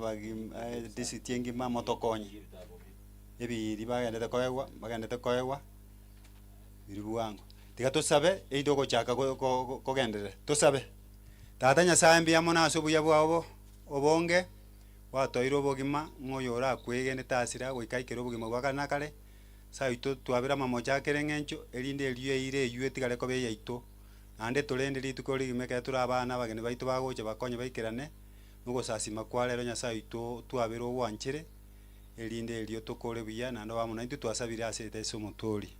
district engima motokonye. Ebiri bagendete koegwa, bagendete koegwa, biri bwango. Tiga tosabe, einde ogochaka kogenderera. Tosabe. Tata Nyasaye mbuya mono ase obuya bwabo obonge, gwatoeire obogima, ng'a oyo orakwegene asira goika aikere obogima bwa kare na kare. Saito twabera amamocha akere eng'encho, erinde erio eire eywo etigare koba eyaito. Naende torende rituko rigima ekero tore abana abageni baito bagocha bakonye baikerane, nogosasima kwa rero Nyasaye oito twabere ogwanchere, erinde erio tokore buya, naende amo naintwe twasabire ase ase omotori.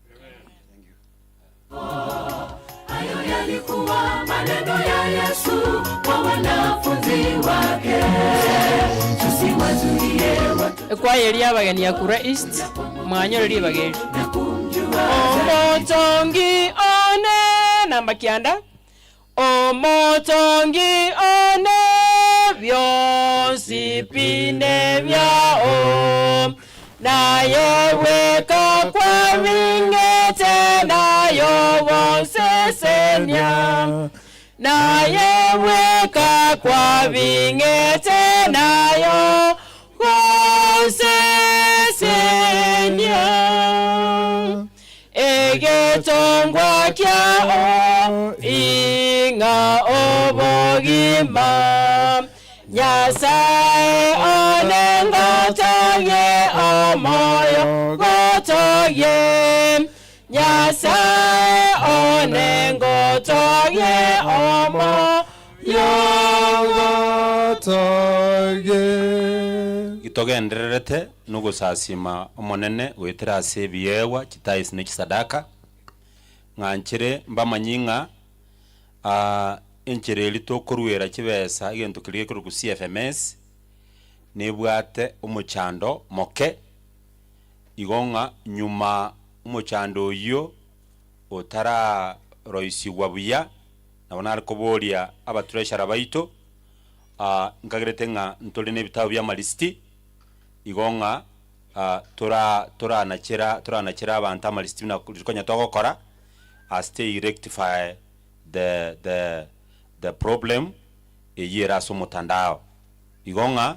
Hayo yalikuwa maneno ya Yesu kwa wanafunzi wake. Tusiwazuie watu Ekwaya eria abageni ya Kura East, mwanyoreri bageri. Omotongi one namba kianda. Omotongi one byonsi pine byao. Naye weka kwa ringete nayo wonsesenia. Naye weka kwa bingete nayo wonsesenia. Egetongwa kyao inga obogima. Nyasaye onengotoye omoyo gotoye. Nyasaye onengotoye omoyo gotoye. Gitogendererete nogosasima omonene goetera ase ebiegwa chitaisi ne chisadaka. Ng'anchere mbamanyi ng'a enchere eri tokorwera chibesa egento keria gekorwa CFMS nebwate omochando moke igo ng'a nyuma omochando oyio otararoisigwa buya nabo nare koboria abatreasurer baito nkagerete ng'a ntore na ebitabu bia amalisiti igo ng'a toranachera abantu amalisiti buna rikonya togokora as they rectify the problem eyera ase omotandao igo ng'a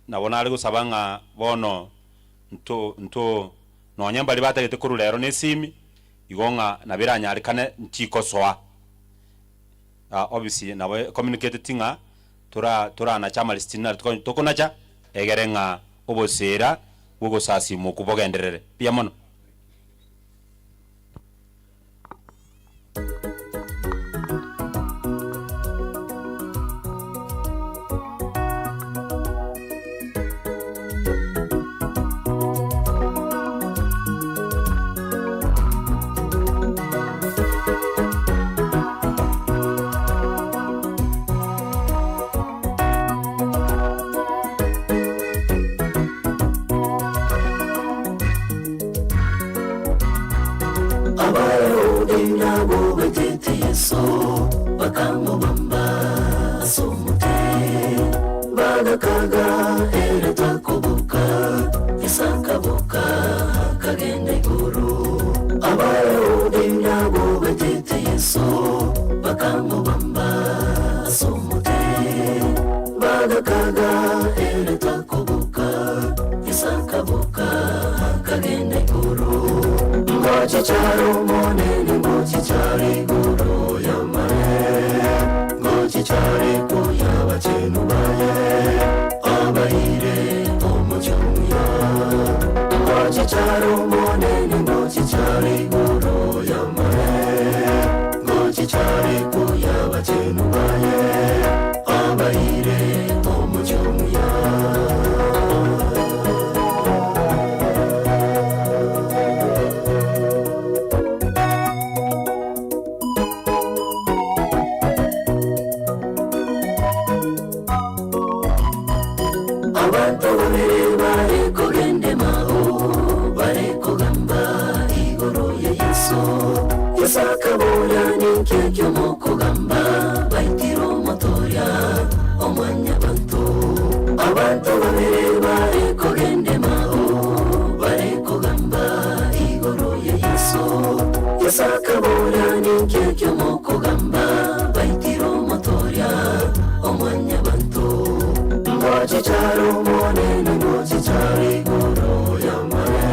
nabo nare gosaba ng'a bono nto nonya mbari batagete korura ero nesimi igo ng'a nabiranyarekane nchikosoa obviously nabo communicate ng'a toranacha amalisiti nari tokonacha egere ng'a obosera bw'ogosasima okubogenderere buya mono. Bagakaga ereta kubuka isakabuka kagenda iguru Abayahudi nabo betete Yesu bakamubamba asumute Bagakaga ereta kubuka isakabuka kagenda iguru Ngochicharo monene ngochichari iguru yamare Ngochichari kuyabachenu baye abaire omuchumya Ngochicharo monene ngochichari iguru yamare Ngochichari kuyabachenu baye abaire omuchumya Abantu babiri barikugende maho barikugamba igoro ya Yesu Yesu akabura ninkekyo mukugamba baitiro motoria omwanya bantu Abantu babiri barikugende maho barikugamba igoro ya Yesu Yesu akabura ninkekyo mukugamba baitiro motoria omwanya bantu Ngochicharo monene ngochichari iguru yamare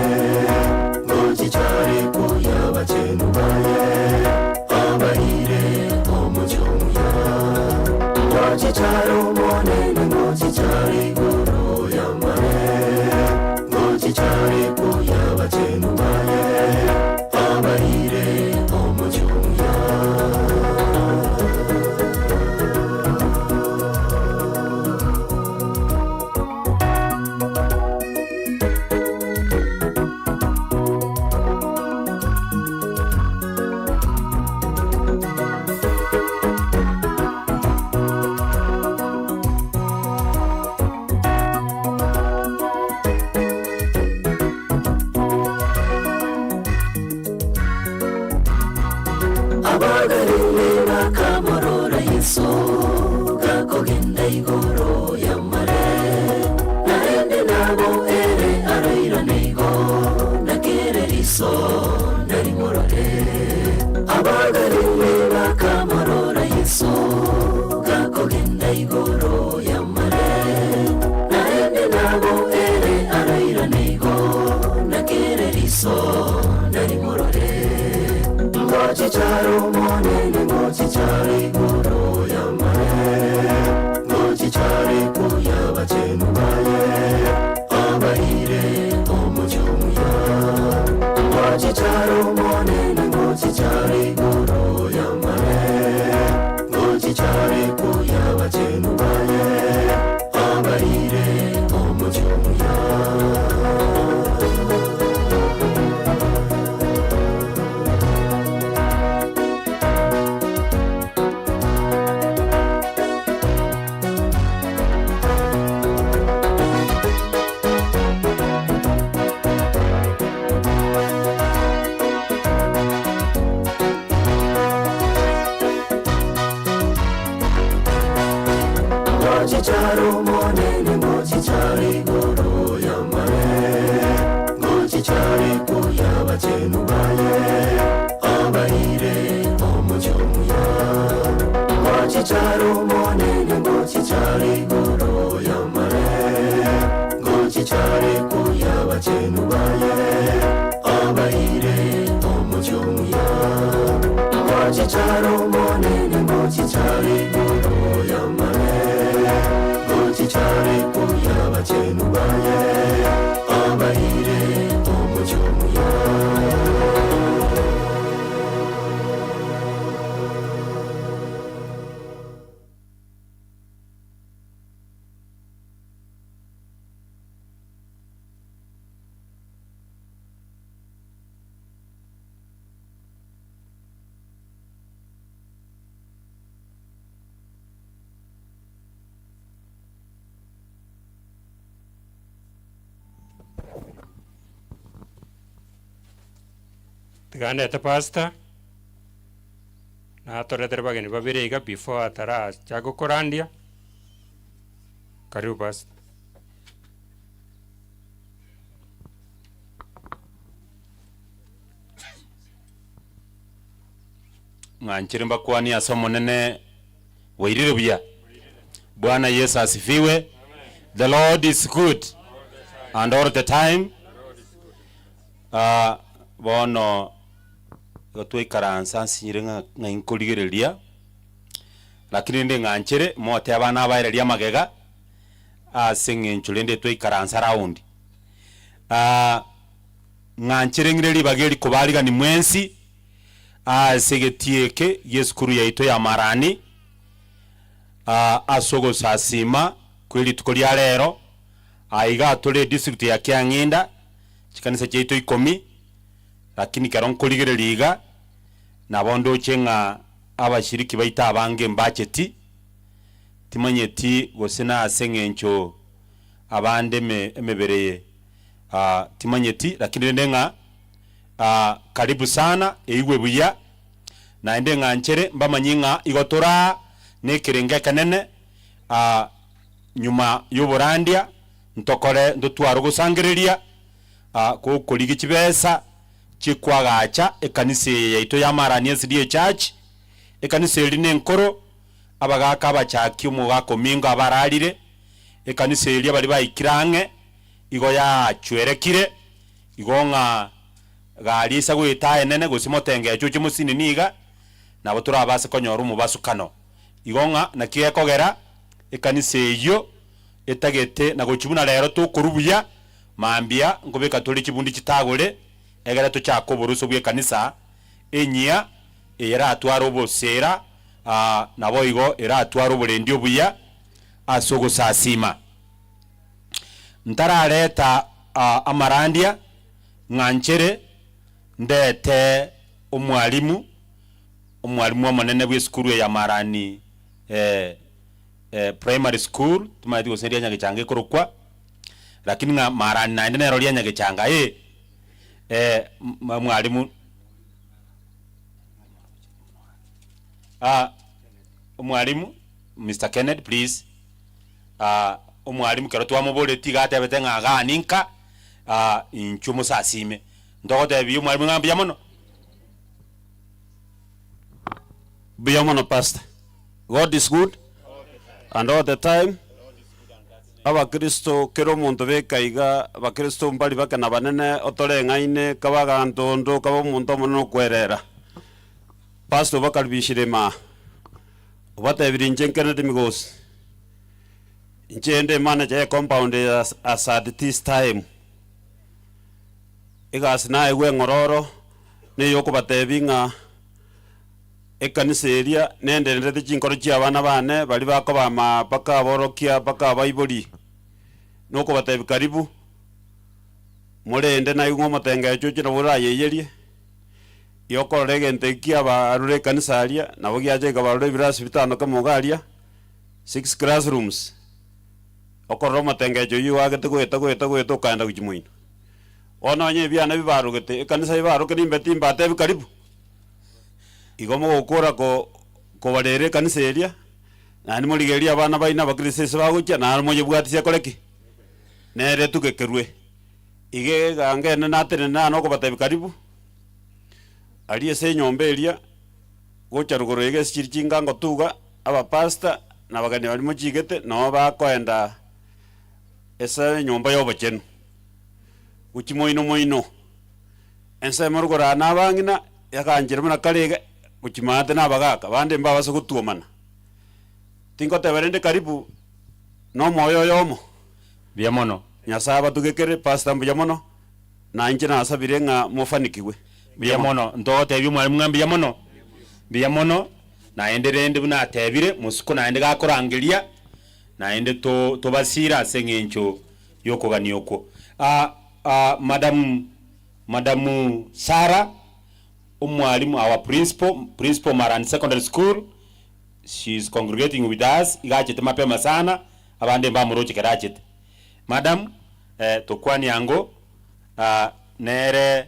Ngochichari kuyabachenu baye abaire omuchumya Ngochicharo monene ngochichari iguru yamare Ngochichari kuyabachenu baye abaire omuchumya Abagarire bakamorora Yesu gakogenda igoro yamare Naende nabo ere arairanego nakereriso narimorore Abagarire bakamorora Yesu gakogenda igoro yamare Naende nabo ere arairanego nakereriso narimorore Ngochicharo monene ngochichari iguru yamare Ngochichari kuyabachenu baye abaire omuchumya Ngochicharo monene ngochichari iguru yamare Ngochichari kuyabachenu baye abaire omuchumya Ngochicharo monene ngochichari iguru yamare Ngochichari kuyabachenu baye abaire omuchumya Ngochicharo monene ngochichari iguru yamare Ngochichari kuyabachenu baye abaire omuchumya Ngochicharo monene ngochichari iguru yamare Ngochichari kuyabachenu baye abaire omuchumya Tiganete pastor natoretere bageni babere iga before atara chagokorandia Karibu pastor. Ng'anchire mbakwani ase omonene wairire buya. Bwana Yesu asifiwe. The Lord is good and all the time. Bono igo twaikaransa nsinyire ng'a ng'a nkorigereria, lakini rende ng'anchere mote abana abaereria amagega ase eng'encho rende twaikaransa round. Ng'anchere ng'ire ribaga eri kobarigani mwensi ase egetie eke gia esukuru yaito ya Marani, ase ogosasima kwa rituko ria rero aiga tore district ya Kiang'inda chikanisa chiaito 10, lakini kero nkorigereria iga nabo ndoche ng'a abashiriki baito abange mbacheti timanyeti gose na ase eng'encho abande emebere timanyeti, lakini rende ng'a karibu sana eigwe buya naende ng'anchere mbamanyi ng'a igo tora nekerenge ekenene nyuma y'oborandia ntokore ntotware ogosangereria kokorigi chibesa chikwagacha ekanisa eye yaito ya Marani SDA Church. Ekanisa eri nenkoro abagaka abachaki omogaka omingo abararire ekanisa eri abari baikire ang'e igo yachwerekire igo ng'a gari esa goeta enene gose motengecho oche mosini niga nabo torabase konyora omobasukano igo ng'a naki gekogera ekanisa eywo etagete na gochibuna rero tokoru buya mambia nkobeka tore chibundi chitagore egere tochaka oboruso bwa ekanisa enyia eratwara obosera nabo igo eratwara oborendi obuya ase ogosasima. Ntarareta amarandia ng'anchere ndete omwalimu omonene bwa esukuru ya Marani primary school tumaeti gose ria Nyagechanga ekorokwa, lakini ng'a Marani naende nero ria Nyagechanga mwalimu omwalimu Mr. Kenneth please. Omwalimu kero twamoboreti iga atebete ng'a gani nka inchwe mosasime ntogotebi omwalimu ng'a mbuya mono. Mbuya mono pastor. God is good and all the time. Abakristo kero omonto bekaiga abakristo mbari bake na banene otoreng'aine kabagantondo kaba omonto omonene okwerera. Pastor bakaribishire ma obatebire inche Kennedy Migosi inche ende manager ya compound as at this time egasi naegwe eng'ororo neyokobatebi ng'a ekanisa eria nendererete chinkoro chia abana bane bari bakobama mpaka aborokia mpaka abaibori nokobatebi karibu morende naigwe omotengecho oche nabo orayeyerie yokorora egento eki abarure ekanisa aria nabo giacha ekabarura ebirasi bitano kamoga aria 6 classrooms okorora omotengecho oywo wagete goeta goeta goeta okaenda gochia moino. Bono onye ebiana bibarogete ekanisa bibaroke nimbe timbatebi karibu igo mogokora kobarera ekanisa eria naende morigereria abana baino abakristo ase bagochia naende moyebwatisia kore ki nere tugekerwe ige egange ene natenene nano okobatebi karibu aria ase enyomba eria gocha rugoro iga ase chiri chingango tuga abapastor na abageni baria mochigete nabo bakoenda ase enyomba ya obochenu gochia moino moino ensemo rugoro aa na abang'ina yaganchire buna kare iga gochia maate na abagaka bande mbabase gotuomana tingoteba rende karibu na omoyo oyomo. Mbuya mono. Nyasaye abatugekere pastor mbuya mono na inche nasabire ng'a mofanikiwe. Mbuya mono ntogotebia omwalimu ng'a mbuya mono mbuya mono naende rende buna atebire mosuko naende gakorangeria naende tobasira ase eng'encho yokogania okwo. Madam Sarah omwalimu our principal Marani Secondary School, she is congregating with us igachete mapema sana abande mbamoroche kerachete. Madam tokwani yango nere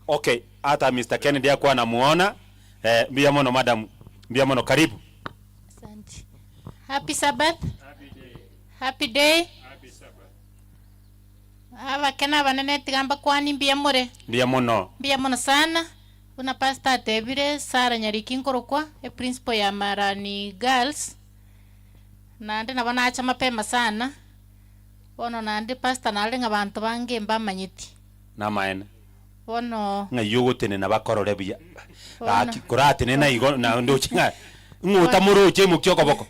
okay hata Mr. Kennedy akuwa namuona. Mbuya mono madam, mbuya mono, karibu. Asante. Happy Sabbath. Happy day. Abake na abanene tiga mbakwani mbuya more. Mbuya mono. Mbuya mono sana. Buna pastor atebire Sarah Nyariki nkorokwa e principal ya Marani Girls. Naende nabo nacha mapema sana. Bono naende pastor nare ng'a abanto bange mbamanyeti. Namaene. Bono Ng'a eywo ogotenena bakorore buya. Bono. Gaki koratenena igo na ndoche ng'a ng'o otamoroche emokia okoboko.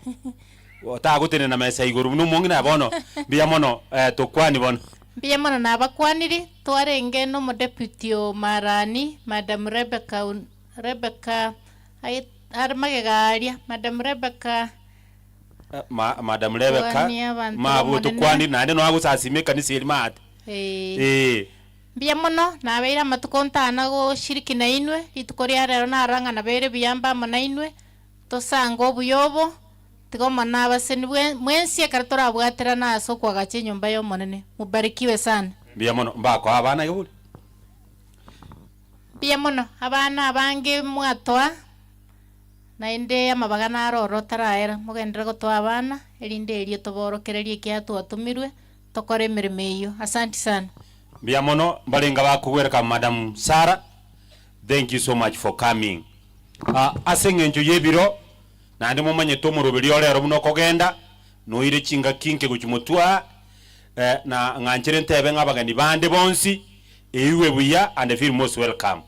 Otagotenena mesa igoro buna omong'ina bono mbuya mono eh, tokwani bono. Mbuya mono nabakwaniri, twarenge na omodeputy o Marani, Madam Rebecca Un- Rebecca aye are magega aria, Madam Rebecca Ma, Madam Rebecca, Kwania abanto mabwo b'Omonene. tokwani naende noagosasima ekanisa eri maate. Eh. Eh. Mbuya mono, nabeire amatuko ntana goshiriki nainwe, rituko ria rero narora ng'a nabeire buya mbe amo nainwe, tosange obuya obo, tiga Omonene abasenibwe mwensi ekero torabwaterane ase okoagacha enyomba y'Omonene. Mubarikiwe sana. Mbuya mono, mbakoa abana iga bori. Mbuya mono, abana abange mwatoa, naende amabaga naro oro otaraera, mogenderere gotoa abana, erinde erio toborokererie ekiagera twatomirwe, tokore emeremo eyio. Asanti sana. Mbuya mono, mbarenge abakogwereka Madam Sarah, thank you so much for coming. Ah, ase eng'encho y'ebiro, naende momanyete omoroberio ore ero buna okogenda, noire chingaki inke gochia motwe aa, eh, na ng'anchere ntebe ng'a abageni bande bonsi, eigwe buya and feel most welcome.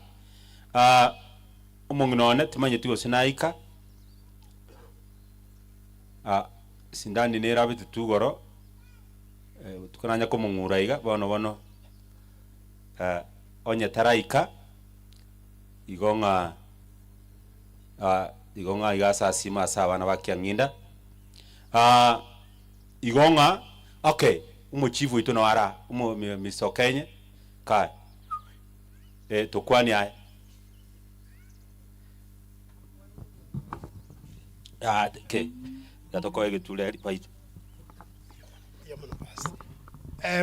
Ah, omong'ina one timanyeti gose naika, ah, sindani nere abetete igoro, eh, botuko nanya komong'ura iga, bono bono, eh, onye taraika, igo ng'a ah, igo ng'a iga asasime ase abana ba Kiang'inda, ah, igo ng'a okay, omochief oito noo ara omo Mister Okenye, kae, eh, tokwanie aye. Ah, okay, tiga tokoe egetureri baito.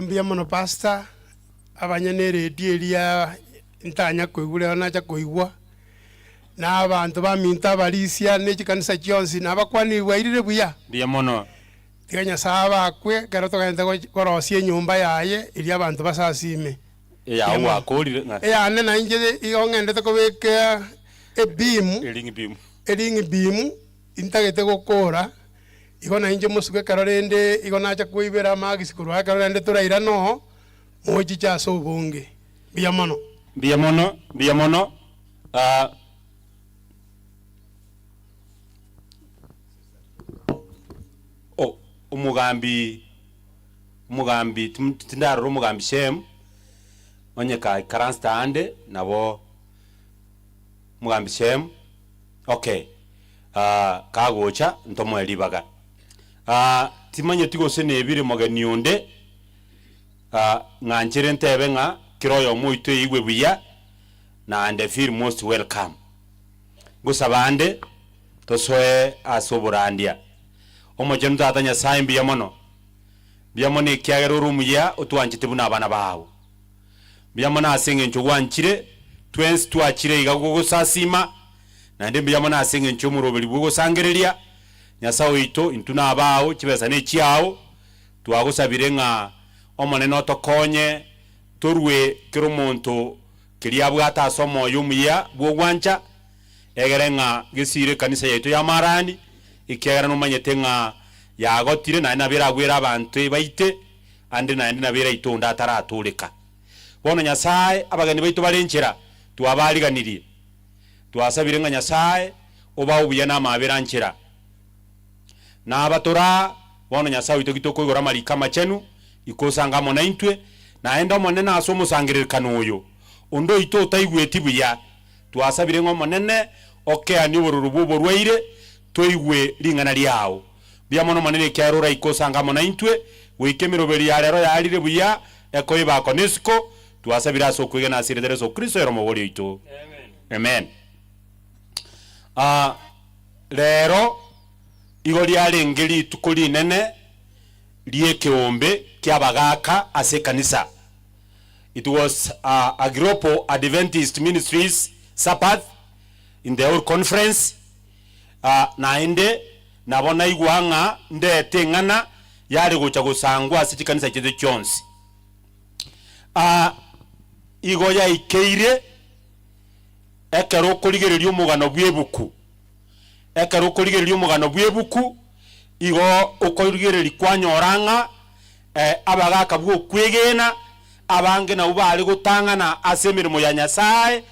Mbuya mono pastor, abanyene eredio eria ntanya koigwa rero nacha koigwa, na abanto baminto abarisia ne chikanisa chionsi nabakwanire bwairire buya. Mbuya mono. Tiga Nyasaye abakwe ekero togente gochi korosia enyomba yaye eria abanto basasime. Eyao gwakorire ng'a. Eyane nainche igo ng'endete kobeka ebeam, Ering beam. ering beam, intagete gokora, igo nainche mosuke ekero rende igo nacha koibera amagisi korwa ekero rende torairane oo, mochiche ase obonge. Mbuya mono. Mbuya mono, mbuya mono, ah. O, omogambi, omogambi tim tindarora omogambi Shem, onye kaikaransete ande, nabo omogambi Shem, okay, kagocha ntomoe ribaga. Timanyeti gose nebire mogeni onde, ng'anchere ntebe ng'a kera oyomo oito eigwe buya, naende feel most welcome. Ngosaba ande tosoe ase oborandia. Omochenu Tata Nyasae mbuya mono, mbuya mono ekiagera ore omuya otwanchete buna abana bao. Mbuya mono ase engencho gwanchire twensi twachire iga gogosasima, naende mbuya mono ase engencho y'omoroberi bw'ogosangereria, Nyasae oito, intwe nabao, chibesa nechiao, twagosabire ng'a Omonene otokonye torue kera omonto keria abwate ase omoyo omuya bw'ogwancha, egere ng'a gesiire ekanisa yaito y'amarani, ekiagera nomanyete ng'a yagotire, naende nabo eragwere abanto ebaite, ande naende nabo eraite onde ataratooreka. Bono Nyasae, abageni baito bare nchera, twabariganirie. Twasabire ng'a Nyasae obae obuya na amaabera nchera. Naba tore aa, bono Nyasae oito ki tokoigora amariko amachenu, ikosange amo naintwe, naende Omonene ase omosangererekano oyo, onde oito otaigweti buya, twasabire ng'a Omonene okeanie obororo bw'oborwaire, toigwe ring'ana riao. Mbuya mono Omonene ekiagera oraike osange amo naintwe, goika emeroberi ya rero yaarire buya, ekoibako nesiko, twasabire ase okwegena ase erieta ria Yeso Kristo ere Omobori oito. Amen. Ah, rero igo riarenge rituko rinene ri'ekeombe ki'abagaaka ase ekanisa. It was a Global Adventist Ministries Sabbath in the whole conference, naende Nabo naigwa ng'a ndete eng'ana yare gocha gosangwa ase chikanisa chiaito chionsi. Aa, igo yaikeire ekero okorigereria omogano bw'ebuku, ekero okorigereria omogano bw'ebuku, igo okorigereria kwanyora ng'a abagaka bw'okwegena abange nabwo bare gotang'ana ase emeremo ya Nyasae,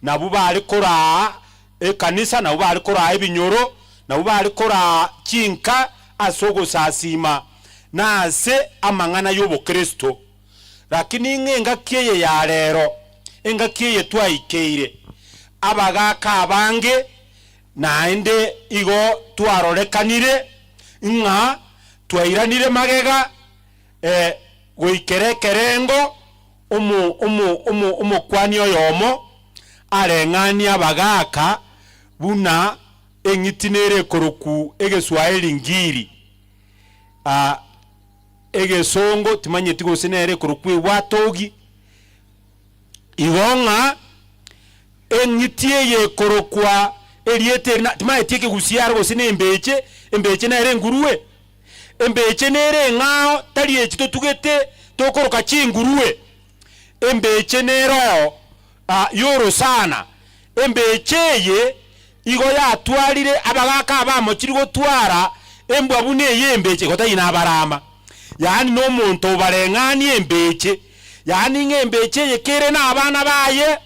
nabwo bare koraa ekanisa, nabwo bare koraa ebinyoro, nabwo bare koraa chinka ase ogosasiima na ase amang'ana y'obokristo. Lakini ng'a engaki eye ya rero, engaki eye twaikeire, abagaka abange naende igo twarorekanire ng'a twairanire magega goikera ekerengo omo omo omo omokuani oyomo areng'anie abagaka buna eng'iti nere ekorokwu egeswaeri ngiri. Egesongo timanyeti gose nere ekorokwa ewatogi. Igo ng'a eng'iti eye ekorokwa erieta eri na timanyeti ekegusii aro gose na embeche, embeche nere engurue? Embeche nere eng'ao tari echi totugete tokoroka chingurue. Embeche nere oo yorosana. Embeche eye igo yatwarire abagaka abamochiri gotwara embwa buna eye embeche, igo tari nabarama, yaani nomonto obareng'anie embeche, yaani ng'a embeche eye kere nabana baye,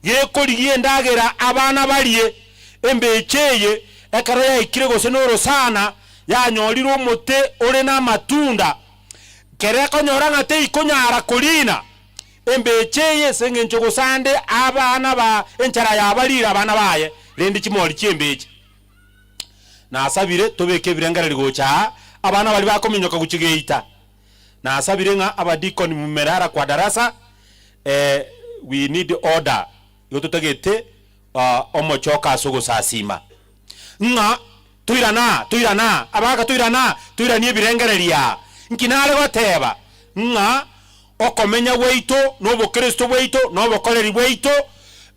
gekorigia endagera abana barie. Embeche eye ekero yaikire gose norosana, yanyorire omote ore namatunda, kere ekonyora ng'a teikonyara korina, Embeche eye ase engencho gose ande abana ba enchara yabarire abana baye, rende chimori chi'embeche. Nasabire tobeke ebirengererio gocha aa, abana baria bakominyoka gochia geita. Nasabire ng'a abadikoni mumerara kwa darasa, we need order, igo totagete omochoko ase ogosasima. Ng'a toirane aa, toirane aa, abagaka toirane aa, toiranie ebirengererio aa. Nki nare goteba? Ng'a okomenya gwaito, na obokristo bwaito, na obokoreri bwaito,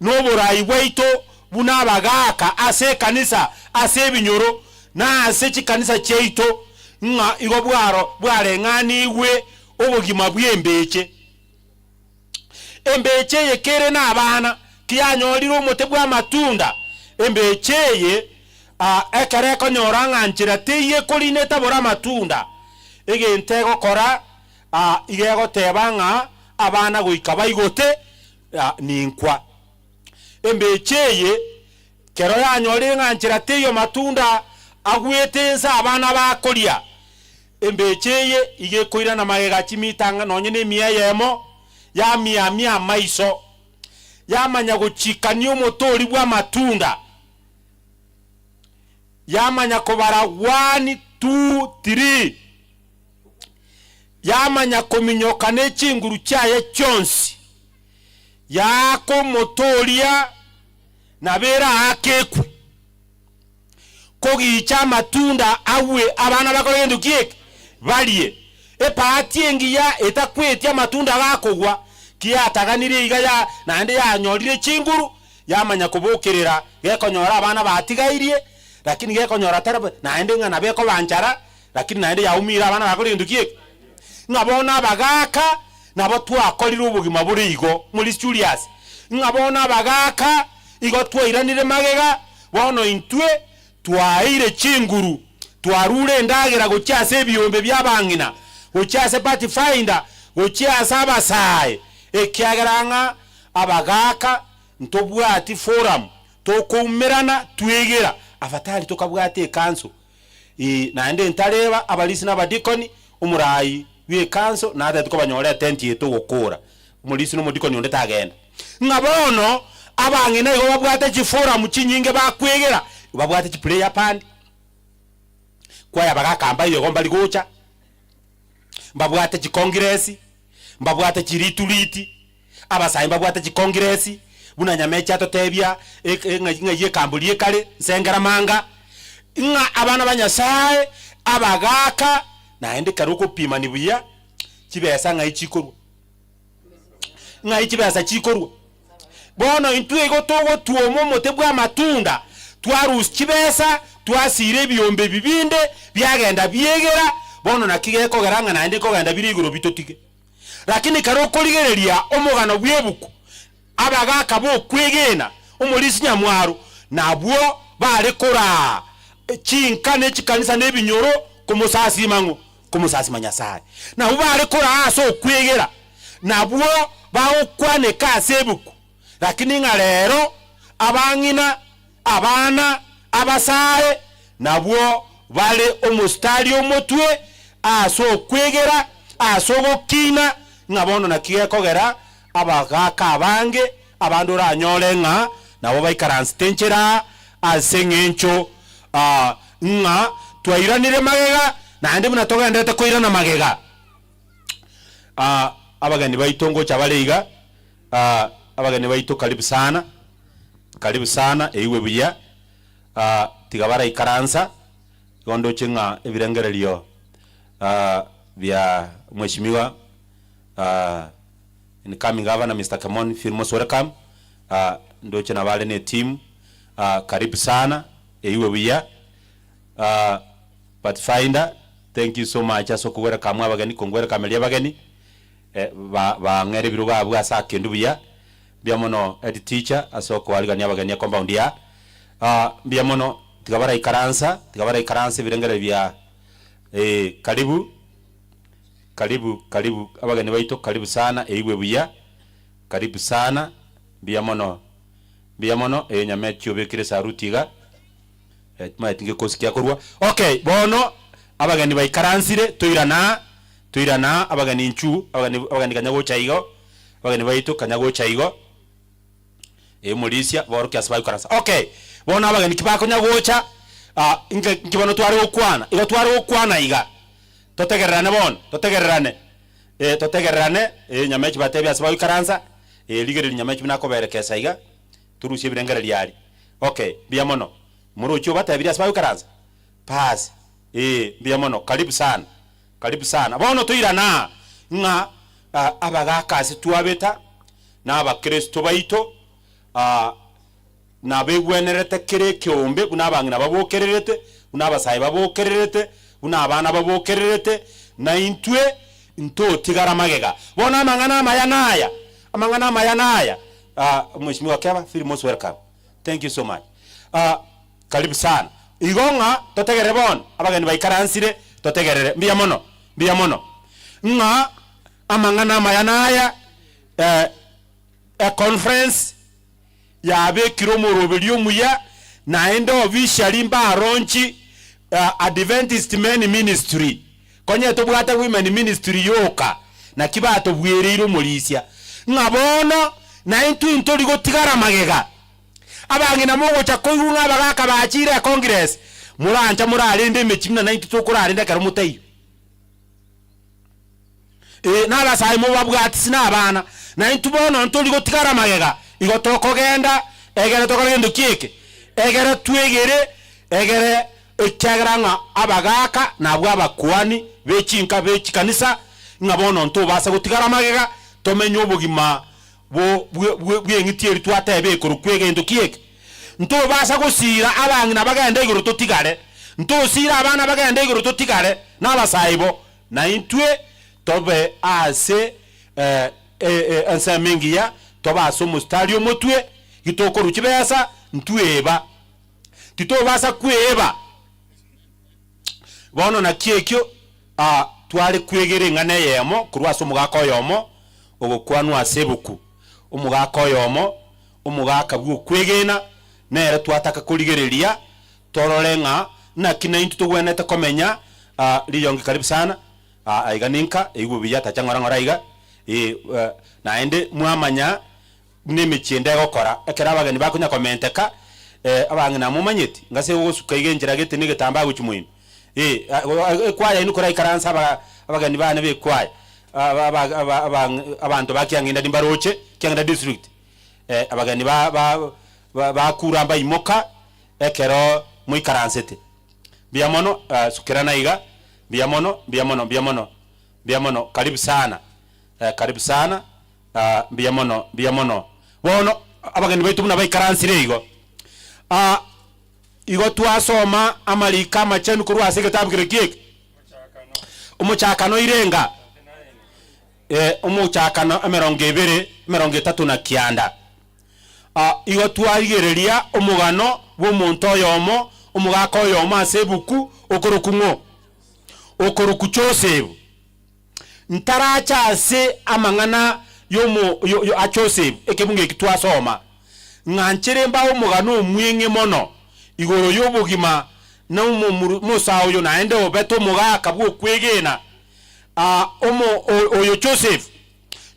na oborai bwaito buna abagaka ase ekanisa, ase ebinyoro, na ase chikanisa chiaito, ng'a igo bwaro bwareng'anigwe obogima bw'embeche. Embeche eye kere nabana, tiyanyorire omote bw'amatunda. Embeche eye ekero ekonyora ng'a nchera teiyo ekorina etabore amatunda, egento egokora iga egoteba ng'a abana goika baigote ninkwa. Embeche eye kero yanyorire ng'a nchera teiyo matunda agwete ense abana bakoria, Embeche eye iga ekoirana magega chimita ang'e nonye nemia eyemo, yamiamia amaiso, yamanya gochikania omotori bw'amatunda, yamanya kobara one, two, three, yamanya kominyoka ne chinguru chiaye chionsi, yaaka omote oria, nabo eraake ekwe. Kogicha amatunda agwe abana bakore gento ki eke? Barie. Epaati engiya etakweti amatunda gakogwa, kiyataganire iga ya naende yanyorire chinguru, yamanya kobokerera gekonyora abana batigairie, lakini gekonyora tari naende ng'a nabo ekoba nchara, lakini naende yaumire abana bakore gento ki eke? Ng'a bono abagaaka nabo twakorire obogima bore igo, Maurice Julius, ng'a bono abagaaka igo twairanire magega, bono intwe twaeire chinguru, twarure endagera gochia ase ebiombe bi'abang'ina, gochia ase Pathfinder, gochia ase abasae, ekiagera ng'a abagaaka ntobwati forum tokoumerana twegera, afadhali tokabwate ecouncil. Ee, naende ntareba abarisi na abadikoni, omoraai bw'ekanso natagete kobanyora etenti eye togokoora, omorisi na omodikoni onde tagenda. Ng'a bono abang'ina igo babwate chiforamu chinyinge bakwegera, babwate chiprayer band, kwaya bagakamba igo mbari gocha, mbabwate chikongiresi, mbabwate chirituriti, Abasae mbabwate chikongiresi, buna Nyameche atotebia, ng'ai ekamburi ekare, nsengera manga, ng'a abana ba Nyasae, abagaaka, naende ekero okopimani buya, chibesa ng'ai chikorwa? Ng'ai chibesa chikorwa? Bono intwe igo togotwoma omote bw'amatunda, twarusia chibesa. Twasira ebiombe ebi binde, biagenda biegera, bono naki gekogera ng'a naende nkogenda bire igoro bitotige. Lakini kare okorigereria omogano bw'ebuku, abagaka bokwegena, omorisia nyamwaro, nabwo bare koraa chinka ne chikanisa na ebinyoro komosasima ng'o? Komosasima Nyasaye. Nabwo bare koraa ase okwegera, nabwo bagokwaneka ase ebuku. Lakini ng'a rero abang'ina, abana, abasae nabwo bare omostari omotwe ase okwegera, ase ogokina, ng'a bono naki gekogera abagaka abange abande oranyore ng'a nabo baikaransete enchera ase eng'encho ng'a twairanire magega naende buna togenderete koirana magega. Abageni baito ngocha bare iga, abageni baito karibu sana, karibu sana eigwe buya, tiga baraikaransa, igo ndoche ng'a ebirengererio bia mweshimiwa incoming governor Mister Kemoni feel most welcome, ndoche nabo are na eteam, karibu sana, eigwe buya. Pathfinder, thank you so much ase okogwerekamwa abageni, kongwerekameria abageni, ba bang'ere ebirogo abwo ase akendu buya, mbuya mono head teacher ase okoarigania abageni ecompound ya. Mbuya mono, tiga baraikaransa, tiga baraikaransa ebirengererio bia karibu, karibu, karibu abageni baito karibu sana eigwe buya, karibu sana, mbuya mono, mbuya mono, nyameti obekire esaruti iga. Timanyeti ngekosi kiakorwa. Okay, bono abageni baikaransire, toirana aa, toirana aa, abageni inchuo, abageni abageni kanya gocha igo, abageni baito kanya gocha igo, omorisia borokia ase bagoikaransa. Okay, bono abageni ki bakonya gocha, inke inki bono tware gokwana? Igo tware gokwana iga, totegererane bono, totegererane, totegererane, nyamechi batebie ase bagoikaransa, rigereria nyamechi buna akoberekesa iga, torusie ebirengererio aria. Okay, mbuya mono. Moroche obatebirie ase bagoikaransa? Baas, ee, mbuya mono, karibu sana, karibu sana. Bono toirane aa, ng'a abagaaka ase twabeta, na abakristo baito, nabegwenerete kera ekeombe, buna abang'ina babokererete, buna abasae babokererete, buna abana babokererete, na intwe ntotigara magega. Bono amang'ana amaya naya, amang'ana amaya naya, Mweshimiwa Keba, feel most welcome. Thank you so much. Karibu sana. Igo ng'a totegerere bono, abageni baikaransire, totegerere. Mbuya mono, mbuya mono. Ng'a amang'ana amaya naya, econference yabekire omoroberio omuya, naende officially mbaronchi Adventist Men Ministry, konye tobwate Women Ministry yoka, naki batobwereire omorisia, ng'a bono naintwe ntori gotigara magega. Abang'ina mogocha koigwa ng'a abagaka bachiire econgress, morancha morarende emechie buna naintwe tokorarenda ekero motaiyo. Ee, na abasae mobabwatisi na abana, naintwe bono ntori gotigara magega, igo tokogenda egere tokore gento ki eke? Egere twegere, egere ekiagera ng'a abagaaka nabwo abakuani be chinka be chikanisa, ng'a bono ntobasa gotigara magega, tomenye obogima bo bwe bwe bw'eng'iti eria twateba ekorokwa egento ki eke? Ntobasa gosiira abang'ina bagende igoro totigare, ntosiire abana bagende igoro totigare, na abasae bo, na intwe tobe ase ensemo engiya, tobe ase omositari omotwe, gitokorwa chibesa, ntweba. Titobasa kweba. Bono naki ekio tware kwegera eng'ana eyemo korwa ase omogaka oyomo ogokwanwa ase ebuku. Omogaka oyomo, omogaka bw'okwegena, nere twataka korigereria torore ng'a naki naintwe togwenerete komenya. Riyongi karibu sana, aiga ninka, eigwe buya tacha ng'ora ng'ora aiga, naende mwamanya buna emechie ende egokora, ekero abageni bakonya komenteka, abang'ina momanyeti, ngase gosuka iga enchera gete na egetambaa gochia moino, ekwaya yaino koraikaranse aba abageni bane b'ekwaya, aba aba aba abang abanto ba Kiang'inda nimbaroche, Kiang'inda district, abageni ba ba ba bakura mbaimoka ekero moikaransete. Mbuya mono, sukerana iga, mbuya mono, mbuya mono, mbuya mono, mbuya mono, karibu sana, karibu sana. Mbuya mono, mbuya mono. Bono abageni baito buna baikaransire igo. Igo twasoma amariko amachenu korwa ase egetabu kere kieke omochakano irenga omochakano emerongo ebere emerongo etato na kianda. Igo twarigereria omogano bwa omonto oyomo omogaka oyomo ase ebuku okoroku ng'o okoroku Joseph ntaracha ase amang'ana yomo a Joseph ekebungo eki twasoma ng'anchere mbao omogano omweng'e mono igoro y'obogima na omosa oyo naende obete omogaka bwa okwegena omo oyo Joseph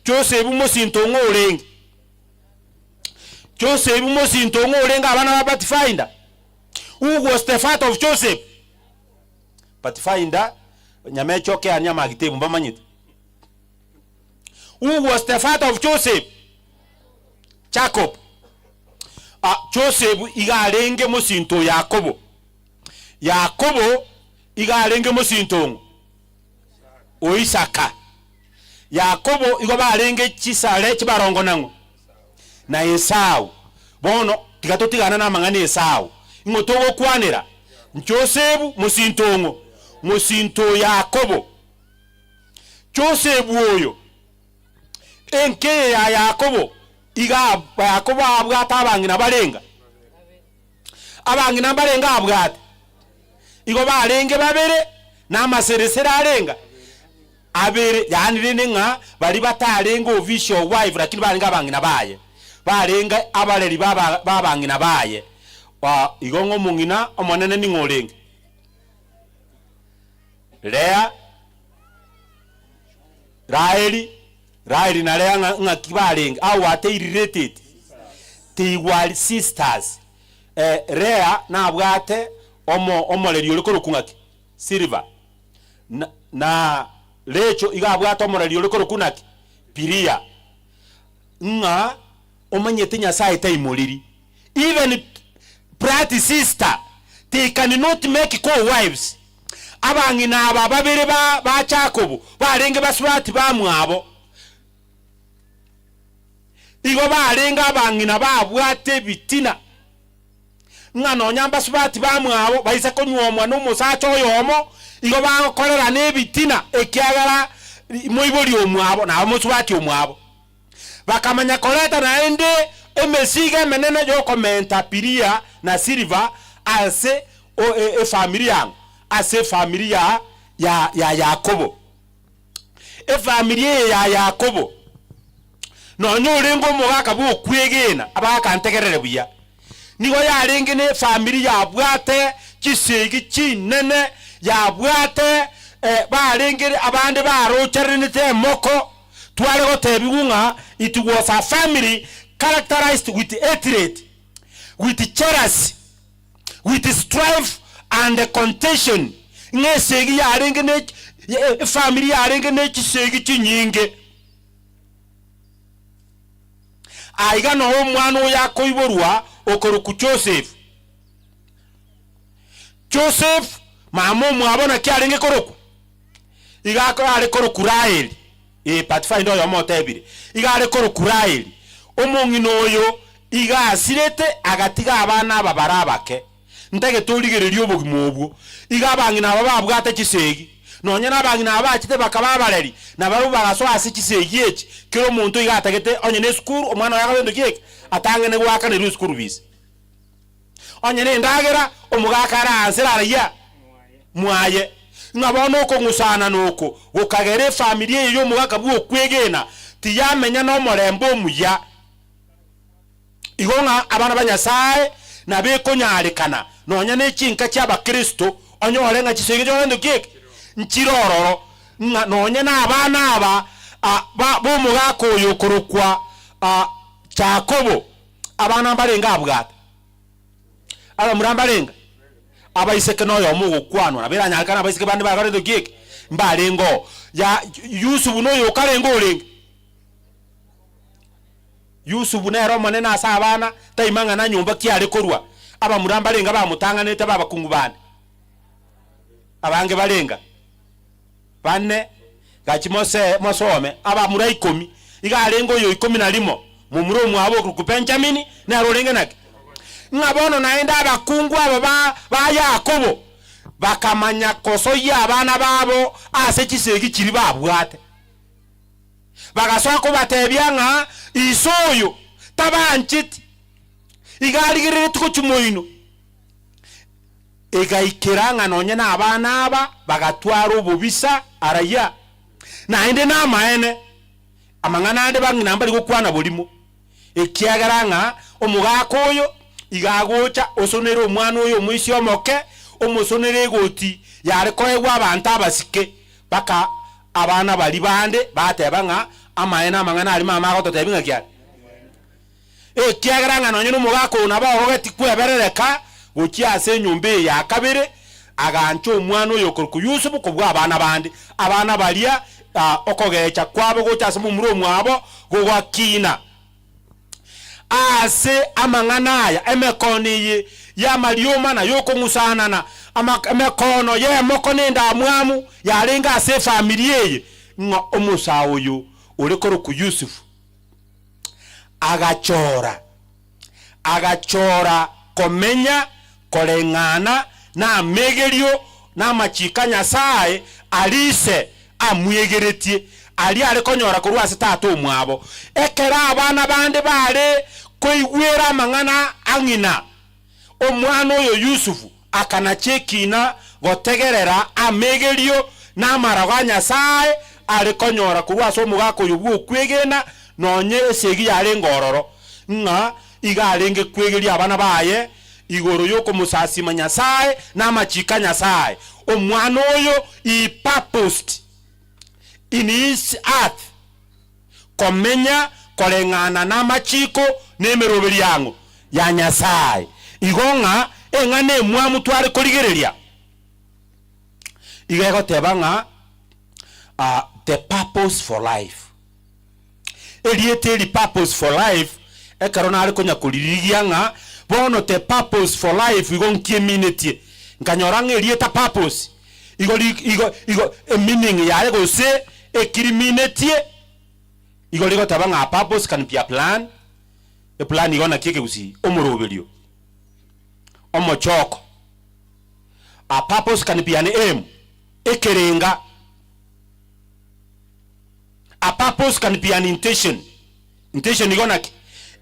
Joseph mosinto ng'o orenge Joseph mosinto ng'o orenge abana ba Pathfinder. Who was the father of Joseph? Pathfinder nyamecho keania amagitebu mbamanyete. Who was the father of Joseph? Jacob. Joseph iga arenge mosinto Yakobo. Yakobo iga arenge mosinto o Isaka. Yakobo igo barenge chisare chibarongo nang'o na Esau. Bono tiga totigana na amang'ana Esau. Ing'o togokwanera Joseph mosinto ng'o mosinto Yakobo. Joseph oyo enkeye ya Yakobo iga Yakobo abwate abang'ina barenga abang'ina barenga abwate igo barenge babere na amaseresere arenga abere, yaani rende ng'a bari batarenga official wife lakini barenga abang'ina baye barenga abareri babang'ina baye. Igo ng'o omong'ina omonene ning'o orenge Lea Raheli Raheli na Lea ng'aki barenge how are they related? They were sisters. Lea nabwate omoreri ore korokwa ng'aki Silver na Rachel iga abwate omoreri ore korokwa ng'aki Piria. Ng'a omanyete Nyasaye taimoriri. Even blood sister they cannot make co-wives. Abang'ina aba babere ba Jacob barenge basubati bamwabo. Igo barenge abang'ina babwate ebitina. Ng'a nonya mbasubati bamwabo baise konyuomwa na omosacha oyomo igo bagokorera na ebitina ekiagera moibori omwabo na omosubati omwabo. Bakamanya koreta naende emesiga emenene yokomenta Piria na Silver ase efamiri ase familia ya Yakobo. Efamilia ya Yakobo nonye orenge omogaka bwa okwegena abakantegerere buya nigo yarenge ne efamiri yabwate chisegi chinene yabwate barenge abande barocherenete emoko tware gotebiwa ng'a it was a family characterized with hatred, with jealousy, with strife and contention. Ng'esegi yarenge ne efamiri yarenge ne chisegi chinyinge. Aiga no omwana oyo akoiborwa okoroku Joseph. Joseph mama omwabo naki arenge korokwa iga are koroku Raheli. Pathfinder oyo omotebire iga are koroku Raheli. Omong'ina oyo iga asirete agatiga abana aba bare abake ntagete torigereria obogima obwo iga abang'ina aba babwate chisegi nonya na abang'ina aba bachete bakaba abareri na barabwo bagasoa ase chisegi echi kera omonto iga atagete onye na esukuru omwana oyo akagenda kieke atang'ene goakanerwa esukuru fees onye na endagera omogaka aransere araiya mwaye. Ng'a bono okong'usana noko gokagera efamiri eye y'omogaka bwa okwegena tiyamenya na omorembe omuya. Igo ng'a abana ba Nyasaye nabekonyarekana nonya ne chinka chia abakristo onyore ng'a chisegi chogento kieke nchirororo ng'a nonya na abana aba bomogaka oyo okorokwa Jakobo abana mbarenga abwate abamura mbarenga abaiseke noyo omogokwanwa naberanyarekana abaiseke bande bakarento kieke mbarengo ya Yusufu noyo okarenga orenge Yusufu nero omonene ase abana taimang'ana nyomba kiare korwa abamura mbarenga bamotang'anete babakungu bande abange barenga bane gachi mose mosome abamura 10 iga arenga oyo 11 mumura omwabo okorokwa Benjamini nero orenge naki Ng'a bono naende abakungu aba ba ba Yakobo bakamanya kosoyia abana babo ase chisegi chiria babwate. Bagasoa kobatebia ng'a ise oyo tabancheti, iga arigereretie gochia moino. Egaikera ng'a nonye na abana aba bagatwara obobisa araiya, naende namaene, amang'ana ande bang'ina mbari gokwana borimo, ekiagera ng'a omogaka oyo iga agocha osonere omwana oyo omoisia omoke, omosonere egoti yare koegwa abanto abasike, mpaka abana baria bande bateba ng'a amaene amang'ana aria mama agototebia ng'aki are. Ekiagera ng'a nonye nomogaka oyo nabo aorogeti kweberereka gochia ase enyomba eye ya kabere, agancha omwana oyo okorokwa Yusufu kobua abana bande. Abana baria okogecha kwabo gocha ase momura omwabo gogakina. Ase amang'ana aya emekono eye y'amariomana y'okong'usanana, emekono y'emoko na endamwamu yarenge ase efamiri eye, ng'a omosae oyo ore korokwa Yusufu agachora, agachora komenya koreng'ana namegerio na amachiko a Nyasae aria ise amwegeretie, aria are konyora korwa ase tata omwabo. Ekero abana bande baare koigwera amang'ana a ng'ina, omwana oyo Yusufu akanacha ekina gotegerera amegerio na amarago a Nyasae are konyora korwa ase omogaka oyo bw'okwegena, nonye esegi yarenge ororo, ng'a iga arenge kwegeria abana baye igoro y'okomosasima Nyasae na amachiko a Nyasae. Omwana oyo he purposed in his heart komenya koreng'ana namachiko na emeroberi yang'o? Ya Nyasae. Igo ng'a eng'ana emwamu tware korigereria iga egoteba ng'a the purpose for life. Erieta eri purpose for life ekero nare konya koririgia ng'a bono the purpose for life igo nki eminetie, nkanyora ng'a erieta purpose igo ri igo igo emeaning yaye gose eki riminetie igo rigoteba ng'a a purpose can be a plan, eplan igo naki ekegusii? Omoroberio, omochoko. A purpose can be an aim, ekerenga. A purpose can be an intention. Intention igo naki?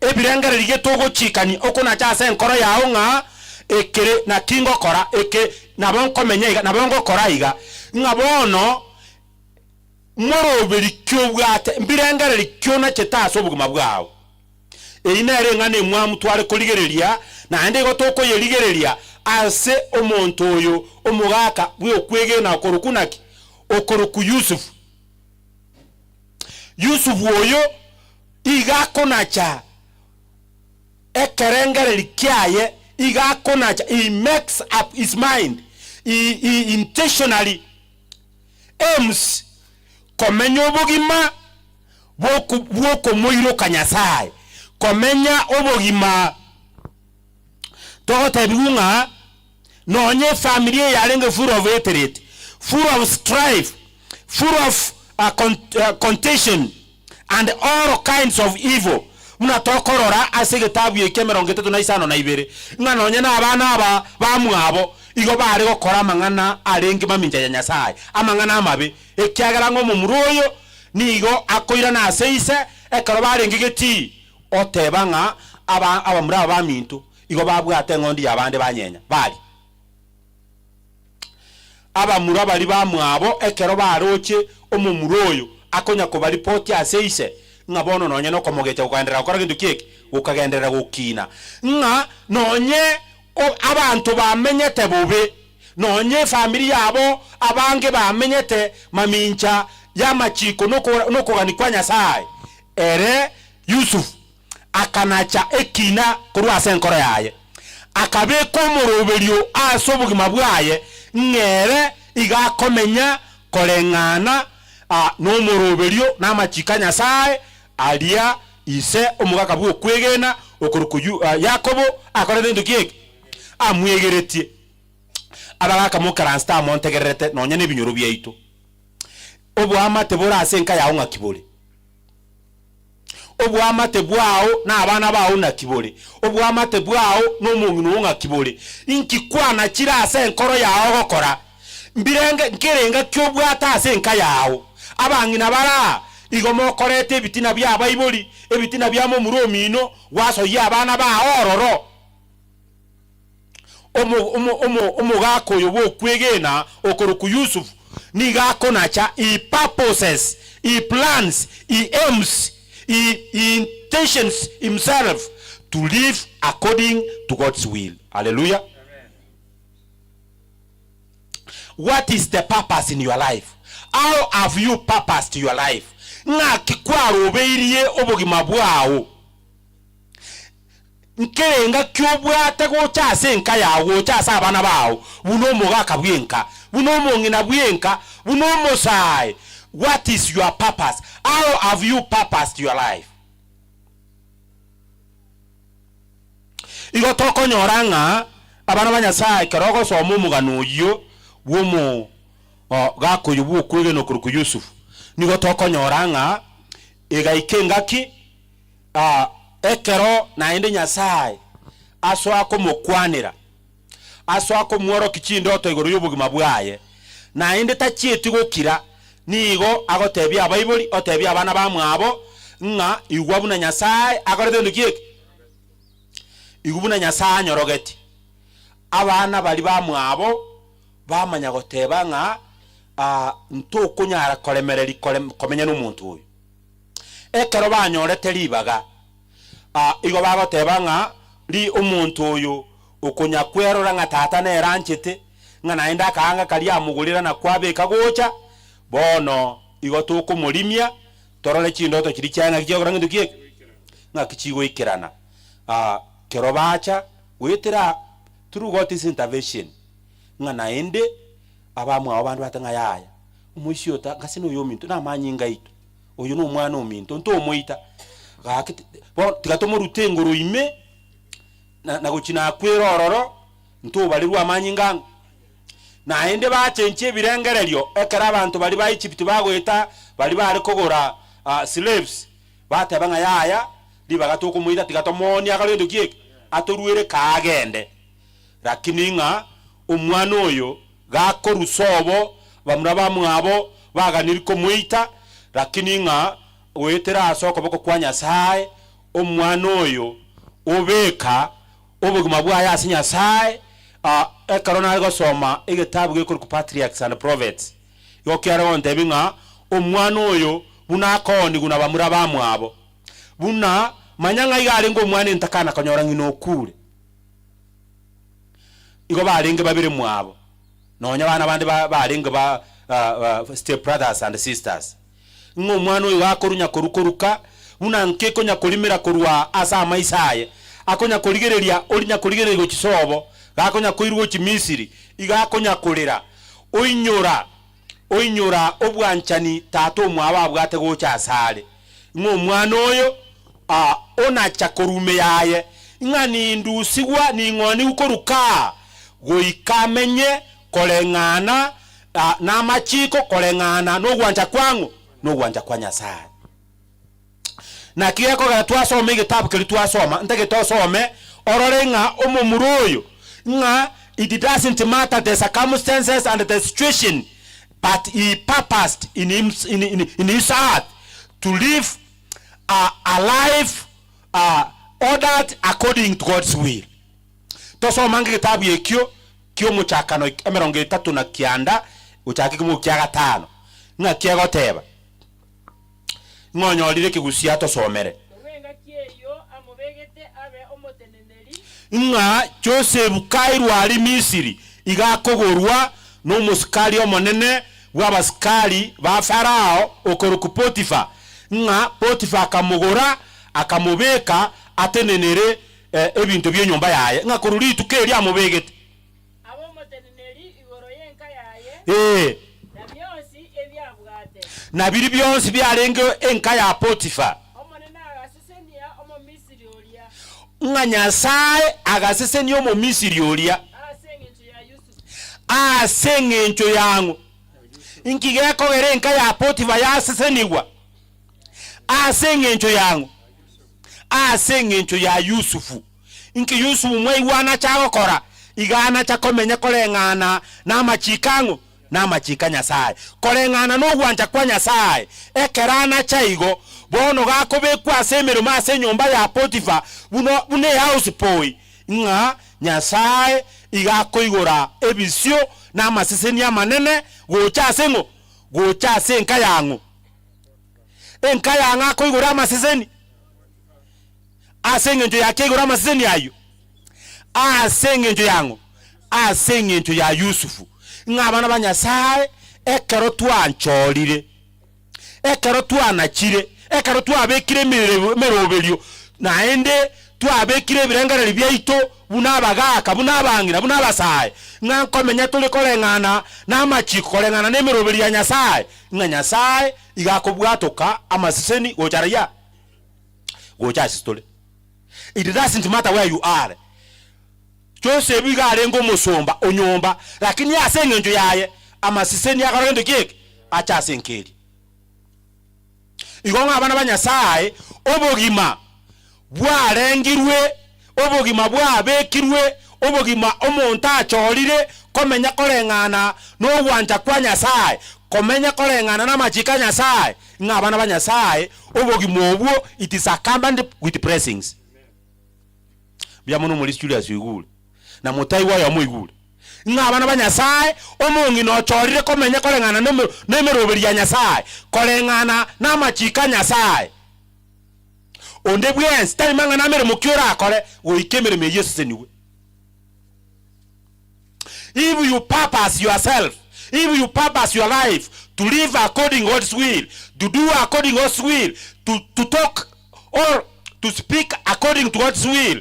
Ebirengererio gete ogochikania okonacha ase enkoro yao ng'a ekere naki ngokora eke nabo nkomenya iga nabo ngokora iga. Ng'a bono moroberi ki obwate mbirengererio ki onachete ase obogima bwao. Eyio nere eng'ana emwamu tware korigereria, naende igo tokoyerigereria ase omonto oyo omogaka bw'okwegena okorokwa naki? Okorokwa Yusufu. Yusufu oyo iga akonacha ekerengereri kiaye, iga akonacha, he makes up his mind, he intentionally aims komenya obogima bw'okomoiroka Nyasae, komenya obogima togotebigwa ng'a nonye efamiri eye yarenge full of hatred, full of strife, full of contention and all kinds of evil, buna tokorora ase egetabu eke emerongo etato na isano na ibere, ng'a nonye na abana aba bamwabo igo bare gokora amang'ana arenge mamincha ya Nyasae, amang'ana amabe, ekiagera ng'a omomura oyo Nigo akoirana ase ise ekero barenge getii, oteba ng'a aba abamura aba baminto igo babwate eng'ondi y'abande banyenya, baria. Abamura baria bamwabo ekero baroche omomura oyo akonya kobaripotia ase ise, ng'a bono nonye nokomogecha gokagenderera gokora gento ki eke? Gokagenderera gokina, ng'a nonye Abanto bamenyete bobe, nonya efamiri yabo abange bamenyete mamincha y'amachiko nokogania kwa Nyasae, ere Yusufu akanacha ekina korwa ase enkoro yaye, akabeka omoroberio ase obogima bwaye, ng'a ere iga akomenya koreng'ana nomoroberio na amachiko a Nyasae aria ise omogaka bw'okwegena okorokwa Yakobo akorete gento ki eke? Amwegeretie. Abagaka mokaransete amo ntegererete nonya nebinyoro biaito. Oboamate bore ase enka yao ng'aki bore? Oboamate bwao na abana bao naki bore? Oboamate bwao na omong'ina oo ng'aki bore? Inki kwanachire ase enkoro yao gokora? Mbirenge nkerenga ki obwate ase enka yao? Abang'ina bare aa, igo mokorete ebitina bi'abaibori, ebitina bia momura omino, gwasoyia abana bao ororo. Omo, omo, omo, omogaka oyo bw'okwegena okorokwa Yusufu nigo akonacha, he purposes, he plans, he aims, he, he intentions himself to live according to God's will. Hallelujah. What is the purpose in your life? How have you purposed your life? Ng'aki kwarobeirie obogima bwao? Nkerenga ki obwate gocha ase enka yao, gocha ase abana bao, buna omogaka bw'enka, buna omong'ina bw'enka, buna omosae? What is your purpose? How have you purposed your life? Igo tokonyora ng'a abana ba Nyasae ekero ogosoma omogano oyio bw'omo gaka oyo bw'okwegena okorokwa Yusufu, nigo tokonyora ng'a egaika engaki Ekero naende Nyasae asoa komokwanera, asoa komworokia chindoto igoro y'obogima bwaye, naende tachieti gokira, nigo agotebia abaibori, otebia abana bamwabo, ng'a igwa buna Nyasae akorete gento ki eke? Igwa buna Nyasae anyorogeti. Abana baria bamwabo bamanya goteba ng'a ntokonyara koremereria komenya nomonto oyo. Ekero banyorete ribaga, igo bagoteba ng'a ri omonto oyo okonyakwerora ng'a tata nere anchete, ng'a naende akaanga karia amogorera na kwabeka gocha, bono igo tokomorimia torore chindoto chiria chiaye ng'aki chigokora ngento ki eke? Ng'aki chigoikerana. Kero bacha goetera through God's intervention, ng'a naende abamwabo bande bateba ng'a yaya, omoisia oyo ta gose noyominto namanyinga aito. Oyo nomwana ominto, ntomoita, gaki bono tiga tomorute engoro ime, na na gochia nakwere ororo, ntobarerwe amanyinga ang'o. Naende bachenchia ebirengererio ekero abanto baria ba Egypt bagoeta baria bare kogora slaves, bateba ng'a yaya, ribaga tokomoita tiga tomoonie akore gento ki eke? Atoruere kaa agende. Rakini ng'a omwana oyo gakorusa obo bamura bamwabo baganirie komoita, rakini ng'a goetera ase okoboko kwa Nyasae, omwana oyo obeka obogima bwaye ase Nyasae. Ekero nare gosoma egetabu gekorokwa Patriarchs and Prophets, igo kiare gontebia ng'a omwana oyo buna akoonigwa na bamura bamwabo, buna manya ng'a iga arenge omwana entakana konyora ng'ina okure. Igo barenge babere mwabo, nonya abana bande barenge ba step brothers and sisters, ng'a omwana oyo akorunya korwa koruka, buna nki ekonya korimera korwa ase amaiso aye, akonya korigereria orinya korigereria gochia sobo, gakonya koirwa gochia Misiri, iga akonya korera, oinyora oinyora obwanchani tata omwabo abwate gocha asare, ng'a omwana oyo onacha korwa ime yaye, ng'a nindusigwa ning'onigwe korwa kaa, goika amenye koreng'ana namachiko, koreng'ana nogwancha kwang'o? Nogwancha kwa Nyasae. Naki gekogera twasoma egetabu keria twasoma, ntagete osome orore ng'a omomura oyo, ng'a it doesn't matter the circumstances and the situation, but he purposed in him, in, in, in his heart to live a, a life ordered according to God's will. Tosoma ange egetabu ekio ki'omochakano emerongo etato na kianda gochaka ekemogo kia gatano, ng'aki egoteba. Ng'a onyorire ekegusii atosomere. Ng'a Josefu kairwe aria Misiri, iga akogorwa nomosikari omonene bw'abasikari ba Farao okorokwa Potifa, ng'a Potifa akamogora, akamobeka atenenere ebinto bi'enyomba yaye, ng'a korwa rituko erio amobegete. Ee, na biria bionsi biarenge enka ya Potifa. Ng'a Nyasae agasesenia Omomisiri oria ase engencho yang'o. Inki gekogera enka ya Potifa yasesenigwa ase engencho yang'o? Ase eng'encho ya Yusufu. Inki Yusufu mwaigwa anacha agokora? Iga anacha komenya koreng'ana namachiko ang'o? Namachiko a Nyasae. Koreng'ana nogwancha kwa Nyasae. Ekero anacha igo, bono gakobekwa ase emeremo ase enyomba ya Potifa buna buna ehouseboy, ng'a Nyasae iga akoigora ebisio na amaseseni amanene gocha ase ng'o? Gocha ase enka yang'o. Enka yang'o akoigora amaseseni? Ase eng'encho yaki aigore amaseseni ayio? Ase eng'encho yang'o? Ase eng'encho ya Yusufu. Ng'a abana ba Nyasae, ekero twanchorire, ekero twanachire, ekero twabekire emerebo emeroberio, naende twabekire ebirengererio biaito buna abagaka, buna abang'ina, buna abasae, ng'a nkomenya tore koreng'ana na amachiko, koreng'ana na emeroberio ya Nyasae, ng'a Nyasae iga akobwatoka amaseseni gocha raia, gocha ase tore. It doesn't matter where you are. Joseph iga arenge omosomba o nyomba, lakini ase eng'encho yaye amaseseni akora gento ki eke? Ache ase enka eria. Igo ng'a abana ba Nyasae, obogima bwarengirwe, obogima bwabekirwe, obogima omonto achorire komenya koreng'ana nogwancha kwa Nyasae, komenya koreng'ana namachiko a Nyasae, ng'a abana ba Nyasae, obogima obwo it is accompanied with blessings. Mbuya mono omorisia Julius oigure, na motaigwa oyomo oigure, ng'a abana ba Nyasae, omong'ina ochorire komenya koreng'ana neme nemeroberi ya Nyasae, koreng'ana namachiko a Nyasae. Onde bwensi, tari mang'ana ameremo ki orakore, goika emeremo eyio esesenigwe. If you purpose yourself, if you purpose your life to live according God's will, to do according God's will, to, to talk or to speak according to God's will,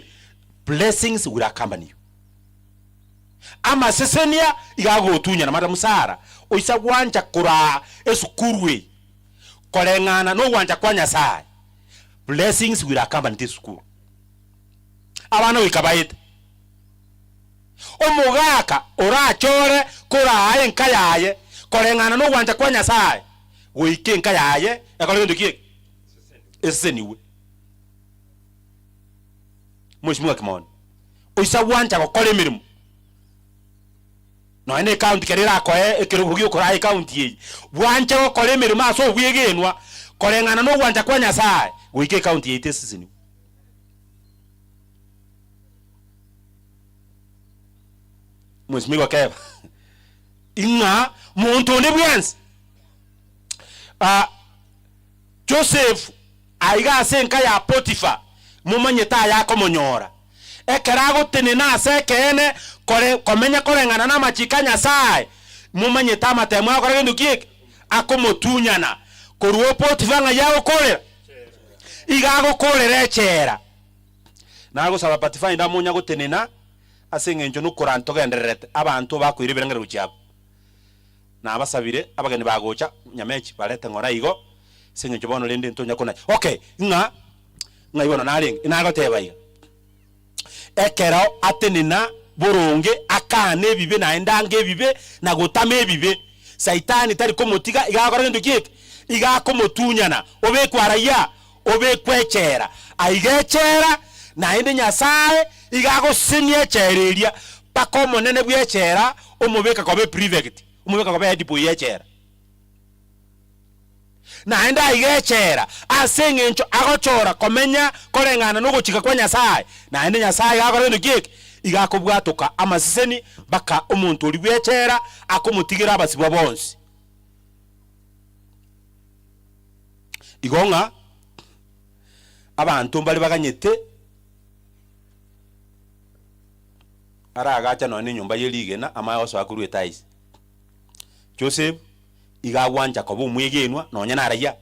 blessings will accompany you. Amasesenia iga agotunyana Madam Sarah, oisa gwancha koraa esukuru eye koreng'ana nogwancha kwa Nyasaye, blessings will accompany this school. Abana goika baete. Omogaka orachore koraa enka yaye koreng'ana nogwancha kwa Nyasae, goika enka yaye ekore gento ki eke? Esesenigwe. Mweshimiwa Kimoni, oisa gwancha gokora emeremo nonya na ecounty kero erakoe ekerogo giokoraa ecounty eye, bwanche gokora emeremo ase obwegenwa koreng'ana nogwancha kwa Nyasae, goika ecounty yaito esesenigwe. Mheshimiwa Keba, ing'a monto onde bwensi ah, Joseph aiga ase enka ya Potiphar, momanyete aya akomonyora. Ekero agotenena ase ekeene kore komenya koreng'ana na amachiko a Nyasaye, momanyete amatemo agokora gento ki eke? Akomotunyana. Korwa o Potiphar ng'ai agokorera? Iga agokorera echela. Nagosaba Pathfinder monya gotenena ase eng'encho nokora ntogendererete abanto bakoira ebirengererio chiabo. Nabasabire abageni bagocha Nyamechi barete ng'ora igo ase eng'encho bono rende ntonya kona okay ng'a ng'ai bono narenge nagoteba iga ekero atenena boronge akane ebibe naende ange ebibe na gotama ebibe saitani tari komotiga iga agokora gento ki eke? Iga akomotunyana obekwe araiyaa Obekwe echela. Aiga echela, naende Nyasae iga agosesenia echela eria, mpaka omonene bw'echela omobeka koba eprefect, omobeka koba headboy y'echela. Naende aiga echela, ase eng'encho agochora komenya koreng'ana nogochika kwa Nyasae, naende Nyasae iga agokora gento ki eke? Iga akobwatoka amaseseni mpaka omonto oria bw'echela akomotigera abasibwa bonsi. Igo ng'a abanto mbare baganyete aragacha nonya na enyomba ye rigena amanye gosoa korwa etaisi. Joseph iga agwancha koba omwegenwa nonya narayia,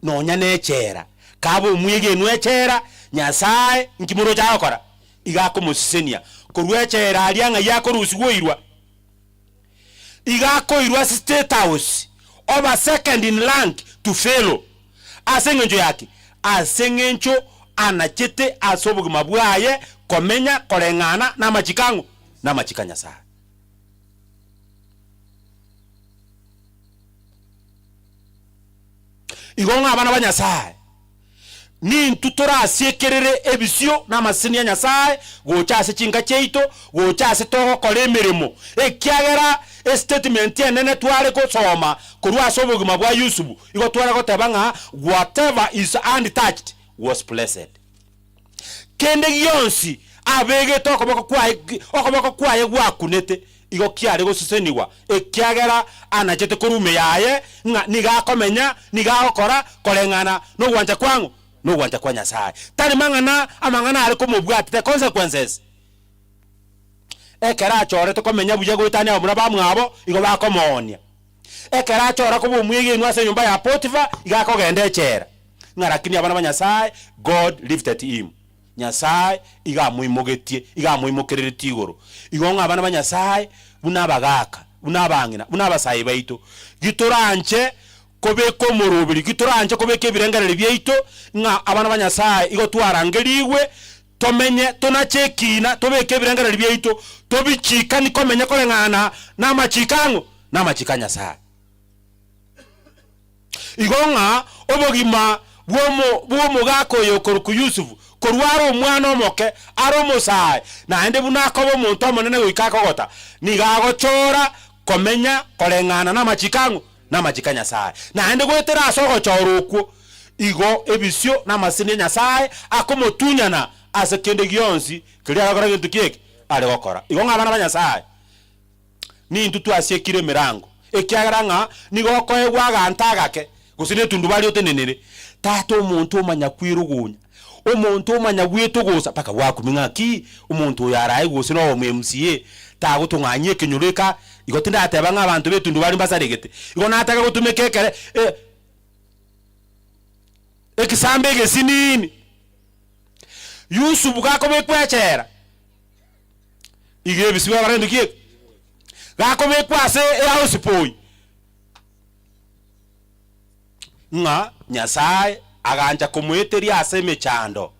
nonya na echela, kabe omwegenwa echela, Nyasaye nki moroche agokora? Iga akomosesenia korwa echela aria ng'ai akorusigwa oirwa. Iga akoirwa ase State House oba second in rank to Pharaoh. Ase eng'encho yaki? Ase eng'encho anachete ase obogima bwaye komenya koreng'ana namachiko ang'o? Namachiko a Nyasae. Igo ng'a abana ba Nyasae, Nintwe torasiekerere ebisio na amaseseni a Nyasae gocha ase chinka chiaito, gocha ase togokora emeremo, ekiagera estatement enene tware gosoma korwa ase obogima bwa Yusufu, igo tware goteba ng'a whatever his hand touched was blessed. Kende gionsi abegete okoboko kwaye okoboko kwaye gwakunete, igo kiare gosesenigwa, ekiagera anachete korwa ime yaye ng'a nigo akomenya, nigo agokora koreng'ana nogwancha kwang'o? Nogwancha kwa Nyasae. Tari mang'ana amang'ana are komobwatia, the consequences. Ekero achorete komenya buya goetania abamura bamwabo, igo bakomoonia. Ekero achora koba omwegenwa ase enyomba ya Potifa, igo akogenda echela. Ng'a lakini abana ba Nyasae, God lifted him. Nyasae igo amoimogetie, igo amoimokereretie igoro. Igo ng'a abana ba Nyasae, buna abagaka, buna abang'ina, buna abasae baito, gitoranche kobeka omoroberi, gitoranche kobeka ebirengererio biaito, ng'a abana ba Nyasae igo twarangerigwe, tomenye tonache ekina, tobeke ebirengererio biaito, tobichikani komenya koreng'ana namachiko ang'o? Namachiko a Nyasae. Igo ng'a obogima bw'omo bw'omogaka oyo okorokwa Yusufu, korwa are omwana omoke, are omosae, naende buna akoba omonto omonene goika akogota, nigo agochora komenya koreng'ana namachiko ang'o? Namachiko a Nyasae. Naende goetera ase ogochora okwo, igo ebisio na amaseseni a Nyasae akomotunyana ase kende gionsi keria arakore gento ki eke are gokora. Igo ng'a abana ba Nyasae, Nintwe twasiekire emerango, ekiagera ng'a nigo okoegwa aganto agake, gose netundubari otenenere. Tata omonto omanya kwerogonya, omonto omanya gwetogosa mpaka gwakumia ng'aki omonto oyo arae gose noyo omo MCA, tagotong'anyia ekenyoro eka, igo tindateba ng'a abanto betundubari mbasaregete. Igo nataka gotumeka ekere ekisambe egesinini. Yusufu gakobekwa echela. Iga ebisibwa barende ki eke? Gakobekwa ase ehouse boy ng'a Nyasaye agancha komoeteria ase emechando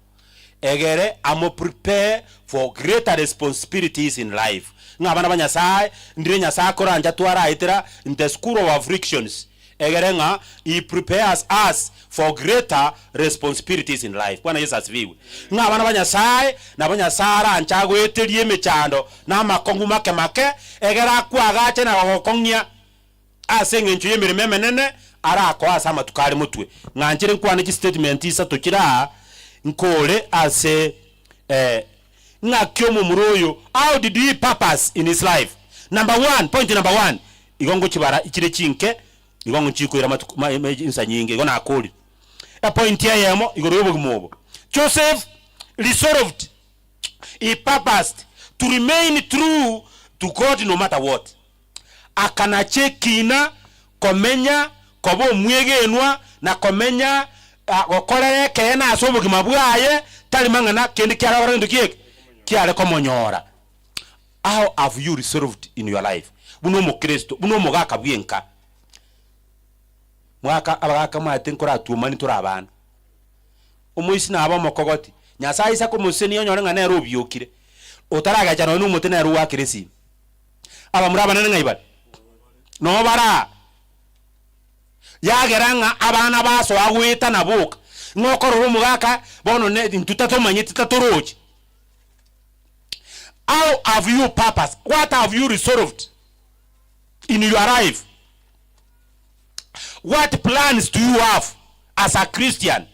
egere amo prepare for greater responsibilities in life. Ng'a abana ba Nyasaye, ndire Nyasaye akorancha twaraetera in the school of afflictions Egere ng'a he prepares us for greater responsibilities in life. Bwana Yeso asifiwe. Ng'a abana ba Nyasae nabo Nyasae aranche agoeterie emechando na amakong'u make make, egere akoagache na gogokong'ia ase eng'encho y'emeremo emenene arakoe ase amatuko are motwe. Ng'anchere nkwane chistatement isato chire aa, nkore ase eh, ng'aki omomura oyo, how did he purpose in his life? Number one, point number one, Igo ngochibara chire chinke, igo ngochikoira amatuko ma ma chinsa nyinge, igo nakorire. Epoint eyemo igoro y'obogima obo, Joseph resolved, he purposed to remain true to God no matter what. Akanacha ekina komenya koba omwegenwa na komenya gokorera ekeene ase obogima bwaye, tari mang'ana kende kiare gokora gento ki eke? Kiare komonyora. How have you resolved in your life? Buna omokristo, buna omogaka bw'enka. Mwaka abagaka mwaete nkoratuomani tore abana. Omoisi nabe omokogoti, Nyasaye aise komosesenia onyore ng'a nere obiokire, otaragecha nonye na omote nere ogoakera esimi. Abamura abanene ng'ai bare? Noo bare aa. Yagera ng'a abana basoa goetana boka, ng'a okorora omogaka bono ne intwe tatomanyeti tatorochi. How have you purpose, what have you resolved in your life? What plans do you have as a Christian?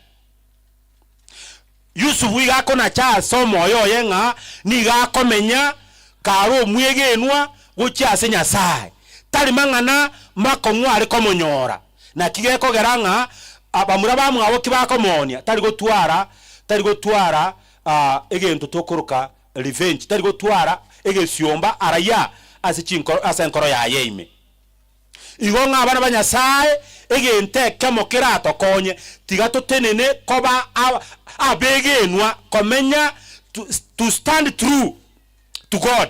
Yusufu iga akonacha ase omoyo oye ng'a nigo akomenya kare omwegenwa gochia ase Nyasae, tari mang'ana makong'u are komonyora. Naki gekogera ng'a abamura bamwabo ki bakomoonia, tari gotwara tari gotwara egento tokoroka revenge, tari gotwara egesiomba araiya ase chinkoro ase enkoro yaye ime. Igo ng'a abana ba Nyasae, egento ekemo keratokonye, tiga totenene koba abegenwa, komenya to to stand true to God,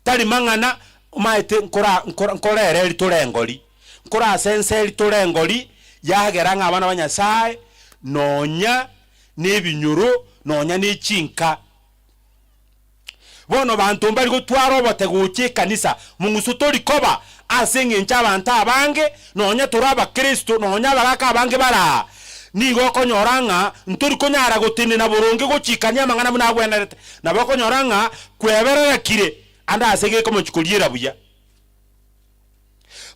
tari mang'ana omaete nkora nkora nkorereri tore engori, nkorasenseri tore engori, yagera ng'a abana ba Nyasae nonya na ebinyoro, nonya ne chinka. Bono banto mbari gotwara obote gocha ekanisa, mong'uso tori koba, ase engencho abanto abange, nonya tore abakristo, nonya abagaka abange bare aa, Nigo okonyora ng'a ntori konyara gotenena boronge gochikania amang'ana buna agwenerete. Nabo okonyora ng'a kwebererekire ande ase gekomochia koriera buya.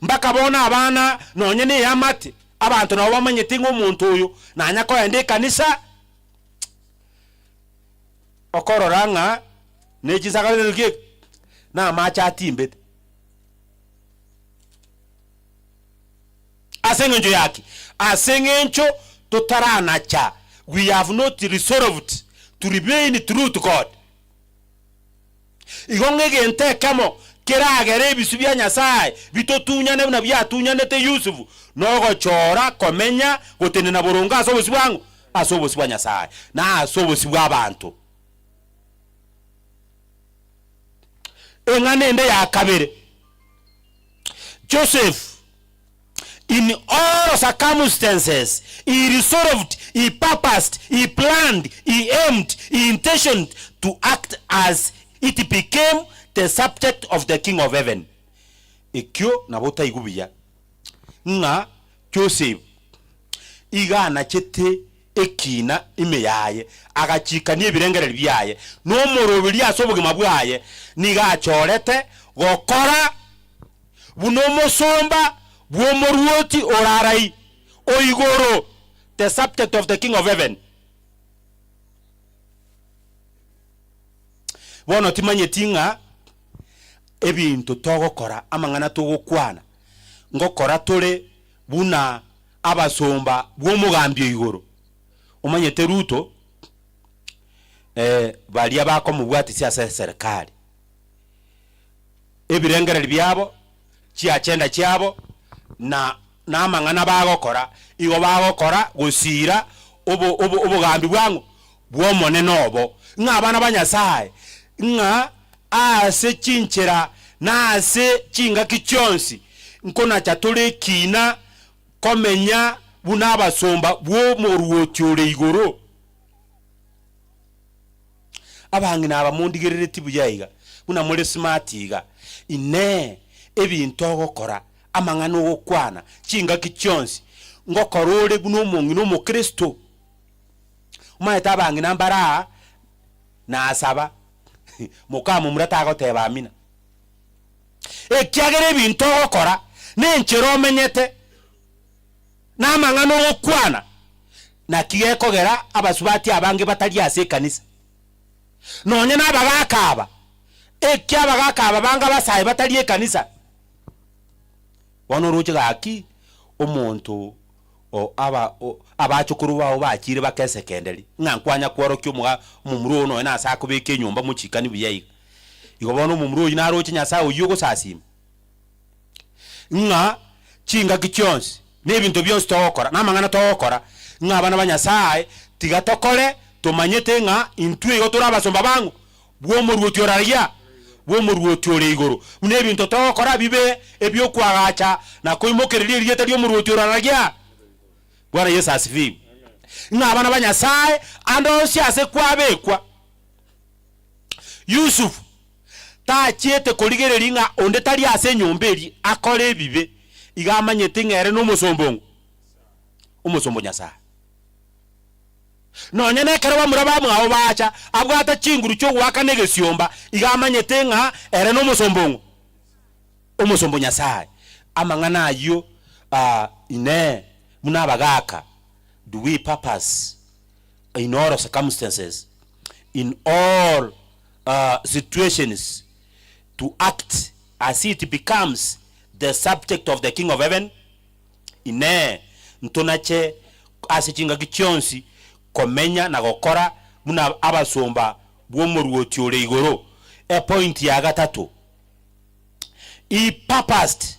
Mpaka bono abana nonye na eamate, abanto nabo bamanyete ng'a omonto oyo nanya koenda ekanisa, okorora ng'a ne chinsakara ki na amache atimbete. Ase eng'encho ya ki? Ase eng'encho totaranacha, we have not resolved to remain true to God. Igo ng'a egento ekemo keragere ebisio bia Nyasae bitotunyane buna biatunyanete Yusufu, nogochora komenya gotenena boronge ase obosio bwa ng'o? Ase obosio bwa Nyasae, na ase obosio bw'abanto. Eng'ana ende ya kabere, Joseph in all circumstances he resolved, he purposed, he planned, he aimed, he intentioned to act as it became the subject of the King of Heaven. Ekio nabo otaigwe buya ng'a Joseph iga anachete ekina ime yaye, agachikania ebirengererio biaye, na omoroberi ase obogima bwaye nigo achorete gokora buna omosomba bw'omoruoti orarai o igoro, the subject of the King of Heaven. Bono timanyeti ng'a ebinto togokora, amang'ana togokwana, ngokora tore buna abasomba bw'omogambi o igoro. Omanyete Ruto, baria bakomobwatisia ase eserikari. Ebirengererio biabo, chiagenda chiabo, na namang'ana bagokora, igo bagokora gosiira obo obo obogambi bwang'o? Bw'Omonene obo. Ng'a abana ba Nyasae, ng'a ase chinchera na ase chingaki chionsi nkonacha tore ekiina komenya buna abasomba bw'Omoruoti ore igoro. Abang'ina aba mondigerereti buya iga, buna more smart iga, Inee, ebinto ogokora, amang'ana ogokwana, chingaki chionsi, ngokora ore buna omong'ina omokristo? Omanyete abang'ina mbare aa, nasaba, mokamomura tagoteba amina. Ekiagera ebinto ogokora, na enchera omenyete, na amang'ana ogokwana, naki gekogera abasubati abange batari ase ekanisa. Nonya na abagaka aba, eki abagaka aba bange abasae batari ekanisa. Bono oroche gaki, omonto o aba o abachokoro bao bachire baka esekenderi, ng'a nkwanya kworokia omoga omomura oo nonya nase akobeka enyomba mochikani buya iga. Igo bono omomura oyio naroche Nyasae oyio ogosasima. Ng'a chingaki chionsi, na ebinto bionsi togokora, na amang'ana togokora, ng'a abana ba Nyasae, tiga tokore tomanyete ng'a intwe igo tore abasomba bang'o? Bw'omoruoti oraria, bw'omoruoti ore igoro. Buna ebinto togokora bibe ebi'okoagacha na koimokereria erieta ri'omoruoti oraria. Bwana Yeso asifiwe. Ng'a abana ba Nyasae ande onsi ase kwabekwa. Yusufu tachiete korigereria ng'a onde tari ase enyomba eria akore ebibe, igo amanyete ng'a ere nomosomba ong'o? Omosomba o Nyasae. Nonya nekero bamura bamwabo bacha, abwate chinguru chi'ogoakana egesiomba, igo amanyete ng'a ere nomosomba ong'o? Omosomba o Nyasae. Amang'ana ayio inee, buna abagaaka, do we purpose in all circumstances, in all situations to act as it becomes the subject of the King of Heaven? Inee, ntonache ase chingaki chionsi komenya na gokora buna abasomba bw'omoruoti ore igoro? Epoint ya gatato, he purposed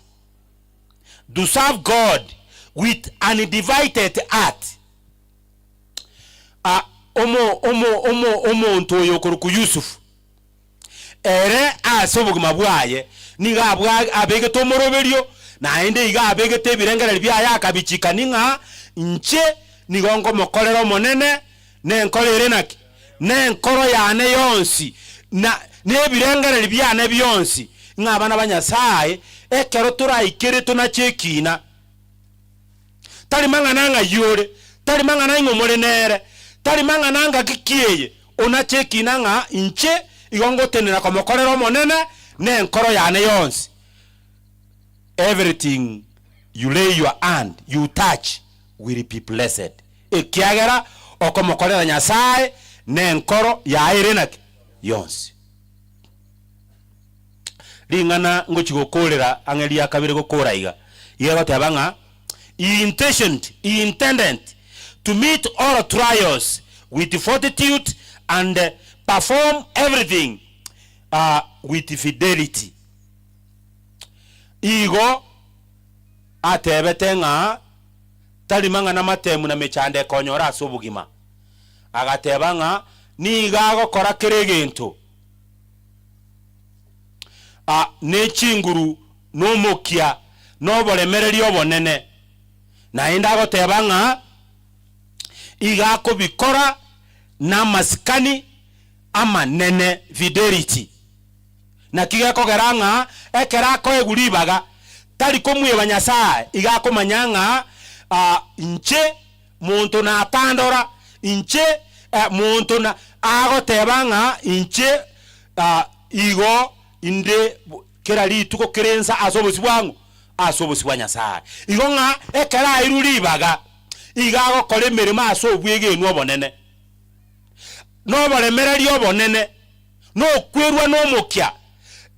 to serve God with undivided heart. Ah, omo omo omo omonto oyo okorokwa Yusufu, ere ase obogima bwaye nigo abwa abegete omoroberio, naende iga abegete ebirengererio biaye akabichikani ng'a inche nigo nkomokorera Omonene nenkoro ere naki? Nenkoro yane yonsi, na nebirengererio biane bionsi, ng'a abana ba Nyasae, ekero toraikere tonache ekina. Tari mang'ana ng'ai ore. Tari mang'ana ing'o more nere, tari mang'ana ngaki ki eye, onache ekina ng'a inche igo ngotenena komokorera Omonene nenkoro yane yonsi. Everything you lay your hand, you touch, will be blessed, ekiagera okomokorera Nyasae nenkoro yaye ere naki? Yonsi. Ring'ana ngochia gokoorera ang'e ria kabere gokoora iga, iga egoteba ng'a he intentioned, he intended to meet all trials with fortitude and perform everything with fidelity. Igo atebete ng'a tari mang'ana matemu na mechando ekonyora ase obogima. Agateba ng'a nigo agokora kera egento ne chinguru, na omokia, na oboremereria obonene. Naende agoteba ng'a igo akobikora namasikani amanene, fidelity. Naki gekogera ng'a ekero akoegwa ribaga, tari komweba Nyasae, iga akomanya ng'a inche monto natandora, inche monto na agoteba ng'a inche igo inde kera rituko kera ensa ase obosio bwang'o? Ase obosio bwa Nyasae. Igo ng'a ekero airwe ribaga, iga agokora emeremo ase obwegenwa obonene, na oboremereria obonene. Nokwerua nomokia,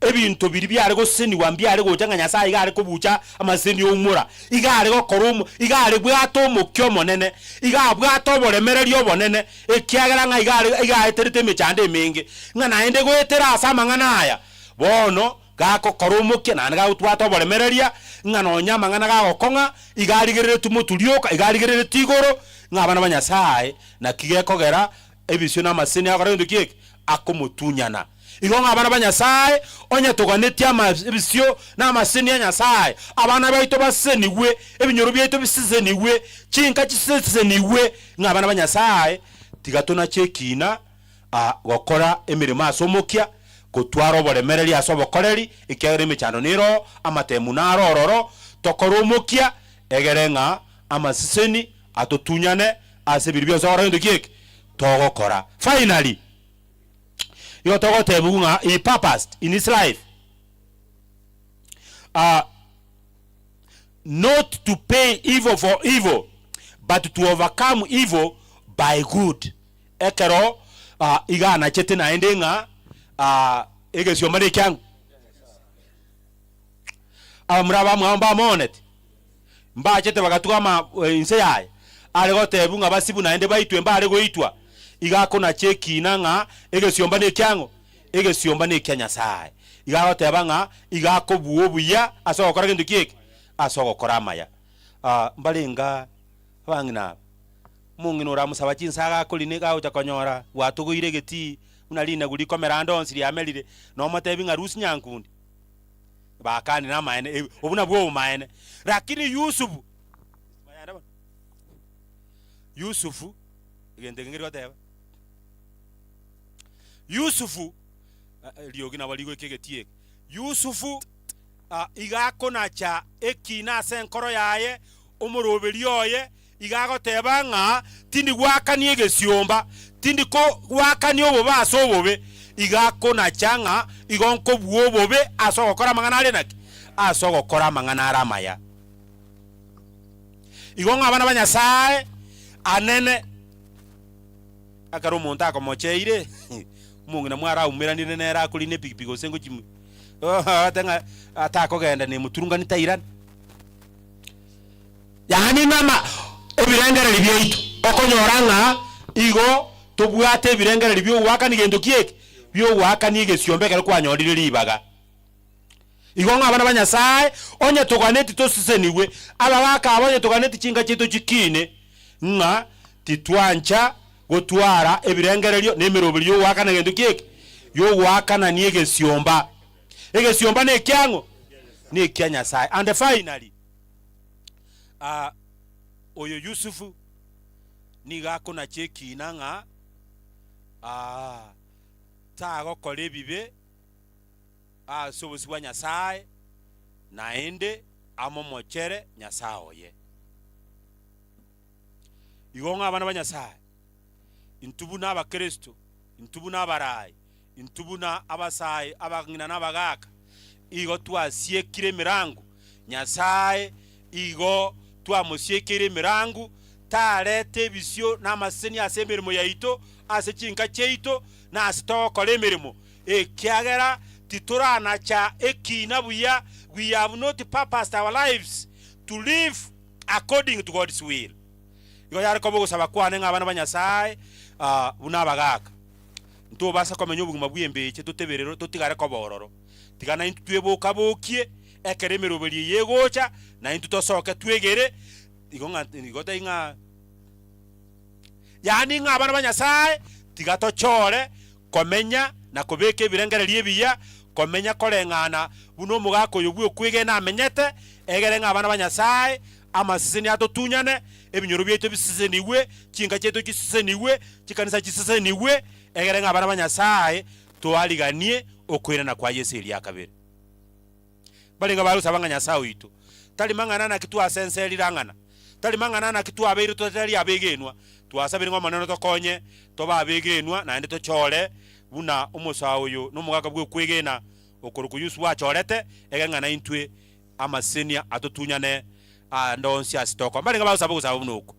ebinto biria biare gosesenigwa mbiare gocha ng'a Nyasae iga are kobucha amaseseni oumora, iga are gokora omo iga are bwate omokia omonene, iga abwate oboremereria obonene, ekiagera ng'a iga are iga aeterete emechando emenge, ng'a naende goetera ase amang'ana aya, bono gakokora omokia naende gagotwata oboremereria, ng'a nonya amang'ana gagokong'a, iga arigereretie motwe rioka, iga arigereretie igoro, ng'a abana ba Nyasae, naki gekogera ebisio na amaseseni agokora gento ki eke? Akomotunyana. Igo ng'a abana ba Nyasae, onye toganetie ama ebisio na amaseseni a Nyasae, abana baito basesenigwe, ebinyoro biaito bisesenigwe, chinka chisesenigwe, ng'a abana ba Nyasae, tiga tonache ekina gokora emeremo ase omokia, gotwara oboremereri ase obokoreri, ekiagera emechando nero oo, amatemu naro ororo, tokore omokia, egere ng'a amaseseni atotunyane ase ebiru bionsi togokora gento ki eke? Togokora. Finally, igo togotebiwa ng'a he purposed in his life not to pay evil for evil, but to overcome evil by good. Ekero iga anachete naende ng'a egesiomba nekiang'u. Abamura abamwabo mbamoonete, mbachete bagatuga ama inse yaye, are gotebiwa ng'a basibwe naende baitwe mbare goitwa, iga akonacha ekiina ng'a egesiomba nekiang'o? Egesiomba nekia Nyasae. Iga agoteba ng'a iga akobua obuya ase ogokora gento ki eke? Ase ogokora amaya. Mbarenge abang'ina aba, omong'ina oramosaba chinsaga akorine iga agocha konyora gwatogoire egetii buna rinagu rikomera ande onsi riamerire, nomotebi ng'a rusia nyankundi. Bakanire amaene, obwo nabwo obomaene. Lakini Yusufu, Yusufu, egento eke nkeri goteba, Yusufu, eriogi nabo rigoika egetii eke, Yusufu iga akonacha ekina ase enkoro yaye, omoroberi oye, iga agoteba ng'a tindi goakania egesiomba, tindi goakania obobe ase obobe, iga akonacha ng'a igo nkobua obobe ase ogokora amang'ana are naki? Ase ogokora amang'ana are amaya. Igo ng'a abana ba Nyasae anene, ekero omonto akomocheire, omong'ina mwaraumeranire nere akorina epikipiki gose ngochia ogoteba ng'a atakogenda nemoturungani tairana. Yaani ng'a ebirengererio biaito, okonyora ng'a igo tobwate ebirengererio biogoakania gento ki eke? Biogoakania egesiomba ekero kwanyorire ribaga. Igo ng'a abana ba Nyasae, onye toganeti tosesenigwe, abagaka aba onye toganeti chinka chiaito chikine, ng'a titwancha gotwara ebirengererio na emeroberio yogoakana gento ki eke? Yogoakanania egesiomba. Egesiomba nekiang'o? Nekia Nyasae. And finally, oyo Yusufu nigo akonacha ekiina ng'a tagokora ebibe ase obosio bwa Nyasae, naende amomochere Nyasae oye. Igo ng'a abana ba Nyasaye, intwe buna abakristo, intwe buna abarai, intwe buna abasae, abang'ina na abagaka, igo twasiekire emerango, Nyasaye igo twamosiekeire emerango, tareta ebisio na amaseseni ase emeremo yaito, ase chinka chiaito, na ase togokora emeremo, ekiagera titoranacha ekina buya, we have not purposed our lives to live according to God's will. Igo yare koba ogosaba kwane ng'a abana ba Nyasae buna abagaaka, ntobasa komenya obogima bw'embeche totebererwe totigare koba ororo. Tiga naintwe tweboka-bokie ekero emeroberi eye egocha, naintwe tosoke twegere, igo ng'a igo tari ng'a yaani ng'a abana ba Nyasae tiga tochore komenya na kobeka ebirengererio ebiya, komenya koreng'ana buna omogaka oyo bw'okwegena amenyete, egere ng'a abana ba Nyasae amaseseni atotunyane, ebinyoro biaito bisesenigwe, chinka chiaito chisesenigwe, chikanisa chisesenigwe, egere ng'a abana ba Nyasae toariganie okoirana kwa Yeso eria kabere. Barenge bagosaba ng'a Nyasae oito, tari mang'ana naki twasenserire ang'ana, tari mang'ana naki twabeire totari abegenwa, twasabire ng'a Omonene otokonye tobe abegenwa naende tochore buna omosaa oyo na omogaka bw'okwegena okorokwa Yusufu achorete, egere ng'a naintwe amasesenia atotunyane aande onsi ase tokoba. Mbarenge bagosaba ogosaba buna oko,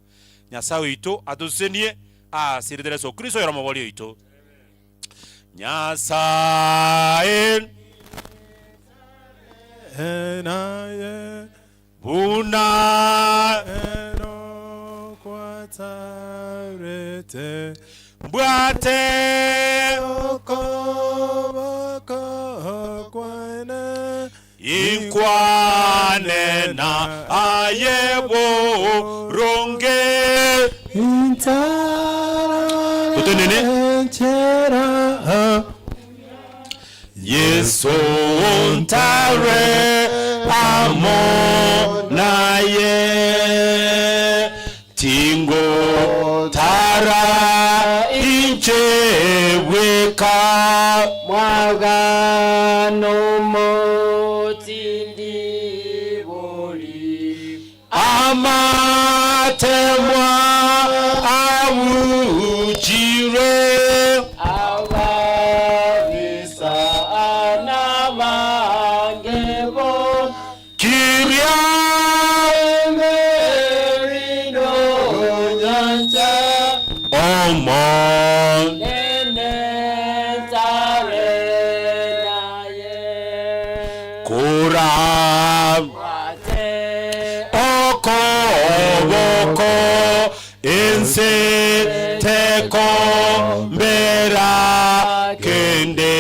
Nyasae oito atosesenie ase erieta ria Yeso Kristo oyore Omobori oito. Nyasae Naye buna Enokwatarete mbwate okoboko kwane inkwane na aye boronge. Totenene. Yeso ntare amo naye, tingotara inche bweka. Mwagano motindi bori. Amatemwa abuchire. Ababisa anabangebo. Kiria Merino nyancha. Omo Nene tare naye. Kura okoboko ense teko mbera kende.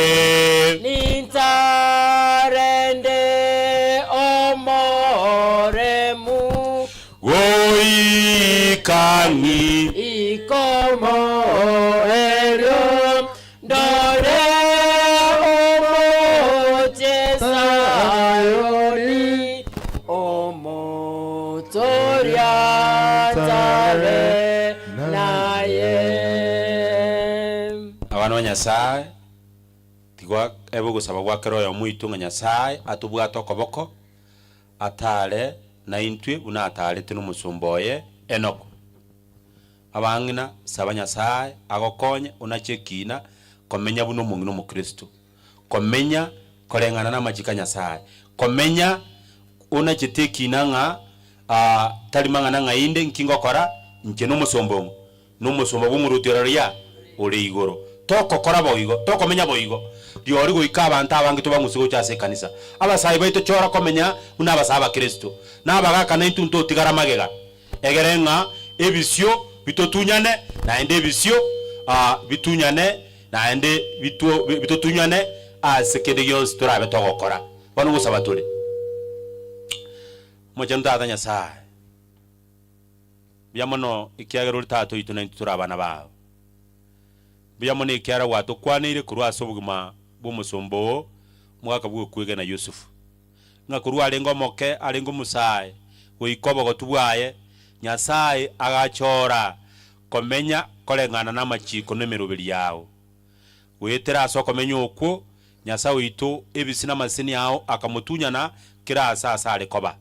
Nintarende omoremu. Goikani Ikomo erio ndore omoche Sayoni omotoria tare naye. Abana ba Nyasae, tiga ebe ogosaba gwa kera oyomo oito ng'a Nyasae atobwate okoboko, atare naintwe buna atarete nomosomba oye Enoko. Abang'ina, saba Nyasae agokonye onache ekina komenya buna omong'ina omokristo, komenya koreng'ana namachiko a Nyasae, komenya onachete ekina ng'a tari mang'ana ng'a inde nki ngokora, inche nomosomba ong'o? Nomosomba bw'omorwoti ore ore igoro. Tokokora boigo, tokomenya boigo, rirorio goika abanto abange tobang'use gocha ase ekanisa. Abasae baito chora komenya buna abasae abakristo, na abagaka naintwe ntotigara magega, egere ng'a ebisio bitotunyane, naende ebisio bitunyane, naende bitwo bitotunyane ase kende gionsi torabe togokora. Bono ngosaba tore. Omochenu Tata Nyasae, mbuya mono ekiagera ore Tata oito naintwe tore abana bao. Mbuya mono ekiagera gwatokwaneire korwa ase obogima bw'omosomba oo, omogaka bw'okwegena Yusufu. Ng'a korwa arenge omoke, arenge omosae, goika obogotu bwaye, Nyasae agachora komenya koreng'ana namachiko na emeroberi yao. Goetera ase okomenya okwo, Nyasae oito ebisi namaseseni ao akamotunyana kera aase ase are koba.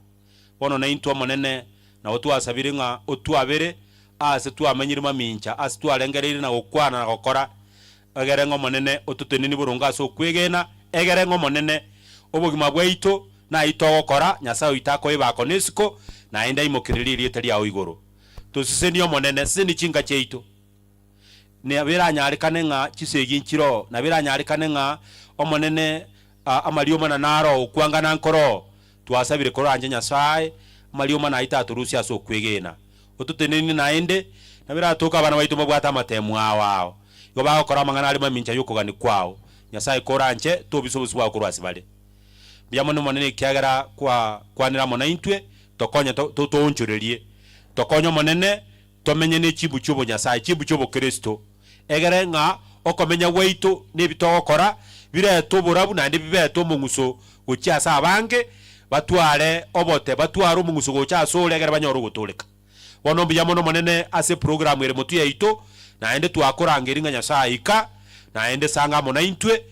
Bono naintwe Omonene, nabo twasabire ng'a otwabere Ase twamenyire mamincha ase twarengereire na gokwana na gokora egere ng'o monene ototeneni borongo ase okwegena egere ng'o monene obogima bwaito na itogokora Nyasaye oitako ebako nesiko naende imokererie rieta riao igoro tosiseni omonene siseni chinga chiaito nabiranyarikane ng'a chisegi nchiro nabiranyarikane ng'a omonene amarioma naro okwangana nkoro twasabire koranje Nyasaye amarioma naita aturusia ase okwegena ototeneni naende nabiratoka abana baito babwata amatemu awao igo bagokora amang'ana are mamincha yokogani kwao Nyasaye koranje tobisobosi bwao korwa ase bare mbuya mono monene ekiagera kwa kwanera mono intwe tokonye toonchorerie tokonye monene tomenye ne chibu chiobo Nyasaye chibu chiobo Kristo egere ng'a okomenya gwaito nebitogokora bireto oborabu naende bibeto omong'uso gochia ase abange batware obote batware omong'uso gocha ase ore egere banyore ogotoreka bono mbuya mono monene ase program ere motu yaito naende twakorangeri ng'a Nyasaye ika naende sanga mono intwe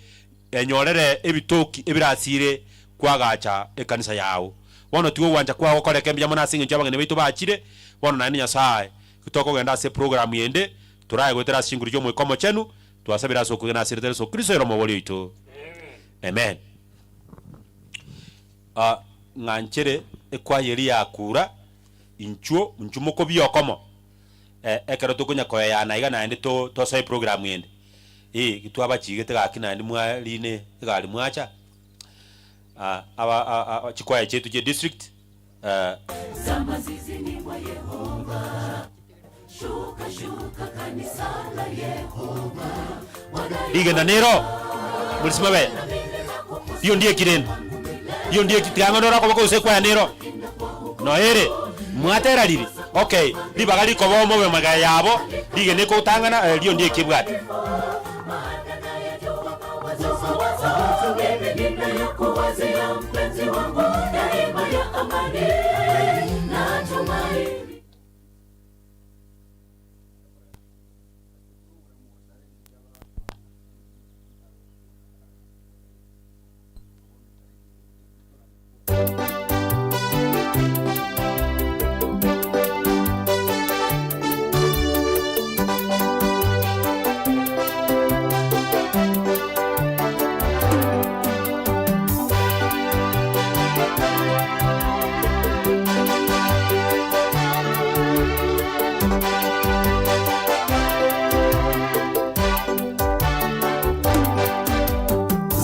enyorere ebitoki ebirasire kwagacha ekanisa yao bono tigo gwancha kwao gokoreka mbuya mono ase eng'encho abageni baito bachire bono naende Nyasaye tokogenda ase program yende turaye gwetera singuru chio mwikomo chenu twasabira ase okogena ase Yesu Kristo ero mobori oito amen. Ng'anchere ekwayeri yakura inchuo nchumoko biokomo ekero tokonya koyana iga naende tosoe program yende gitwabachigete gaki naende mwarine egari mwacha aba chikwaya chetu che district ligenda nero mulisima be iyo ndiye kireni iyo ndiye kitigang'onora koboko use kwaya nero no ere mwatera riri okay ribaga rikoba omobe magaya yabo ligene kotang'ana riyo ndiye kibwate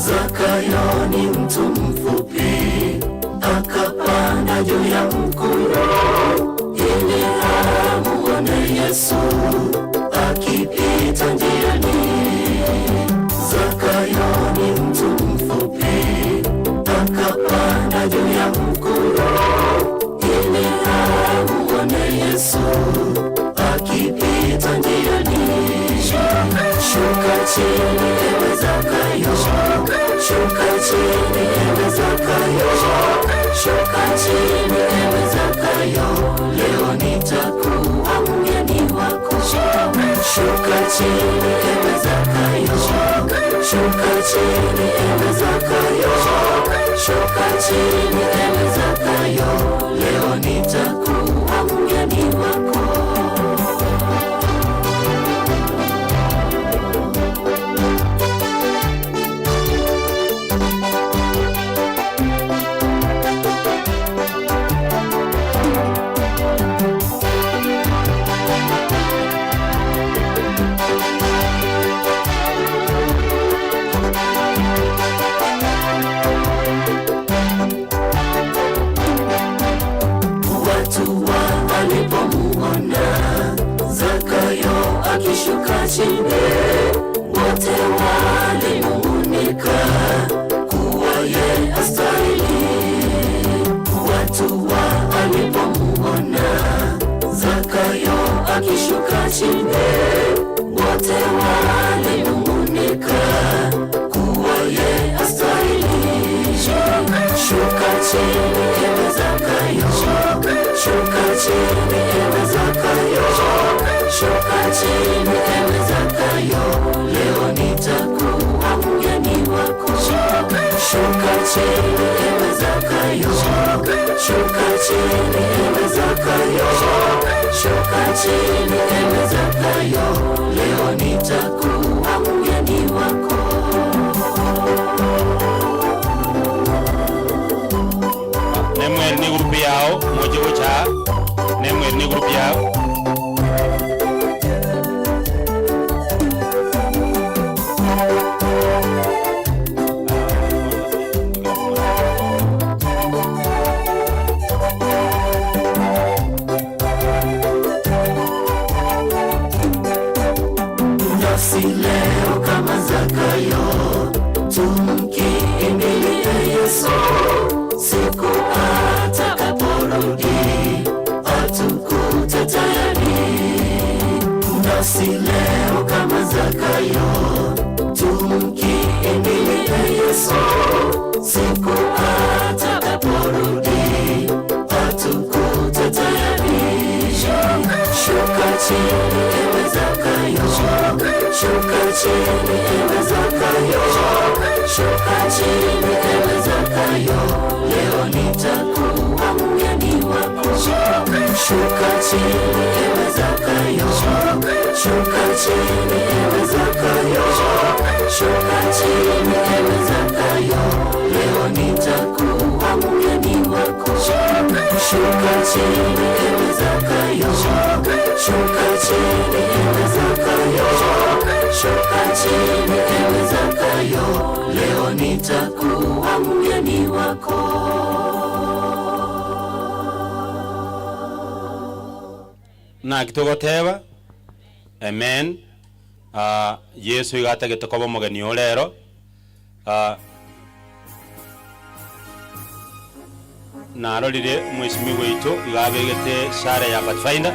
Zakayo ni mtu mfupi, akapanda juu ya mkuyu ili amuone Yesu akipita njiani. Zakayo ni mtu mfupi, akapanda juu ya mkuyu ili amuone Yesu akipita njiani. Shuka chini ewe Zakayo, shuka chini ewe Zakayo, shuka chini ewe Zakayo, leo nitakuwa mgeni wako. Shuka chini ewe Zakayo, shuka chini ewe Zakayo, shuka chini ewe Zakayo, leo nitakuwa mgeni wako. Zakayo akishuka chini, wote walinung'unika kuwa ye astahili. Watu walipomuona Zakayo akishuka chini, wote walinung'unika kuwa ye astahili. Shuka chini ewe Zakayo, shuka chini ewe Zakayo, shuka chini ewe Zakayo, leo nitakuwa mgeni wako. Shuka chini ewe Zakayo, shuka chini ewe Zakayo, shuka chini ewe Zakayo, leo nitakuwa mgeni wako. Nemweri ni group yao moja gocha nemweri ni group yao. Nasi leo kama Zakayo, tumkimbilie Yesu, siku atakaporudi atukute tayari. Nasi leo kama Zakayo, tumkimbilie Yesu, siku atakaporudi atukute tayari. Shuka chini ewe Zakayo, shuka chini ewe Zakayo, shuka chini ewe Zakayo, leo nitakuwa mgeni wako. Shuka chini ewe Zakayo, shuka chini ewe Zakayo, shuka chini ewe Zakayo, leo nitakuwa mgeni wako. Shuka chini ewe Zakayo, shuka chini ewe Zakayo, shuka chini ewe Zakayo, leo nitakuwa mgeni wako. Na kitogoteba amen. Yesu igatagete koba omogeni orero. Narorire mheshimiwa witu igabegete sare ya Pathfinder.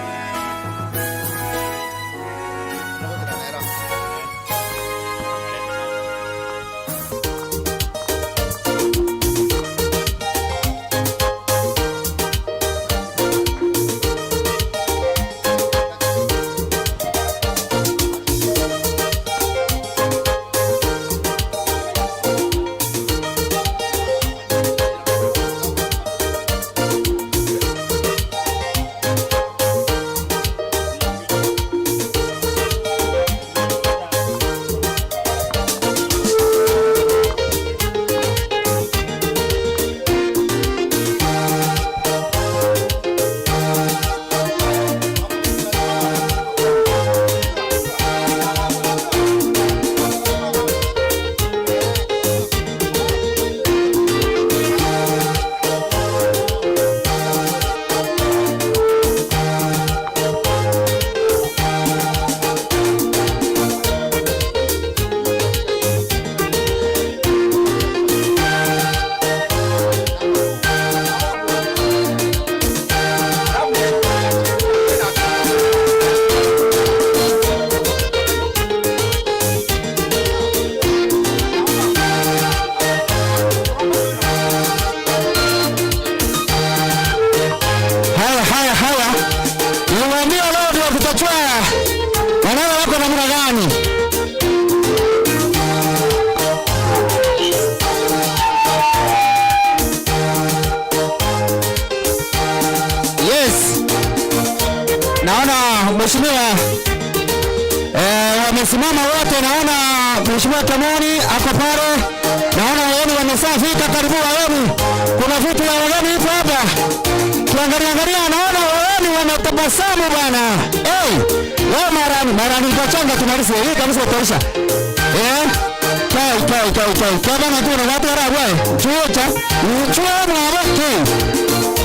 Naona mheshimiwa wamesimama wote, naona mheshimiwa Kamoni ako pale, naona wageni wameshafika, karibu wageni. Kuna vitu ya wageni ipo hapa, tuangalia angalia, naona wageni wanatabasamu bwana. Hey, leo marani marani kachanga tumalize hii kabisa itaisha. Kai kai kai kai kama na tuna watu wala wewe chuo cha chuo mwa kai.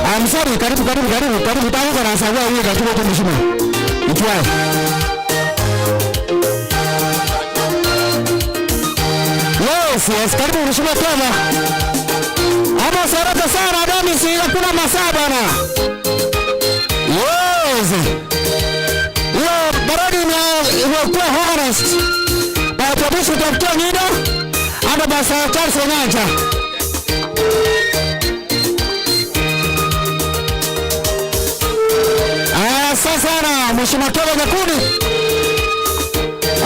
I'm sorry, karibu karibu karibu karibu tangu kwa sababu hiyo katibu tu mheshimiwa. Mchwae. Yes, yes, karibu mheshimiwa Kema. Hapo saraka sana dami si hakuna masaa bwana. Yes. Hiyo baradi imekuwa honest. By producer Dr. Ngido and by Sir Charles Onyancha. Sasa mheshimiwa Keva Nyakundi.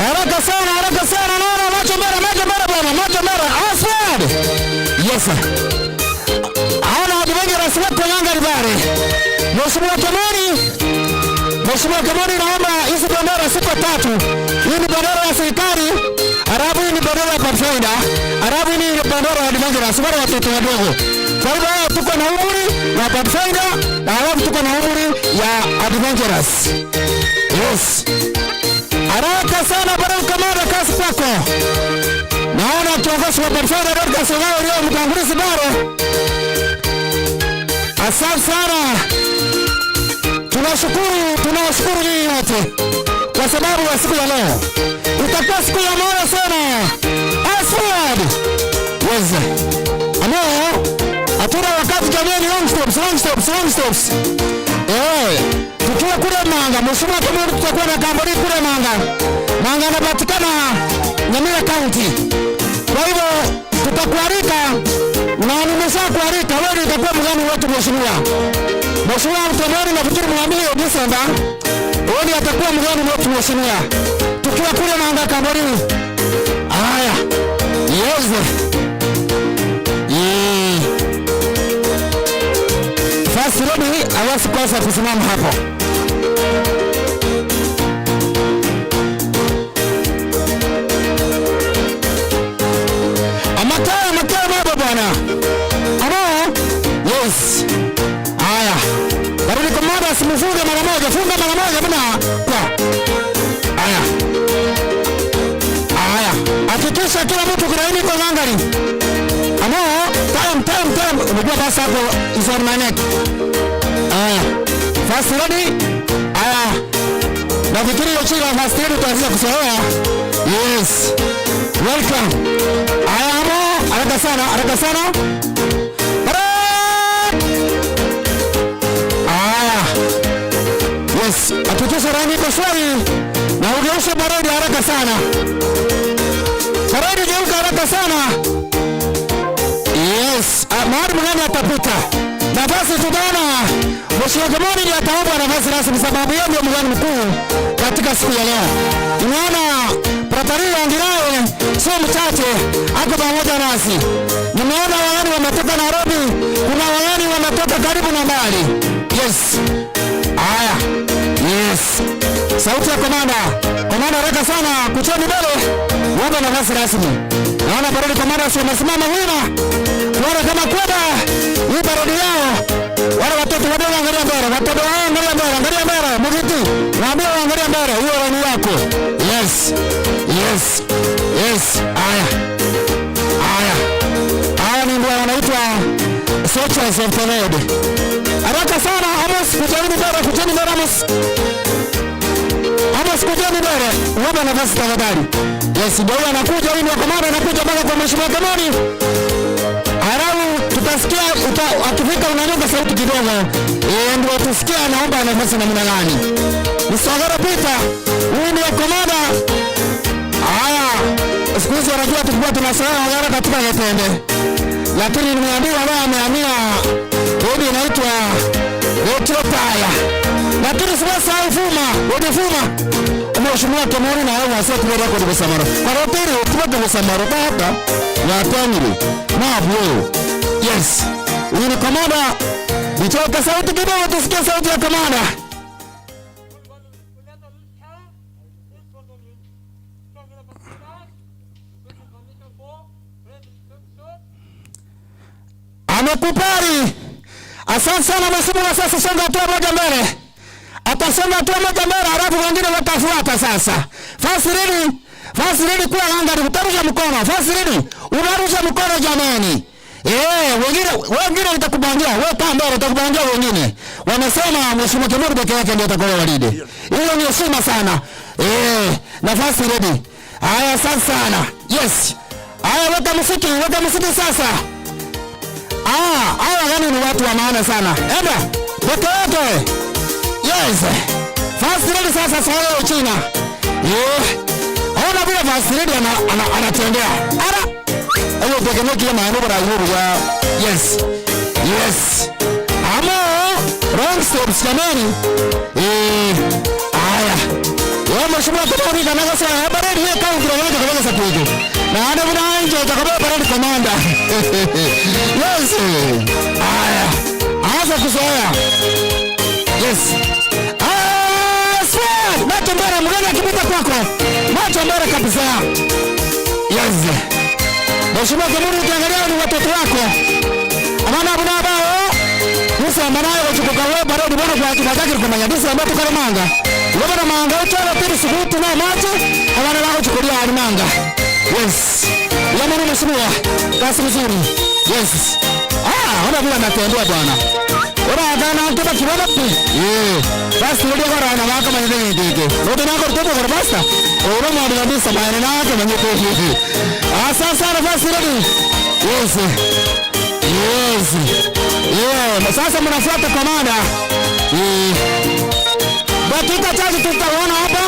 Haraka sana, haraka sana. Naona macho mbele, macho mbele bwana, macho mbele. Aswad. Yes sir. Aona adventurous wako Yanga Libare. Mheshimiwa Kimani, Mheshimiwa Kimani, naomba hizi bendera siku tatu. Hii ni bendera ya serikali, halafu hii ni bendera ya Pathfinder, halafu hii ni bendera ya adventurous, wale watoto wadogo. Kwa hivyo hao tuko na umri ya Pathfinder na halafu tuko na umri ya adventurous. Yes. Haraka sana bado kamanda, kazi kwako. Naona kiongozi wa Pathfinder Dorcas Ogawa leo mtangulizi bado. Asante sana. Tunashukuru, tunawashukuru nyinyi wote kwa sababu ya siku ya leo. Itakuwa siku ya maana sana. Aswad. Yes. Ano? Hatuna wakati jamani, long stops, long stops, long stops. Eh, tukiwa kule Manga, mheshimiwa kama tutakuwa na kambori kule Manga. Manga anapatikana Nyamira County. Kwa hivyo tutakualika na nimeshakualika wewe, utakuwa mgeni wetu mheshimiwa. Mheshimiwa Mtemoni na fikiri mwambie Desemba, wewe atakuwa mgeni wetu mheshimiwa. Tukiwa kule Manga kambori. Haya. Yes. Yeah. First lady hawezi kosa kusimama hapo. Amakaya, amakaya baba bwana. Ano? Yes. Haya. Baridi komanda simfunge mara moja, funga mara moja bwana. Kwa. Haya. Haya. Hakikisha kila mtu kulaini kwa ngangari. Ano? Time, time, time. Unajua basi hapo is on my neck. Haya. First lady. Haya. Nafikiri hiyo chini ya first lady tutaanza kusoea. Yes. Welcome. Haya amo, haraka sana, haraka sana. Haya. Yes, hakikisha rangi iko shwari na ugeushe baridi haraka sana. Baridi geuka haraka sana. Yes, mahali mgani atapita. Nafasi tutaona Mheshimiwa Kimani ndiye ataomba nafasi rasmi sababu yeye ndio mgeni mkuu katika siku ya leo. Unaona Pratari Wangirawe sio mchache, ako pamoja nasi. Nimeona wageni wametoka Nairobi, kuna wageni wametoka karibu na mbali. Yes. Haya. Yes. Sauti ya komanda. Komanda haraka sana, kucheni mbele. Uombe nafasi rasmi. Naona parodi komanda sio amesimama wima. Kuona kama kwenda hii parodi yao. Wale watoto wadogo angalia mbele, watoto wao angalia mbele, angalia mbele, mugiti. Waambie waangalia mbele, hiyo ni yako. Yes. Yes. Yes. Haya. Haya. Haya ni ndio wanaitwa soldiers of the Lord. Haraka sana Amos, kujeni mbele, kujeni mbele Amos. Amos kujeni mbele, uombe nafasi tafadhali. Yes, ndio huyo anakuja, huyu ndio komanda anakuja mpaka kwa Mheshimiwa Kimani. Halafu tutasikia akifika unanyonga sauti kidogo. Ndio tusikie anaomba nafasi namna gani. Msogoro Peter, huyu ndio komanda. Haya, siku hizi wanajua tulikuwa tunasahau Ogoro katika Getende. Lakini nimeambiwa leo amehamia kodi inaitwa Ethiopia. Lakini sasa Fuma, odi Fuma. Mheshimiwa Kimani na wao wasio kwa record kwa Samaro. Kwa roteri kwa kwa Samaro baba ya Tangi. Na bro. Yes. Huyu ni komanda. Nitoka sauti kidogo tusikie sauti ya komanda. Amekupari. Asante sana mheshimiwa. Sasa songa hatua moja mbele. Atasonga hatua moja mbele halafu wengine watafuata sasa. First lady, first lady kuwa anga utarusha mkono. First lady, unarusha mkono jamani. Wengine watakubangia, wewe kaa mbele utakubangia wengine. Wanasema mheshimiwa Kimani peke yake ndiye atakuwa walide. Hiyo ni heshima sana. Nafasi ready. Haya asante sana. Yes. Haya weka muziki sasa. Hawa gani ni watu wa maana sana. Enda, peke yake. Yes. First lady sasa sio China. Ona vile first lady anatembea. Ara. Hiyo teknolojia ya maana bora hiyo ya. Yes. Yes. Amo wrong steps jamani. Haya. Wewe mheshimiwa Kimani kana sasa habari hiyo kama unaweza kuweka sasa hivi. Naona buna nje utakabeba parade commander. Yes. Haya. Anza kuzoea. Yes. Ah, swear. Macho mbele mgeni akipita kwako. Macho mbele kabisa. Yes. Mheshimiwa Kamuru ukiangalia ni watoto wako. Abana buna bao. Musa mbanayo kuchukuka wewe barodi bwana kwa kibataki kumanya disa ambapo kale manga. Wewe manga utara pili subutu na macho abana bako chukulia hali manga. Yes. Yamani mheshimiwa. Kasi mzuri. Yes. Ah, ona vile anatembea bwana. Ora agana antoba kibaba pi. Eh. Basi ndio kwa rana wako mwenye ndege. Ndio nako kutoka kwa basta. Ora mwana kabisa maana nako mwenye ndege. Ah, sasa nafasi ready. Yes. Yes. Yeah, sasa mnafuata komanda. Dakika chache tutaona hapa.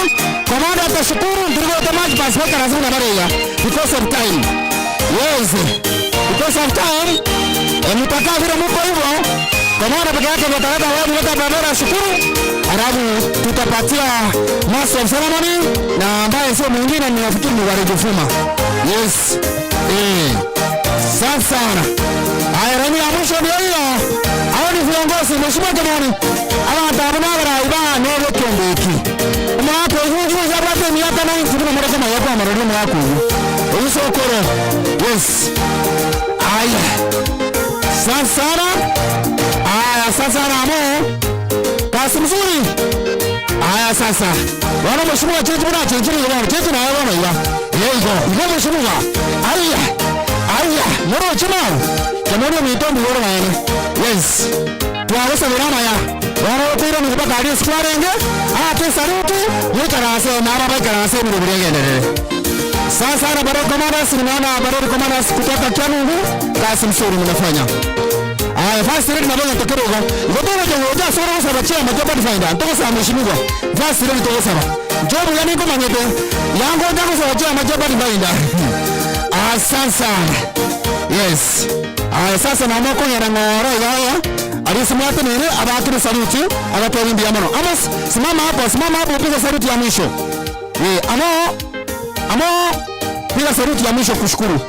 Komanda atashukuru ndio automatic passport lazima na Maria because of time. Yes. Because of time. Mtakaa vile mko hivyo. Komanda peke yake ndio ataleta wao wote pamoja shukuru. Alafu tutapatia Master of Ceremony na ambaye sio mwingine ni nafikiri ni Warejufuma. Yes. Sasa haya rani ya mwisho ndio hiyo. Hao ni viongozi mheshimiwa jamani. Aba tabuna bara iba no kembeki. Mwako hivi zabate miaka na nchi kuna mara kama yako amarudi mwako. Uso koro. Yes. Haya. Sasa haya sasa na mo. Kasi mzuri. Haya sasa. Wana mheshimiwa chetu bwana chetu ni bwana chetu na wana ila. Yego. Ngo mheshimiwa. Haya. Aya, moro chima. Jamani mitombo yoro maene. Yes. Twaweza virama ya. Wana otira ni mpaka ali square nge. Ah, te saluti. Mwikarase na baba ikarase ni burenge nere. Sasa na baraka commanders nimeona baraka commanders kutoka Kianungu. Kazi mzuri mnafanya. Aya, first rate na bonga tokerogo. Ngotono jongoja soro saba chia majoba defender. Ntoko sa mheshimiwa. First rate toko saba. Jobu yani ko manyete. Yango ndako saba chia majoba defender. Asante sana. Yes. Aya sasa na moko ya ngoro yaya. Alisimama nini abakiri saluti abatori mono. Amos simama hapo piga saluti ya mwisho. Amo piga saluti ya mwisho kushukuru.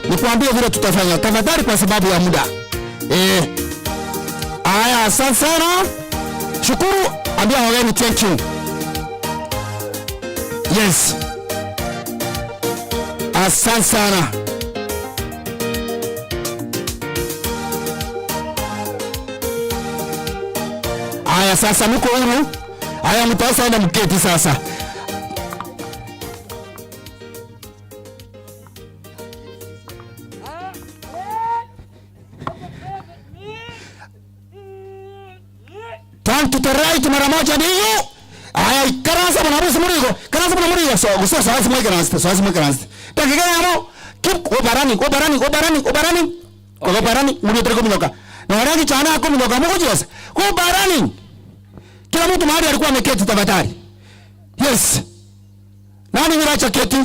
Nikwambie vile tutafanya. Tafadhali kwa sababu ya muda. Aya asante sana. Shukuru ambia wageni thank you. Yes. Asante sana. Aya sasa mko huru. Aya mtaweza enda mketi sasa. Turn to the right mara moja ndio. Aya karansa bwana harusi murigo. Karansa bwana murigo. So gusa sawa simwe karansa, sawa simwe karansa. Dakika yamo keep obarani obarani obarani obarani. Obarani muri treko minyoka. Na warangi chana ako minyoka mko jesa. Obarani. Kila mtu mahali alikuwa ameketi tafadhali. Yes. Nani yule keti?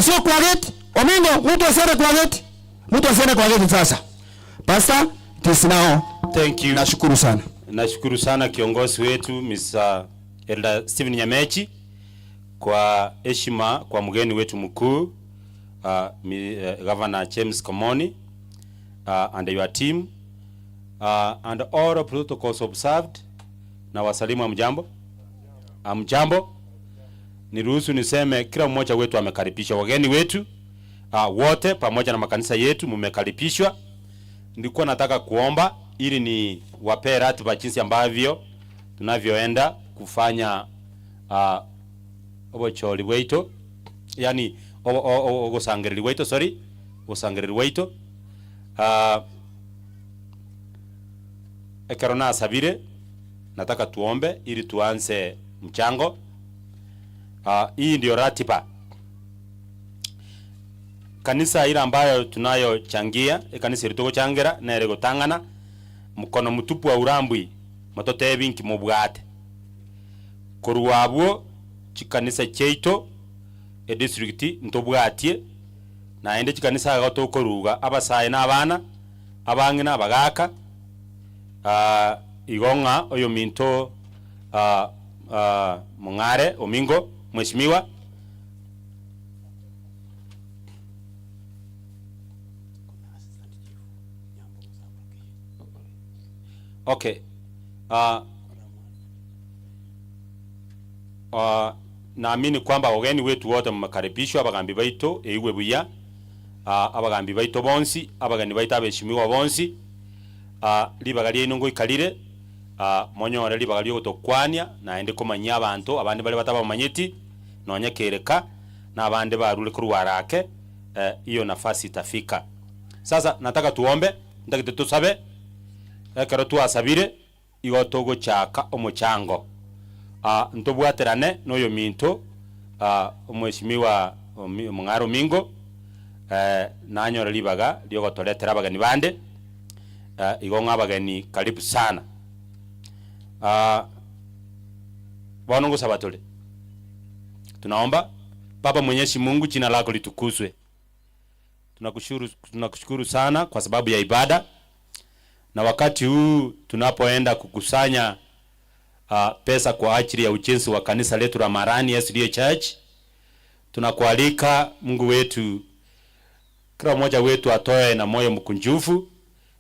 Sio kwa geti. Omingo mtu asiende kwa geti. Mtu asiende kwa geti sasa. Pastor, it is now. Thank you. Nashukuru sana. Nashukuru sana kiongozi wetu Mr. Elder Steven Nyamechi kwa heshima kwa mgeni wetu mkuu Governor James Komoni and your team and all protocols observed. Na wasalimu amjambo. Amjambo. Niruhusu niseme kila mmoja wetu amekaribishwa. Wageni wetu wote pamoja na makanisa yetu mmekaribishwa. Nilikuwa nataka kuomba ili ni wapee ratiba jinsi ambavyo tunavyoenda kufanya obocholi wetu, yani ogosangereri wetu, sorry, ogosangereri wetu. Ekerona sabire nataka tuombe ili tuanze mchango. Hii ndio ratiba. Kanisa ile ambayo tunayochangia, kanisa ilitoko changira na erego tangana mkono mtupu wa urambwi matote binki mubwate. Koruwabwo chikanisa cheito e district ntobwatie na ende chikanisa gatokoruga abasaye nabana abangina abagaka igonga oyo minto Mongare Omingo mheshimiwa. Okay, naamini kwamba wageni wetu wote mmekaribishwa, abagambi baito eigwe buya, abagambi baito bonsi, abageni baito abeshimiwa bonsi, ribaga riaino ngoikarire, monyore ribaga riogotokwania naende komanyia abanto abande bare batabamanyeti nonye kereka na abande barure korwara ake, hiyo nafasi itafika. Sasa nataka tuombe, nataka tusabe, ekero twasabire igo togochaka omochango. Ntobwaterane noyo minto, omweshimiwa Mung'aro Mingo, nanyora ribaga riogotoretera abageni bande, igo ng'a abageni karibu sana. Bono ngosaba tore. Tunaomba. Baba Mwenyezi Mungu, jina lako litukuzwe. Tunakushukuru sana kwa sababu ya ibada. Na wakati huu tunapoenda kukusanya pesa kwa ajili ya ujenzi wa kanisa letu la Marani SDA Church, tunakualika Mungu wetu, kila mmoja wetu atoe na moyo mkunjufu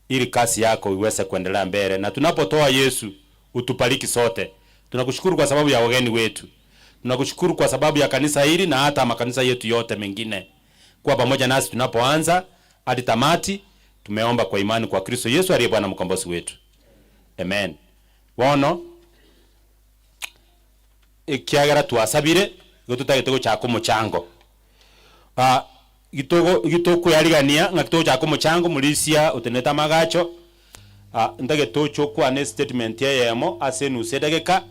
ili kazi yako iweze kuendelea mbele. Na tunapotoa Yesu, utubariki sote. Tunakushukuru kwa sababu ya wageni wetu. Tunakushukuru kwa sababu ya kanisa hili na hata makanisa yetu yote mengine. Kuwa pamoja nasi tunapoanza hadi tamati. Tumeomba kwa imani kwa Kristo Yesu aliye Bwana mkombozi wetu. Amen. Bono ekiagera twasabire igo tutagete gochaka omochango. Gitokoyarigania ng'a togochaka omochango morisia otenete amagacho, ntagete oche okwane statement eyemo ase enusu edageka,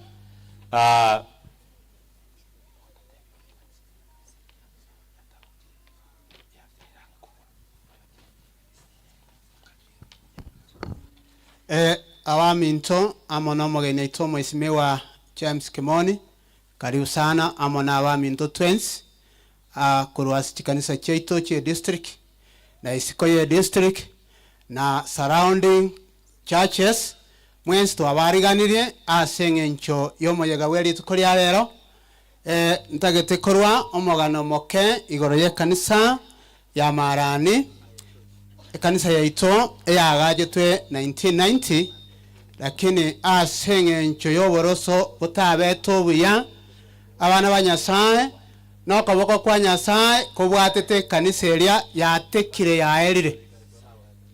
Awaminto amo na omogeni oito omwesimwa James Kimoni, karibu sana amo na awaminto twins, korwa ase chikanisa chiaito chia district na isiko ye district na surrounding churches mwensi twabariganirie ase eng'encho y'omoyega bwa rituko ria rero. Ntagete korwa omogano moke igoro y'ekanisa ya Marani, ekanisa yaito eyagagetwe 1990, lakini ase eng'encho y'oboroso botabete obuya abana ba Nyasaye nokoboko kwa Nyasaye kobwatete ekanisa eria yatekire yaerire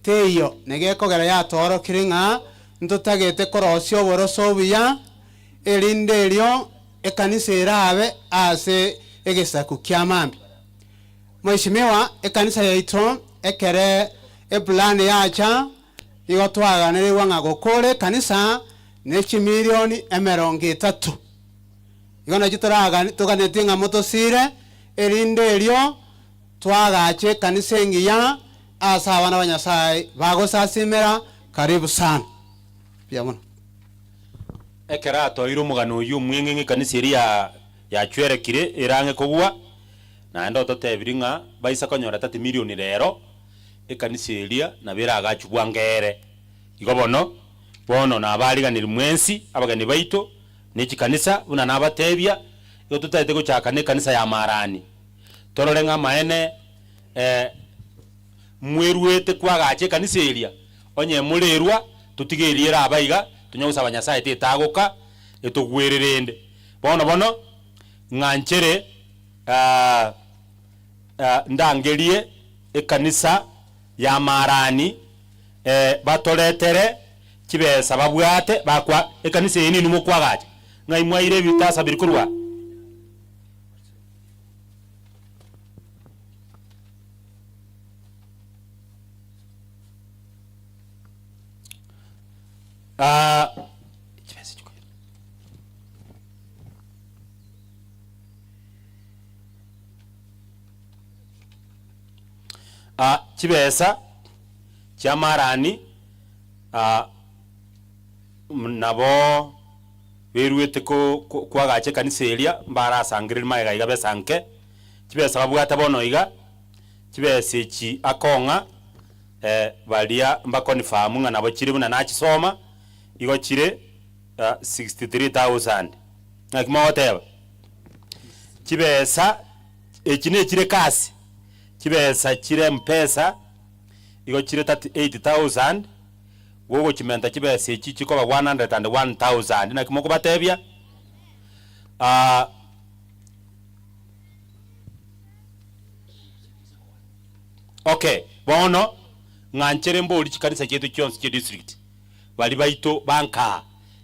teiyo negekogera yatorokire ng'a ntotagete korosia oboroso obuya erinde erio ekanisa erabe ase egesaku kia mambi. Mheshimiwa, ekanisa yaito ekere eplan yacha igo twaganiriwa ng'a gokore ekanisa ne chimilioni emerongo etato. Igo nakio toganetie ng'a motosire erinde erio twagache ekanisa engiya ase abana ba Nyasaye bagosasimera. Karibu sana. Pia mono. Ekero atoeire omogano oyio omweng'e ng'a ekanisa eria yachwerekire erang'e kogwa, naende ototebiri ng'a baisa konyora 30 milioni rero ekanisa eria nabo eragachwe bwangere. Igo bono bono nabariganiri mwensi abageni baito ne chikanisa buna nabatebia, igo totaete gochaka na ekanisa ya Marani. Torore ng'a amaene, mweruete kwagacha ekanisa eria, onye morerwa totige eria eraba iga, tonya gosaba Nyasaye tetagoka etogwererende. Bono bono ng'anchere, ndangerie ekanisa ya Marani, batoretere chibesa babwate bakwa ekanisa eye ninu mokwagacha ng'ai mwaire ebitasa biri korwa. Chibesa chia Marani, nabo beruete kwagacha ekanisa eria mbarasangereri magega iga besanke chibesa babwate bono iga chibesa echi akong'a, baria mbakonfirm ng'a nabo chire buna nachisoma igo chire 63,000. Naki mogoteba chibesa echi nechire kasi chibesa chire mpesa igo chire 38,000 Gogochimenta chibesa echi chikoba 101,000 naki mokobatebia okay bono ng'anchere mbori chikanisa chietu chionsi chie district bari baito banka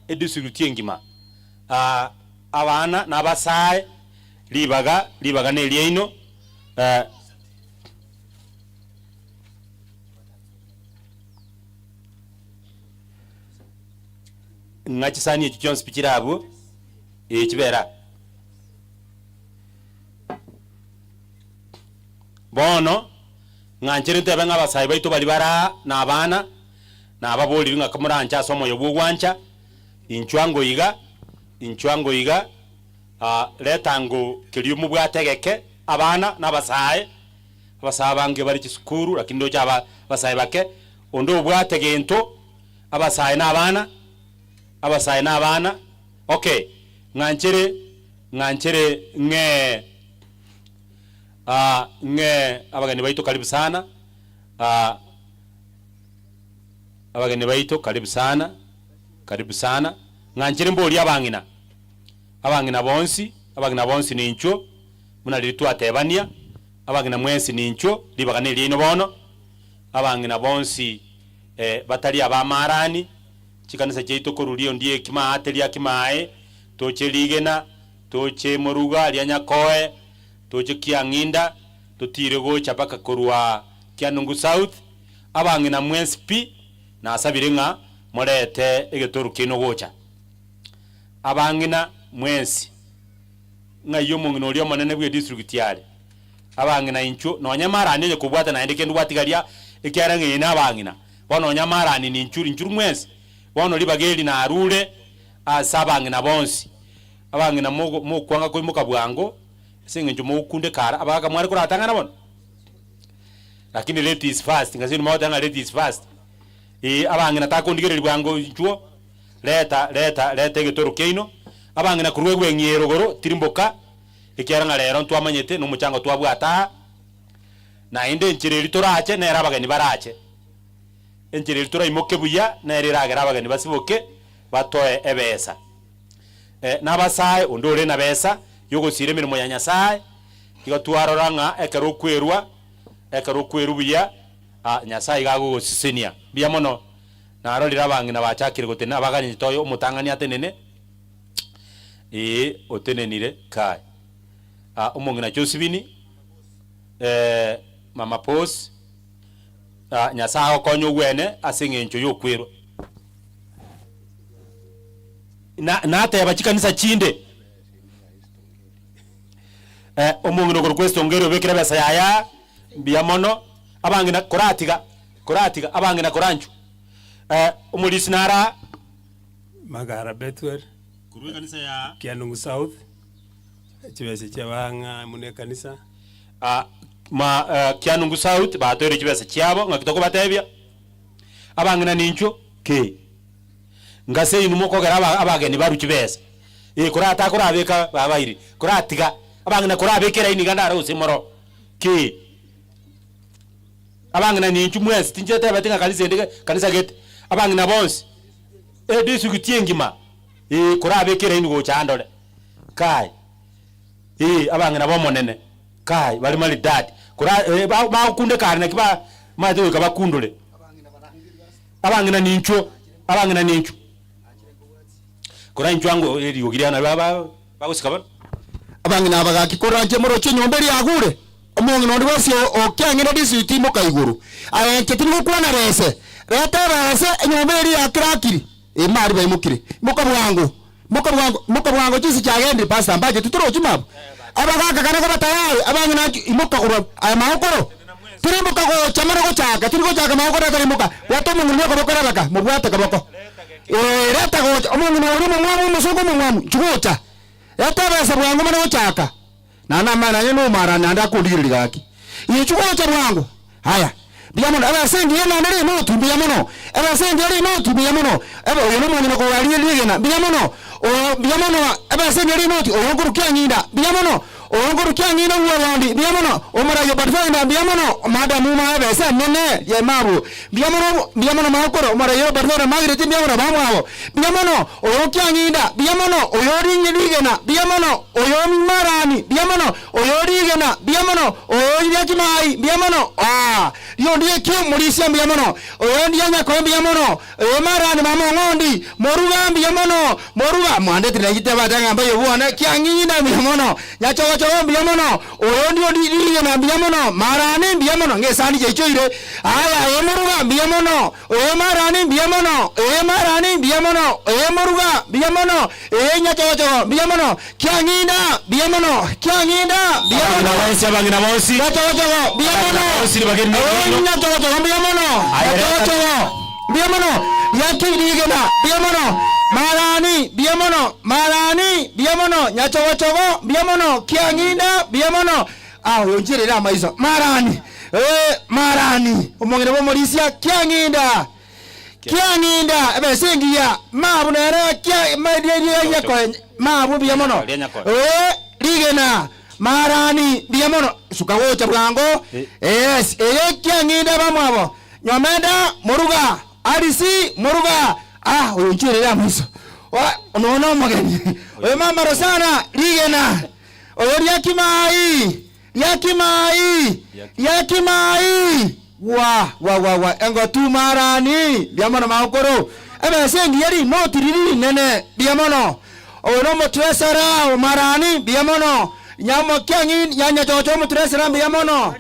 e district engima abana n'abasae ribaga ribaga ne rieino ng'achisani echi chionsi pichirabwo echibera bono ng'anchere ntebe ng'abasae baito bari bara na abana na ababoriri ng'a kamorancha ase omoyo bwogwancha inchwango iga letango kerio mubwategeke abana n'abasae abasae bange bari chisukuru lakini ndocha abasae bake ondo obwategento abasae n'abana abasae n'abana okay ng'anchere ng'e ng'e abageni baito karibu sana abageni baito karibu sana ng'anchere mbori abang'ina bonsi nincho muna lilitwa tebania abang'ina mwensi nincho libagane lino bono abang'ina bonsi batali abamarani chikanisa cheito korulio ndiye kimaate lya kimae toche ligena toche moruga lya nyakoe toche kiang'inda totire gocha paka korwa Kianungu South abang'ina mwensi pi nasabire ng'a morete egetoru kino gocha abang'ina mwensi ng'a iyo omong'ina oria omonene bwe district yare abang'ina incho nonya marani onye kobwata naende kende gwatigaria ekiara ng'ina abang'ina bono nonya marani ni inchuru mwensi bono ribageri narure ase abang'ina bonsi abang'ina mokwanga koimoka bwango ase eng'encho mokunde kara abagaka mware koratang'ana bono lakini late is fast ngasini mawatanga late is fast abang'ina takondigereri bwango inchuo leta egetoro keino abang'ina kurwe gweng'ero goro tirimboka ekiara ng'a rero ntwamanyete n'omuchango twabwata naende enchereri torache nere abageni barache enchereri toraimoke buya nere eragera abageni basiboke batoe ebesa n'abasae onde ore na besa yogosira emirimo ya Nyasaye igo twarora ng'a ekero okwerwa buya Nyasaye iga agogosesenia mbuya mono narorire abang'ina bachakire gotena abagani toyo omotang'ani atenene otenenire kai omong'ina Josephine mama Pos Nyasaye agokonya ogwene ase eng'encho yokwerwa nateba chikanisa chinde omong'ina okoro kwestongeri obekere ebesa yaya mbuya mono abang'ina koratiga abang'ina koranchu omorisi nara Magara Bethuel kurwe kanisa ya Kianungu South chibese chabanga mune kanisa Kianungu South batoire chibese chiabo ngakitoko batebia abang'ina nincho ke ngase inu mokogera abageni baru chibesa korata korabeka babairi koratiga abang'ina korabekera ini gandara osemoro ke abang'ina nincho mwesi tinjete batinga kanisa ndike kanisa gete abang'ina bonsi district engima korabekera ini gocha andore kai abang'ina bomonene kai bari maridadi kora bakunde kare nakiba maze kabakundule abang'ina nincho kora incho ango eriyogiriana baba bagosika bana abang'ina bagakikora nche moroche nyomba eriagure omong'ina onde bonsi okiang'ina district imoka iguru aenche tirigokwana rese reta rese enyomba eri yakirakiri emari baimukire moka bwango chisi chagende pastor mbaje tutorochi mabo abagaka kana batayari abang'ina imoka korwa aya maokoro tirimboka gocha mara gochaka tirigochaka maokoro tarimboka wato omong'ina okobokora baka mobwate kaboko reta gocha omong'ina ori omomwamu omosogo omomwamu chigocha reta besa bwango mara gochaka nana mana nyene omara nanda akondigereri gaki ichigocha bwango haya Biamono abasengi yena nere no biamono abasengi yari no biamono aba oyo nomwana ko wali ligena biamono o biamono abasengi yari no oyo kurukia nyinda biamono Onguru kiang'ina wuobondi mbuya mono omorayo pathfinder mbuya mono madamu mabesa nene ye mabu mbuya mono mbuya mono makoro omorayo pathfinder magireti mbuya mono bamwabo mbuya mono oyo kiang'inda mbuya mono oyo ring'irigena mbuya mono oyo marani mbuya mono oyo rigena mbuya mono oyo riakimai mbuya mono ah rio ndiye kio murisia mbuya mono oyo ndiye nyakoe mbuya mono oyo marani mama ng'ondi moruga mbuya mono moruga mwandetire nagite batanga mbayo bwana kiang'inda mbuya mono nyachogochogo mbuya mono oyo ndio rigena mbuya mono marani mbuya mono ngesani cheichoire aya oyo moruga mbuya mono oyo marani mbuya mono oyo marani mbuya mono oyo moruga mbuya mono oyo nyachogochogo mbuya mono kiang'inda mbuya mono kiang'inda mbuya mono Abang'ina bonsi nyachogochogo mbuya mono oyo nyachogochogo mbuya mono nyachogochogo mbuya mono yakirigena mbuya mono marani mbuya mono marani mbuya mono nyachogochogo mbuya mono kiang'inda mbuya mono ah oyo ncherera amaiso marani marani omong'ina bwa omorisia kiang'inda kiang'inda ebesengiya mabu nere kia maria mabu mbuya mono rigena marani mbuya mono suka gocha bwango yes eye kiang'inda bamwabo nyomenda moruga arisi moruga ah oyo ncherera amaiso onoona omogeni oyo mama Rosana rigena oyo riakimai riakimai riakimai wa wa wa wa engo tu marani mbuya mono maokoro ebesengi yeri notiriri nene mbuya mono oyo nomotresara marani mbuya mono nyamo kiang'in nyanyachocho omotresara mbuya mono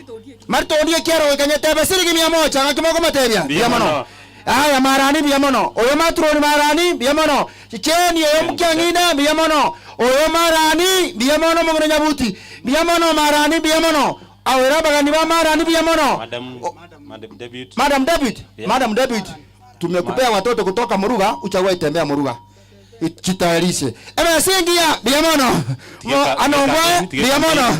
maritondie kiaro goikanyete siringi mia moja ng'aki mokomotebia mbuya mono aya marani mbuya mono oyo maturoni marani mbuya mono chicheni oyo mukiang'ina mbuya mono oyo marani mbuya mono omong'ina nyabuti mbuya mono marani mbuya mono awera abagani ba marani mbuya mono Madam David. Madam David. Yeah. Madam David, tumekupea watoto kutoka Muruga, uchague tembea Muruga. Jitayarishe. Ebesengiya mbuya mono. Anongwa mbuya mono.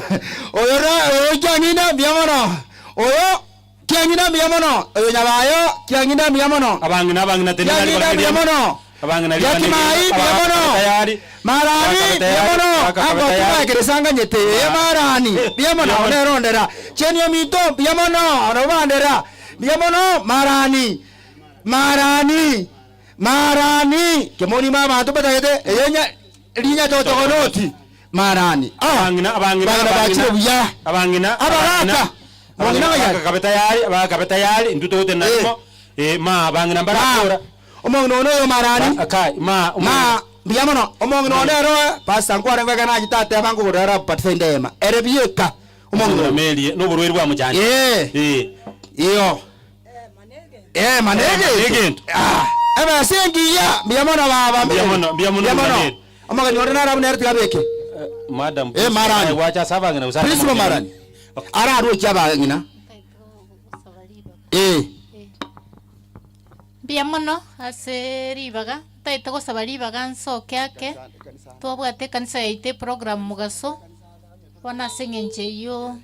Oyo ra oyo kiang'ina mbuya mono. Oyo kiang'ina mbuya mono. Oyo nyabayo kiang'ina mbuya mono. Abang'ina abang'ina tene Kiang'inda mbuya mono. Abang'ina Yakimai mbuya mono. Marani mbuya mono. Ango tumaekeresanga nyete marani mbuya mono onerondera. Chenio mito mbuya mono orobandera. Mbuya mono marani. Marani. Marani. Kemoni mama tubatagete eyenya rinya chochogonoti. Marani. Abang'ina abang'ina bachire buya. Abang'ina abagaka. Abang'ina abagaka kabe tayari abagaka kabe tayari ntutote namo ma abang'ina barakora omong'ina ono oyo marani akai ma ma mbuya mono omong'ina one ero pastor nkware ngweka nachitateba ngogorera pathfinder ema ere bieka omong'ina melie noborweri bwa muchanja iyo manege egento ah ebesengiya mbuya mono baba mbuya mono mbuya mono omong'ina ore narabu nere tigabeke madam marani wacha sabang'ina usana principal marani araruokia abang'ina mbuya mono ase ribaga ntaete gosaba ribaga nsoke ake twabwate ekanisa yaito eprogram mugaso bono ase eng'encho eywo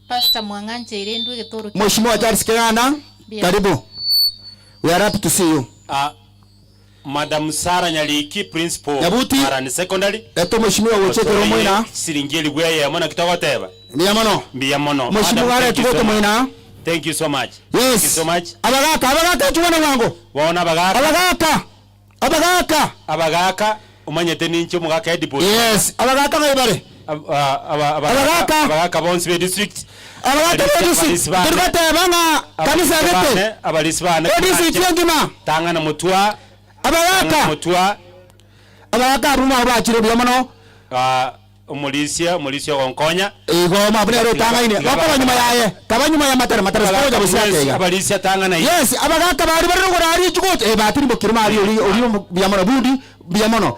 pastor mwang'ancheire endwe egetoro Mheshimiwa Charles Keganda, karibu. We are happy to see you. Madam Sara Nyaliki principal Nyabuti. Marani Secondary Eto mheshimiwa gochekero moina. Siringi elibwa yemo na kitogoteba Mbuya mono. mbuya mono Mheshimiwa Madam, are thank you tugote so much. moina. Thank you so much. Yes. Thank you so much. Abagaka abagaka chubona bwango. Bona abagaka. Abagaka. Abagaka. Abagaka umanyete ninche omogaka headboard. Yes, abagaka baibare. Abagaka. Abagaka bonsi be district. Abagaka be district. Turigoteba ng'a kanisa gete. Abalisi bane. District engima. Tangana mutwa. Abagaka. Mutwa. Abagaka abuma bachire buya mono. Omulisia omulisia gonkonya. Igo mabune ro tangaine. Bakaba nyuma yaye. Kaba nyuma ya matara matara sikoja busiatega. Abalisia tangana. Yes, abagaka bari bari rugora ari chugoche. Batiri bokirima ari ori ori buya mono bundi buya mono.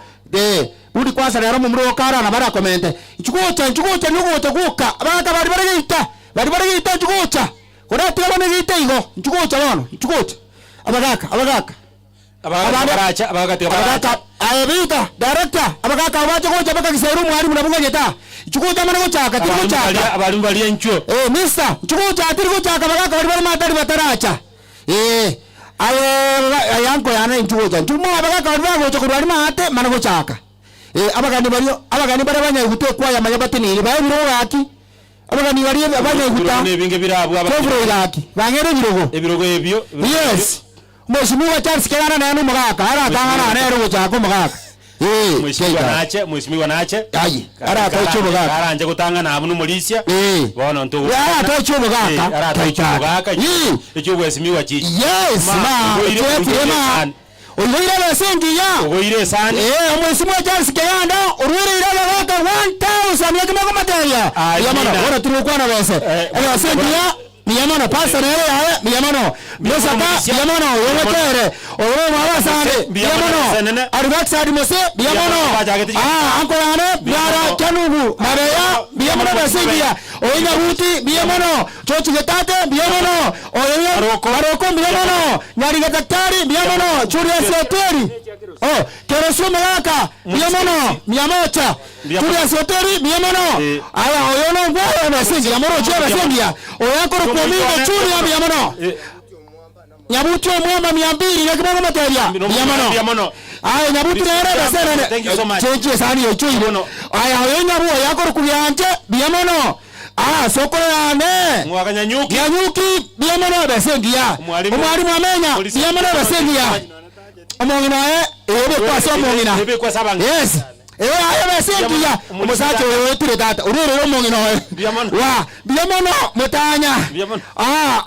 Bundi kwanza rero mu muro kara na bara komente. Chugocha chugocha nyugocha guka. Abagaka bari bari gita. Bari bari gita chugocha. Kora tiga bane gita igo. Chugocha bono. Chugocha. Abagaka abagaka. Abagaka baracha abagaka tiga baracha. Ayebita director abagaka bacho gocha baka kiseru mwalimu nabunganyeta. Chugocha mana gochaka tiri gochaka. Abalimu bali enchuo. Mister chugocha tiri gochaka abagaka bari bari matari bataracha. Aye ayanko yana nchugocha. Nchumo abagaka bari bagocha kurwari mate mana gochaka. Abagani bario abagani bare banyaiguta ekwaya manya batenire bae ebirogo gaki abagani baria banyaiguta Ebinge birabwo Kevuro gaki bang'ere ebirogo ebirogo ebio. Yes, Mheshimiwa Charles Kegana naye nomogaka aratang'ana nere gochaka omogaka. Mheshimiwa nache, mheshimiwa nache. Aye, aratoche omogaka. Aranje gotang'ana abwo nomorisia. Bono ntogo. Aratoche omogaka. Aratoche omogaka. Ekio bwesimiwa chichi. Yes, ma, oigoire oigoire abasengiya. Ogoire esani. Omwesimu Charles Keganda orwire abagaka 1000 yakimako materia. Yamana, ora turukwana bese. Abasengiya miyamano pasa nere yaye miyamano. Mesaka miyamano yowetere. Oyo mabasande miyamano. Arubak mose miyamano. Ankorane biara chanugu mabeya miyamano basengiya. Oyo nyabuti miyamano. Chochi getate miyamano. Oyo aroko miyamano. Nyariga daktari miyamano. Julius Oteri. Oh, Keresu Malaka miyamano miyamocha. Julius Oteri miyamano. Aya oyo no ngwa basengiya moro chia basengiya. Oyo akoro kuminga churia miyamano. Nyabuti omwoma 200 yakimako materia miyamano. Aya nyabuti rero basenene. Thank you so much. Chenchi sani yocho. Aya oyo nyabu yakoro kubyanje miyamano. Sokoro yane. Mwaka nyanyuki. Nyanyuki miyamano basengiya. Omwalimu amenya miyamano basengiya. Omongina ebe kwasa omongina. Ebe kwasa bang. Yes. Ayo basengiya. Omusacha oyo tire tata. Urere omongina oyo. Wa, biyamano mutanya.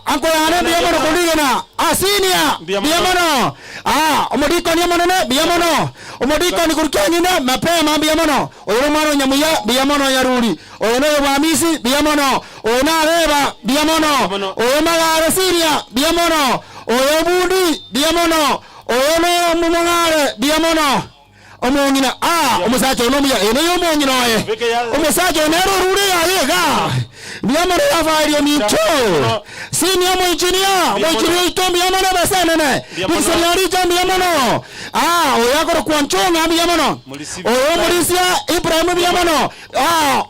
Ankorane biyamano kuligena. Asinia biyamano. Omodiko ni monene biyamano. Omodiko ni kurukanyina mapema biyamano. Oyo mwana nyamuya biyamano yaruri. Oyo no bwamisi biyamano. Oyo na reba biyamano. Oyo magare siria biyamano. Oyo bundi biyamano. Oyo no mumongare biyamano. Omongina omusacha onomuya ene yomongina oye omusacha onero rure yayega biyamano yavario micho senior moengineer moengineer ito biyamano basenene bixonari cha biyamano oyakoro kwanchonga biyamano oyo morisia Ibrahim biyamano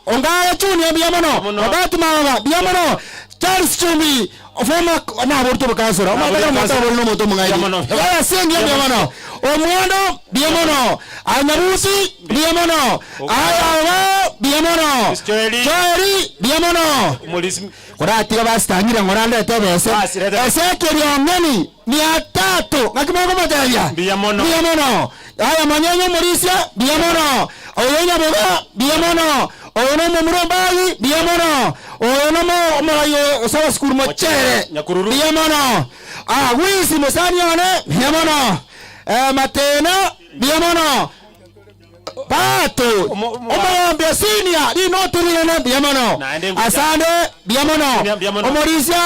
ongaya chunia biyamano Robert Mawa biyamano Charles Chumi ofoma na borto bakasura omataka mota borno moto mungai ya sengia biyamano omwando biyamano anyabusi biyamano ayawa biyamano Joeli biyamano koratiga bastangira ngorande tebese Ezekiel ongeni 300 ngakimoko materia biyamano biyamano aya manyenyo morisia biyamano oyo nyaboga biyamano oyo no murombayi biyamano oyo no murayo sawa skuru mochere biyamano wisi musani one biyamano matena biyamano pato omuyambe senior linotirilene biyamano asande biyamano omorisia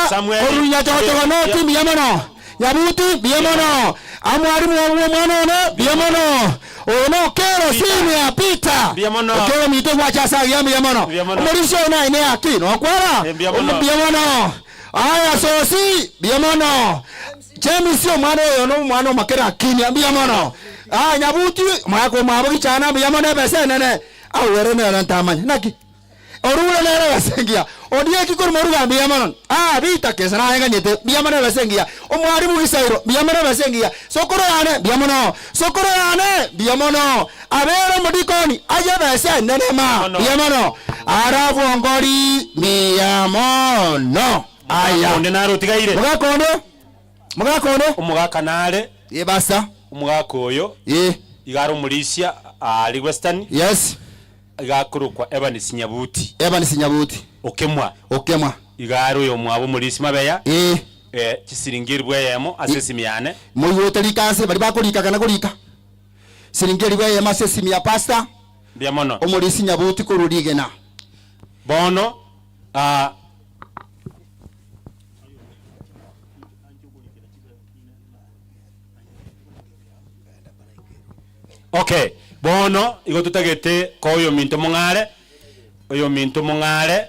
orunya chochogonoti biyamano nyabuti biyamano amwarimu wa mwana one biyamano ono kero senior Peter okero mito gwachasa biyamano omorisia ona ine akino akwara biyamano aya sosi biyamano James yo mwana oyo no mwana makera kinya biyamano nyabuti mwako mwabo kichana biyamano besenene awere nere ntamanya naki orure nere basengia odie kikuru moruga biyamano bita kesana yanganyete biyamano basengia omwarimu gisairo biyamano basengia sokoro yane biyamano sokoro yane biyamano abero mudikoni aje besenene ma biyamano aravongori biyamano aya onde naro tigaire mugakonde mugakonde omugaka nare yebasa omugaka oyo igaro omurisia ali Western. Yes. Igakurukwa Evans Nyabuti. Evans Nyabuti okemwa okemwa igaro yo mwabo murisi mabeya chisiringirwe yemo asesimiane muyote likanse bali bakulika kana kulika siringirwe yemo asesimia pastor byamono omurisi Nyabuti kuruligena bono Okay, bono igo tutagete ko oyo minto mong'are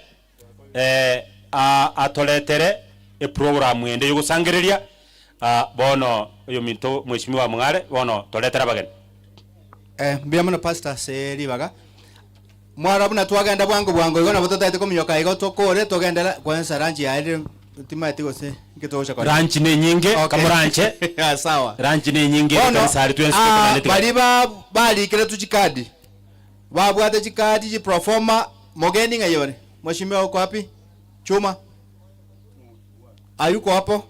atoletere e program ende yogosangereria bono oyo minto mheshimiwa mong'are bono toletere abageni mbiamono pastor seri baga mwarabu na twagenda bwango bwango igo nabo tutaete kominyoka igo tokore togendera kwanza ranchi yaire timaeti gose nkitosha kwa ranchi ne nyinge okay. Kamuranche sawa ranchi ne nyinge kansari twensi bali ba balikire tuchikadi Babwate chikadi chiproforma mogeni ng'ayore. Mheshimiwa uko wapi? Chuma. Ayuko hapo.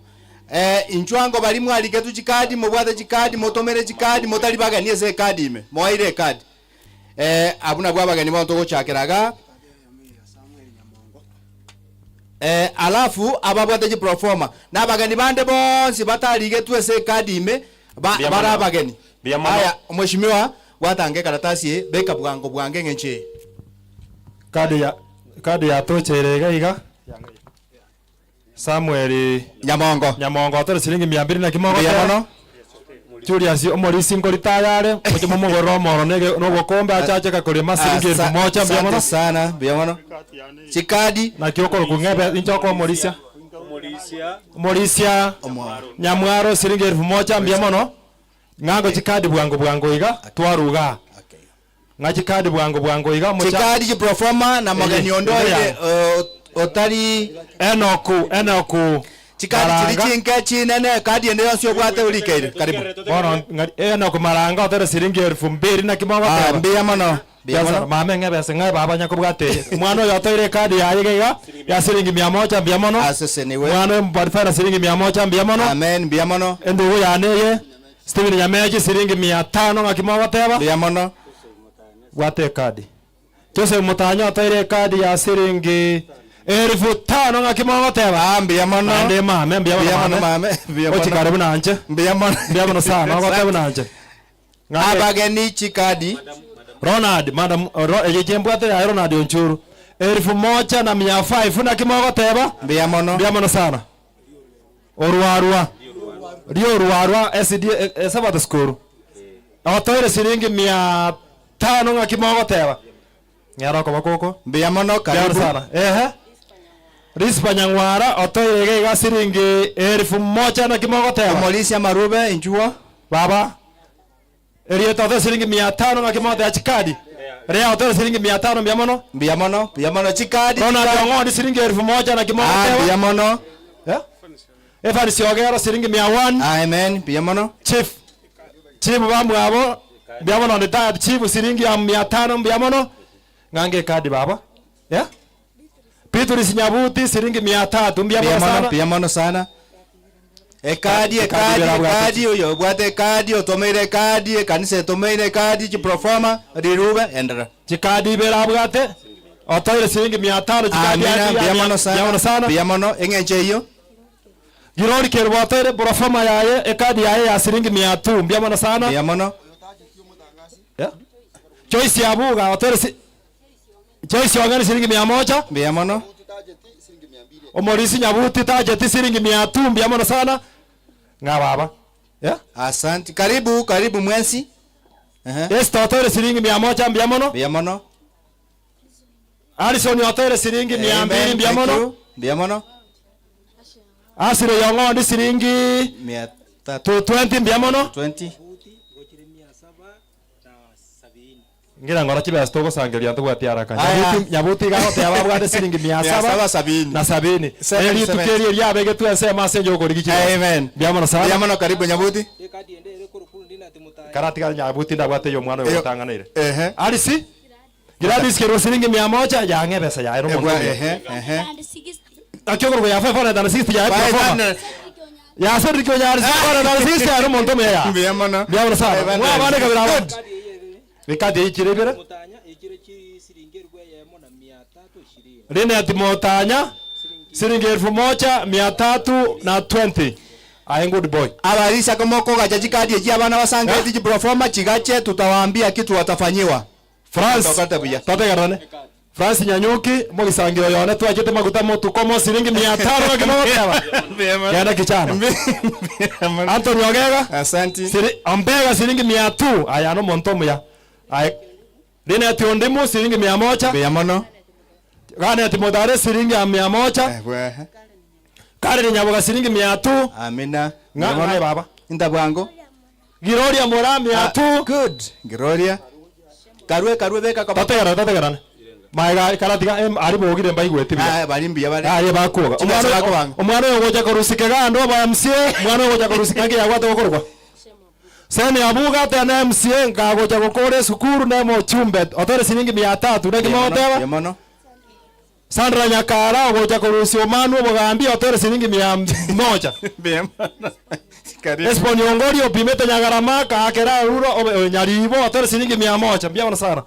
Inchwango bali mwarike tu chikadi mobwate chikadi motomere chikadi motari baganie se kadi ime. Moaire kadi. Abuna bwa bageni bo togochakeraga. Alafu ababwate chiproforma na bageni bande bonsi batarigetwe se kadi ime bara bageni. Aya mheshimiwa watange karatasi beka bwango bwange ngenche. Kadi ya tocherega iga Samuel Nyamongo Nyamongo atore siringi 200 na kimogo Mbiamono. Julius omorisi ngori tayare ocho momogoro omoro nege nogokombe achache kakorima siringi 1000 mbiamono Asante sana mbiamono. Chikadi na kiokoro kung'ebe inchoko omorisia Morisia Nyamwaro siringi 1000 mbiamono ng'ango chikadi bwango bwango iga twaruga ng'a chikadi bwango bwango iga Chikadi chiproforma na mageni ondoire otari Enoku Chikadi chiri chinke chinene kadi ende yonsi obwate urikeire karibu bono Enoku maranga otere siringi 2000 na kimogo mbiamono mbiamono mame ng'ebese ng'e baba nyakobwate mwana oyo otoire kadi yaye iga ya siringi 100 mbiamono aseseniwe mwana mbarifana siringi 100 mbiamono amen mbiamono endugu yaneye Steven Nyameji siringi 500 ng'akimogo teba mbiamono bwate kadi Joseph Mutanyo otoire kadi ya siringi 5000 ng'akimogo teba mbiamono ande mame mbiamono mame mbiamono ochi karibu nanje mbiamono mbiamono sana ogoteba nanje abageni chikadi Ronald madam ejembwate ya Ronald Onchuru 1500 na kimogo teba mbiamono mbiamono sana orwarwa rio orwarwa SD Sabbath school otoire siringi 500 ng'akimogo teba ng'ero kobakoko mbiamono karibu sana ehe Rispa Nyangwara otoire iga siringi 1000 na kimogo teba Omolisia Marube injua baba Erieta otoire siringi 500 ng'akimogo teba chikadi Rea otoire siringi 500 mbiamono mbiamono mbiamono chikadi Ronald Ong'ondi siringi 1000 na kimogo teba mbiamono yeah Evan Siogero siringi 100 amen mbiamono Chief Chief bamwabo mbiamono retired chief siringi ya 500 mbiamono ng'ange kadi baba yeah Petrus Nyabuti siringi 300 mbiamono sana mbiamono sana ekadi ekadi ekadi oyo bwate ekadi otomeire ekadi ekanisa etomeire ekadi chiproforma rirube endera chikadi berabwate otoire siringi 500 chikadi mbiamono sana mbiamono eng'enche iyo Girori kerbo otoire proforma yaye ekadi yaye ya siringi 300 mbiamono sana mbiamono yeah Joyce Abuga otoire Joyce Ong'ani siringi 100 mbiamono Omorisi Nyabuti tajeti siringi 300 mbiamono sana nga baba yeah asante karibu karibu mwensi Yes totoire siringi 100 mbiamono mbiamono Alison otoire siringi 200 mbiamono mbiamono Asire Yong'ondi siringi 220 mbiamono 20 ngira ngora chibesa togosangeria ntobwati haraka Nyabuti gagoteba babwate siringi 770 na 70 eri tukerie riabegetwe ensemo ase njogorigi amen mbiamono sana mbiamono karibu Nyabuti karatiga Nyabuti ndabwate yo mwana oyo otang'aneire ehe Alisi Gladys kero siringi 100 yang'ebesa yaero mondo ehe ehe akiogoro ya 560 ya proforma ya Cedric Onyari 560 yaero mondo meya mbiamono mbiamono sana mwa bane kabira Bikadi ichirebere Linet Motanya siringi 1320 I good boy. Abarisa komoko gacha chikadi echi abana basangeti chiproforma chigache tutawaambia kitu watafanyiwa. France tategarane France Nyanyuki mugisangiro yone twachete maguta motuko siringi 500 na kimogo teba Genda kichana Anthony Ogega asante Siri Ombega siringi 200 aya no monto muya ay Linet Ondimu siringi 100 mbiamono Ganet Modare siringi 100 Karen Nyaboga siringi 300 Amina Ng'ane baba Intabwango Giroria Mora 300 good Giroria Karue karue beka kwa Tategarana Maiga karatiga ari bogire mbaigwete bia bari mbia bari aye bakuoga omwana oyo gocha korusike gando ba MCA mwana oyo gocha korusika ngi yagwate gokorwa Seni abuga tena MCA ngagocha gukora esukuru na mochumbe otore siringi 300 na kimoteba. Mono. Sandra Nyakara ogocha kurusia omanu obogambi otore siringi 100. Bien. Karibu. Espo Nyongori opimete Nyagarama kakera ruro Nyaribo otore siringi 100. Mbia sana.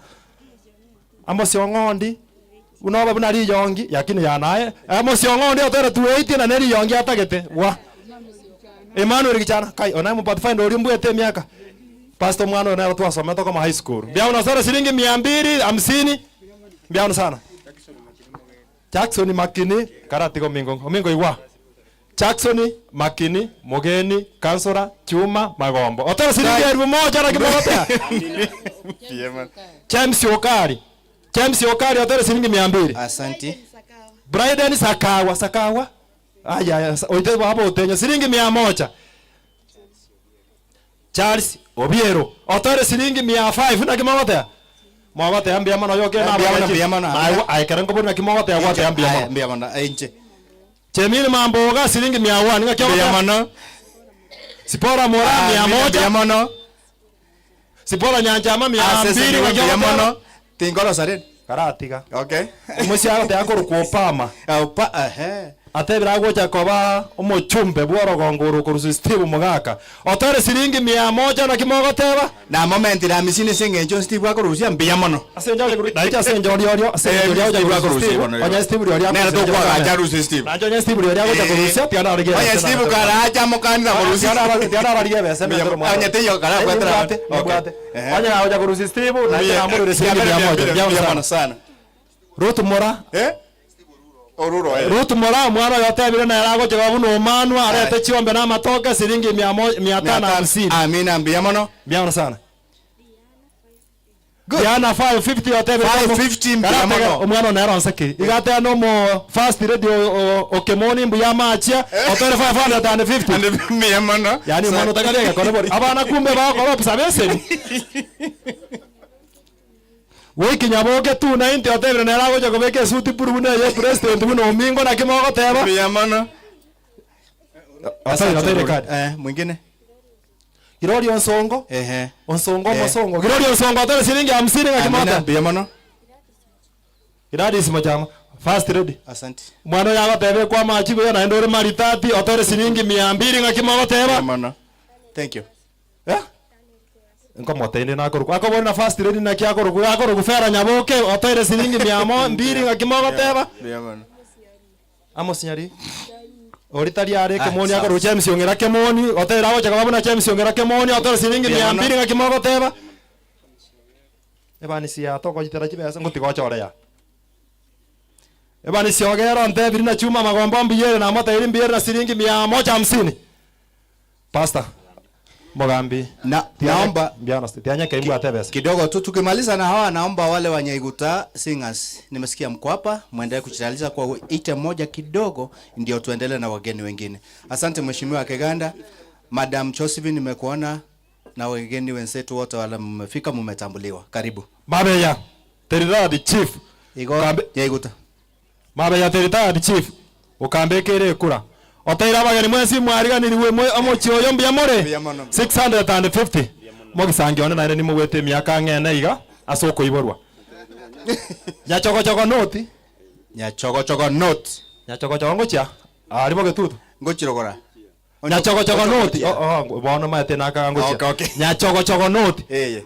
Amos Ong'ondi unoba buna riyongi yakini yanaye. Amos Ong'ondi otore 280 na neri yongi atagete. Wa Emmanuel Kichana kai ona mu pathfinder uri mbwete miaka. Pastor mwana ona twasoma toka ma high school. Mbia sana siringi 250. Mbia sana. Jackson Makini karatigo mingo omingo igwa. Jackson Makini Mogeni Kansora Chuma Magombo. Otore siringi 1000 na kimogotea. James Okari. James Okari otore siringi 200. Asante. Bryden Sakawa Sakawa. Aya oite babo otenya siringi 100. Charles Obiero otore siringi 500 na kimogotea. Mwagote ambia mono yoke na ambia mono. Ai karango bona kimogote agwate ambia mono. Ambia mono enche. Chemini Mamboga siringi 100 ngakyo ambia mono. Sipora Mora 100 ambia mono. Sipora Nyanjama 200 ngakyo mono. Tingoro sare. Karatiga. Okay. Musi agote akoru Obama. Opa ehe. Atebira gocha koba omochumbe bworogongo kurusu Steve Mugaka. Otore siringi 100 na kimogoteba. Na moment la misini singenjo Steve akorusia mbia mono. Asenjo naija asenjo riorio asenjo riorio akorusia bono. Onya Steve riorio. Nera to kwa ajarusi Steve. Najo nya Steve riorio agocha kurusia tiana arige. Onya Steve karaja mukanda kurusia. Tiana arige bese. Onya teyo kara kwetera. Okay. Onya agocha kurusia Steve na namurire siringi 100. Mbia mono sana. Ruth Mora. Eh? Oruro eh. Ruth Mora mwana yotebire na yaragocha babuno omanwa arete chiombe na matoke siringi 550. Amina mbia mono. Mbia mono sana. Diana 550 yotebire 550 mbia mono. Omwana na eronseki. Igate no mo first radio okemoni mbuya machia otore 550. Mbia mono. Yani mwana utakalia kone bori. Abana kumbe bako pesa beseni. Wiki nyaboke 290 otebire na yaragocha kobeka esuti puru buna ye president buna omingo na kimogoteba. Mbia mono. Asante kadi. Mwingine. Girori Onsongo. Ehe. Onsongo Mosongo. Girori Onsongo otore siringi 50 na kimota. Mbia mono. Idadi simajama. First ready. Asante. Mwana yagotebe kwa machigo ya naende ore maritati otore siringi 200 na kimogoteba. Mbia mono. Thank you. Eh? Nkomoteine nakoruku akobona first ready na kiakoruku akoruku fera nyaboke otore siringi 200 na kimogoteba. Mbia mono. Amos Nyari. Oritari are kemoni akoru James Ongera kemoni otera agocha kababuna James Ongera kemoni otore siringi 200 na kimogoteba. Ebani sia toko jitera chibesa ngutigochore ya. Ebani siogera ntebiri na chuma magombo mbiyere na mota iri mbiyere na siringi 150. Pastor Mogambi na naomba kidogo tu tukimaliza na hawa, naomba wale wa Nyaiguta Singers, nimesikia mko hapa, muendelee kuchitaliza kwa ite moja kidogo ndio tuendelee na wageni wengine. Asante Mheshimiwa Keganda, Madam Josephine nimekuona na wageni wenzetu wote wale mmefika, mmetambuliwa. Karibu. Mabeya Teridadi Chief Igo Nyaiguta. Mabeya Teridadi Chief ukambekere kura. Oteira abageni mwesi mwariganiriwe omochi oyo mbia more 650 mogisangione naire nimugwete miaka ng'ene iga ase okoiborwa. Nyachogochogo noti. Nyachogochogo noti. Nyachogochogo ngochia ari bogetutu ngochirogora. Nyachogochogo noti. Oh bono maete naka ngochia. Okay. Nyachogochogo noti.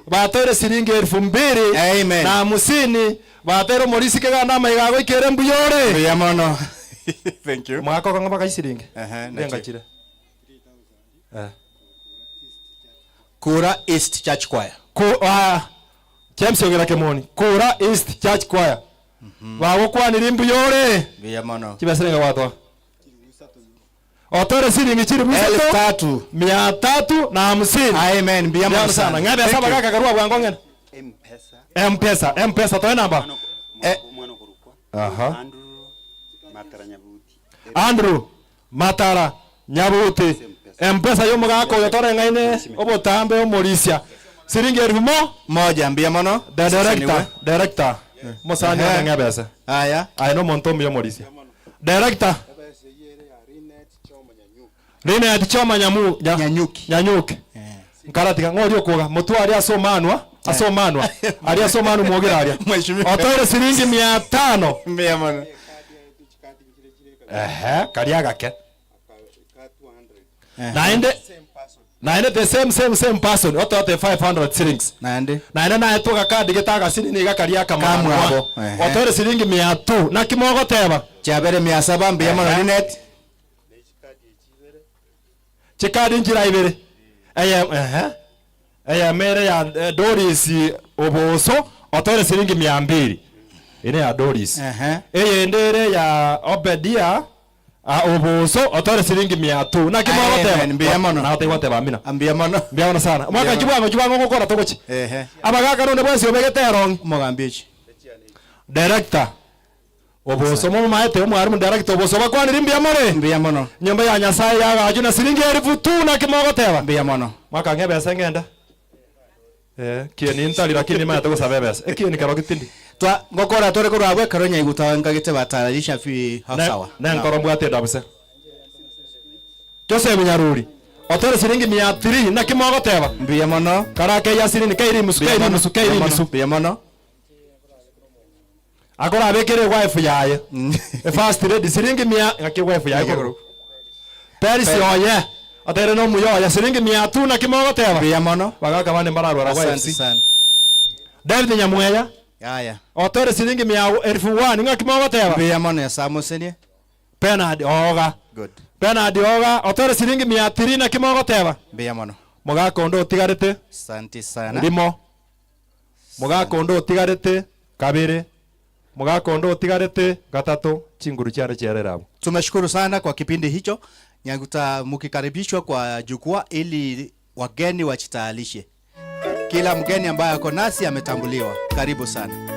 Batere siringi 2000 na 50 batere morisike gana maiga goikere mbuyore. Mbia mono. Thank you. Mwaka kanga baka isiringi. Ndenga Kura East Church Choir. James Ongera Kemoni. Kura East Church Choir. Bagokwanira mbuyore. Mbia mono. Kibaserenga watwa. Otore siringi chiri busato 350. Amen. Mbia mono sana. Ngabe saba kaka karua bwango ngene. M-Pesa. M-Pesa toe namba. Aha. Andrew Matara Nyabuti. M-Pesa yo mugako yotore ngaine obotambe omorisia. Siringi 1000 mbia mono. The director, director. Musani ngabesa. Aya. Aya no monto mbia morisia. Director. Linet Choma Nyanyuki. Nyanyuki. Nkaratiga ng'ori okuoga mutu aria asomanwa asomanwa aria asomanwa mwogira aria otoire siringi 500. Mia mono. Ehe, karia gake. Naende naende the same same same person otote 500 shillings. Naende naende naye tuga kadi getaga sinini gakaria Kamwabo. kamwabo otoire siringi 300 na kimogoteba Chabere 700 mbuya mono Linet. Chikadi njira ibere eye ehe eye mere ya Doris oboso otoire siringi 200 ine ya Doris. Eye ndere ya Obedia oboso otoire siringi 300 na kimogoteba. Amen, mbuya mono. Na otegoteba amina. Mbuya mono. Mbuya mono sana. Mwaka Mbuya mono. chibwango chibwango gokora togochi. Ehe. Abagaka nonde bwensi obegete erong. Omogambi echi. Director oboso mo maete omwarimu director oboso bakwanire mbuya more. Mbuya mono. Nyumba ya Nyasaye yagaju na siringi 1000 na kimogoteba. Mbuya mono. Mwaka ng'ebesa ng'enda. Kieni ntari lakini maete gosaba ebesa. Ekieni kero gitindi. Twa ngokora tore korwa abwe kero nyaiguta ngagete batayarisha fi sawa. Ne nkoro mbwate ndabuse. Joseph Nyaruri. Otore siringi 300 na kimogoteba. Mbuya mono. Karake ya siringi kairi musu kairi musu kairi musu. Mbuya mono. Akora abekere wife yaye. E first lady siringi 100 ngaki wife yaye koro. Paris oye. Atere no muyo ya siringi 300 na kimogoteba. Mbuya mono. Bagaka bane mbararwara Asante wife. sana. David Nyamweya. Haya. Otore siringi 1000 ngaki mogoteba. Mbuya mono ya Samosenie. Bernard Oga. Good. Bernard Oga otore siringi 300 na kimogoteba. Mbuya mono. Mugaka ondo otigarete. Asante sana. Rimo. Mugaka ondo otigarete kabere. Mugaka ondo otigarete gatatu chinguru chiare chiarera abo. Tumeshukuru sana kwa kipindi hicho. Nyaguta mkikaribishwa kwa jukwaa ili wageni wajitayarishe. Kila mgeni ambaye ako nasi ametambuliwa. Karibu sana.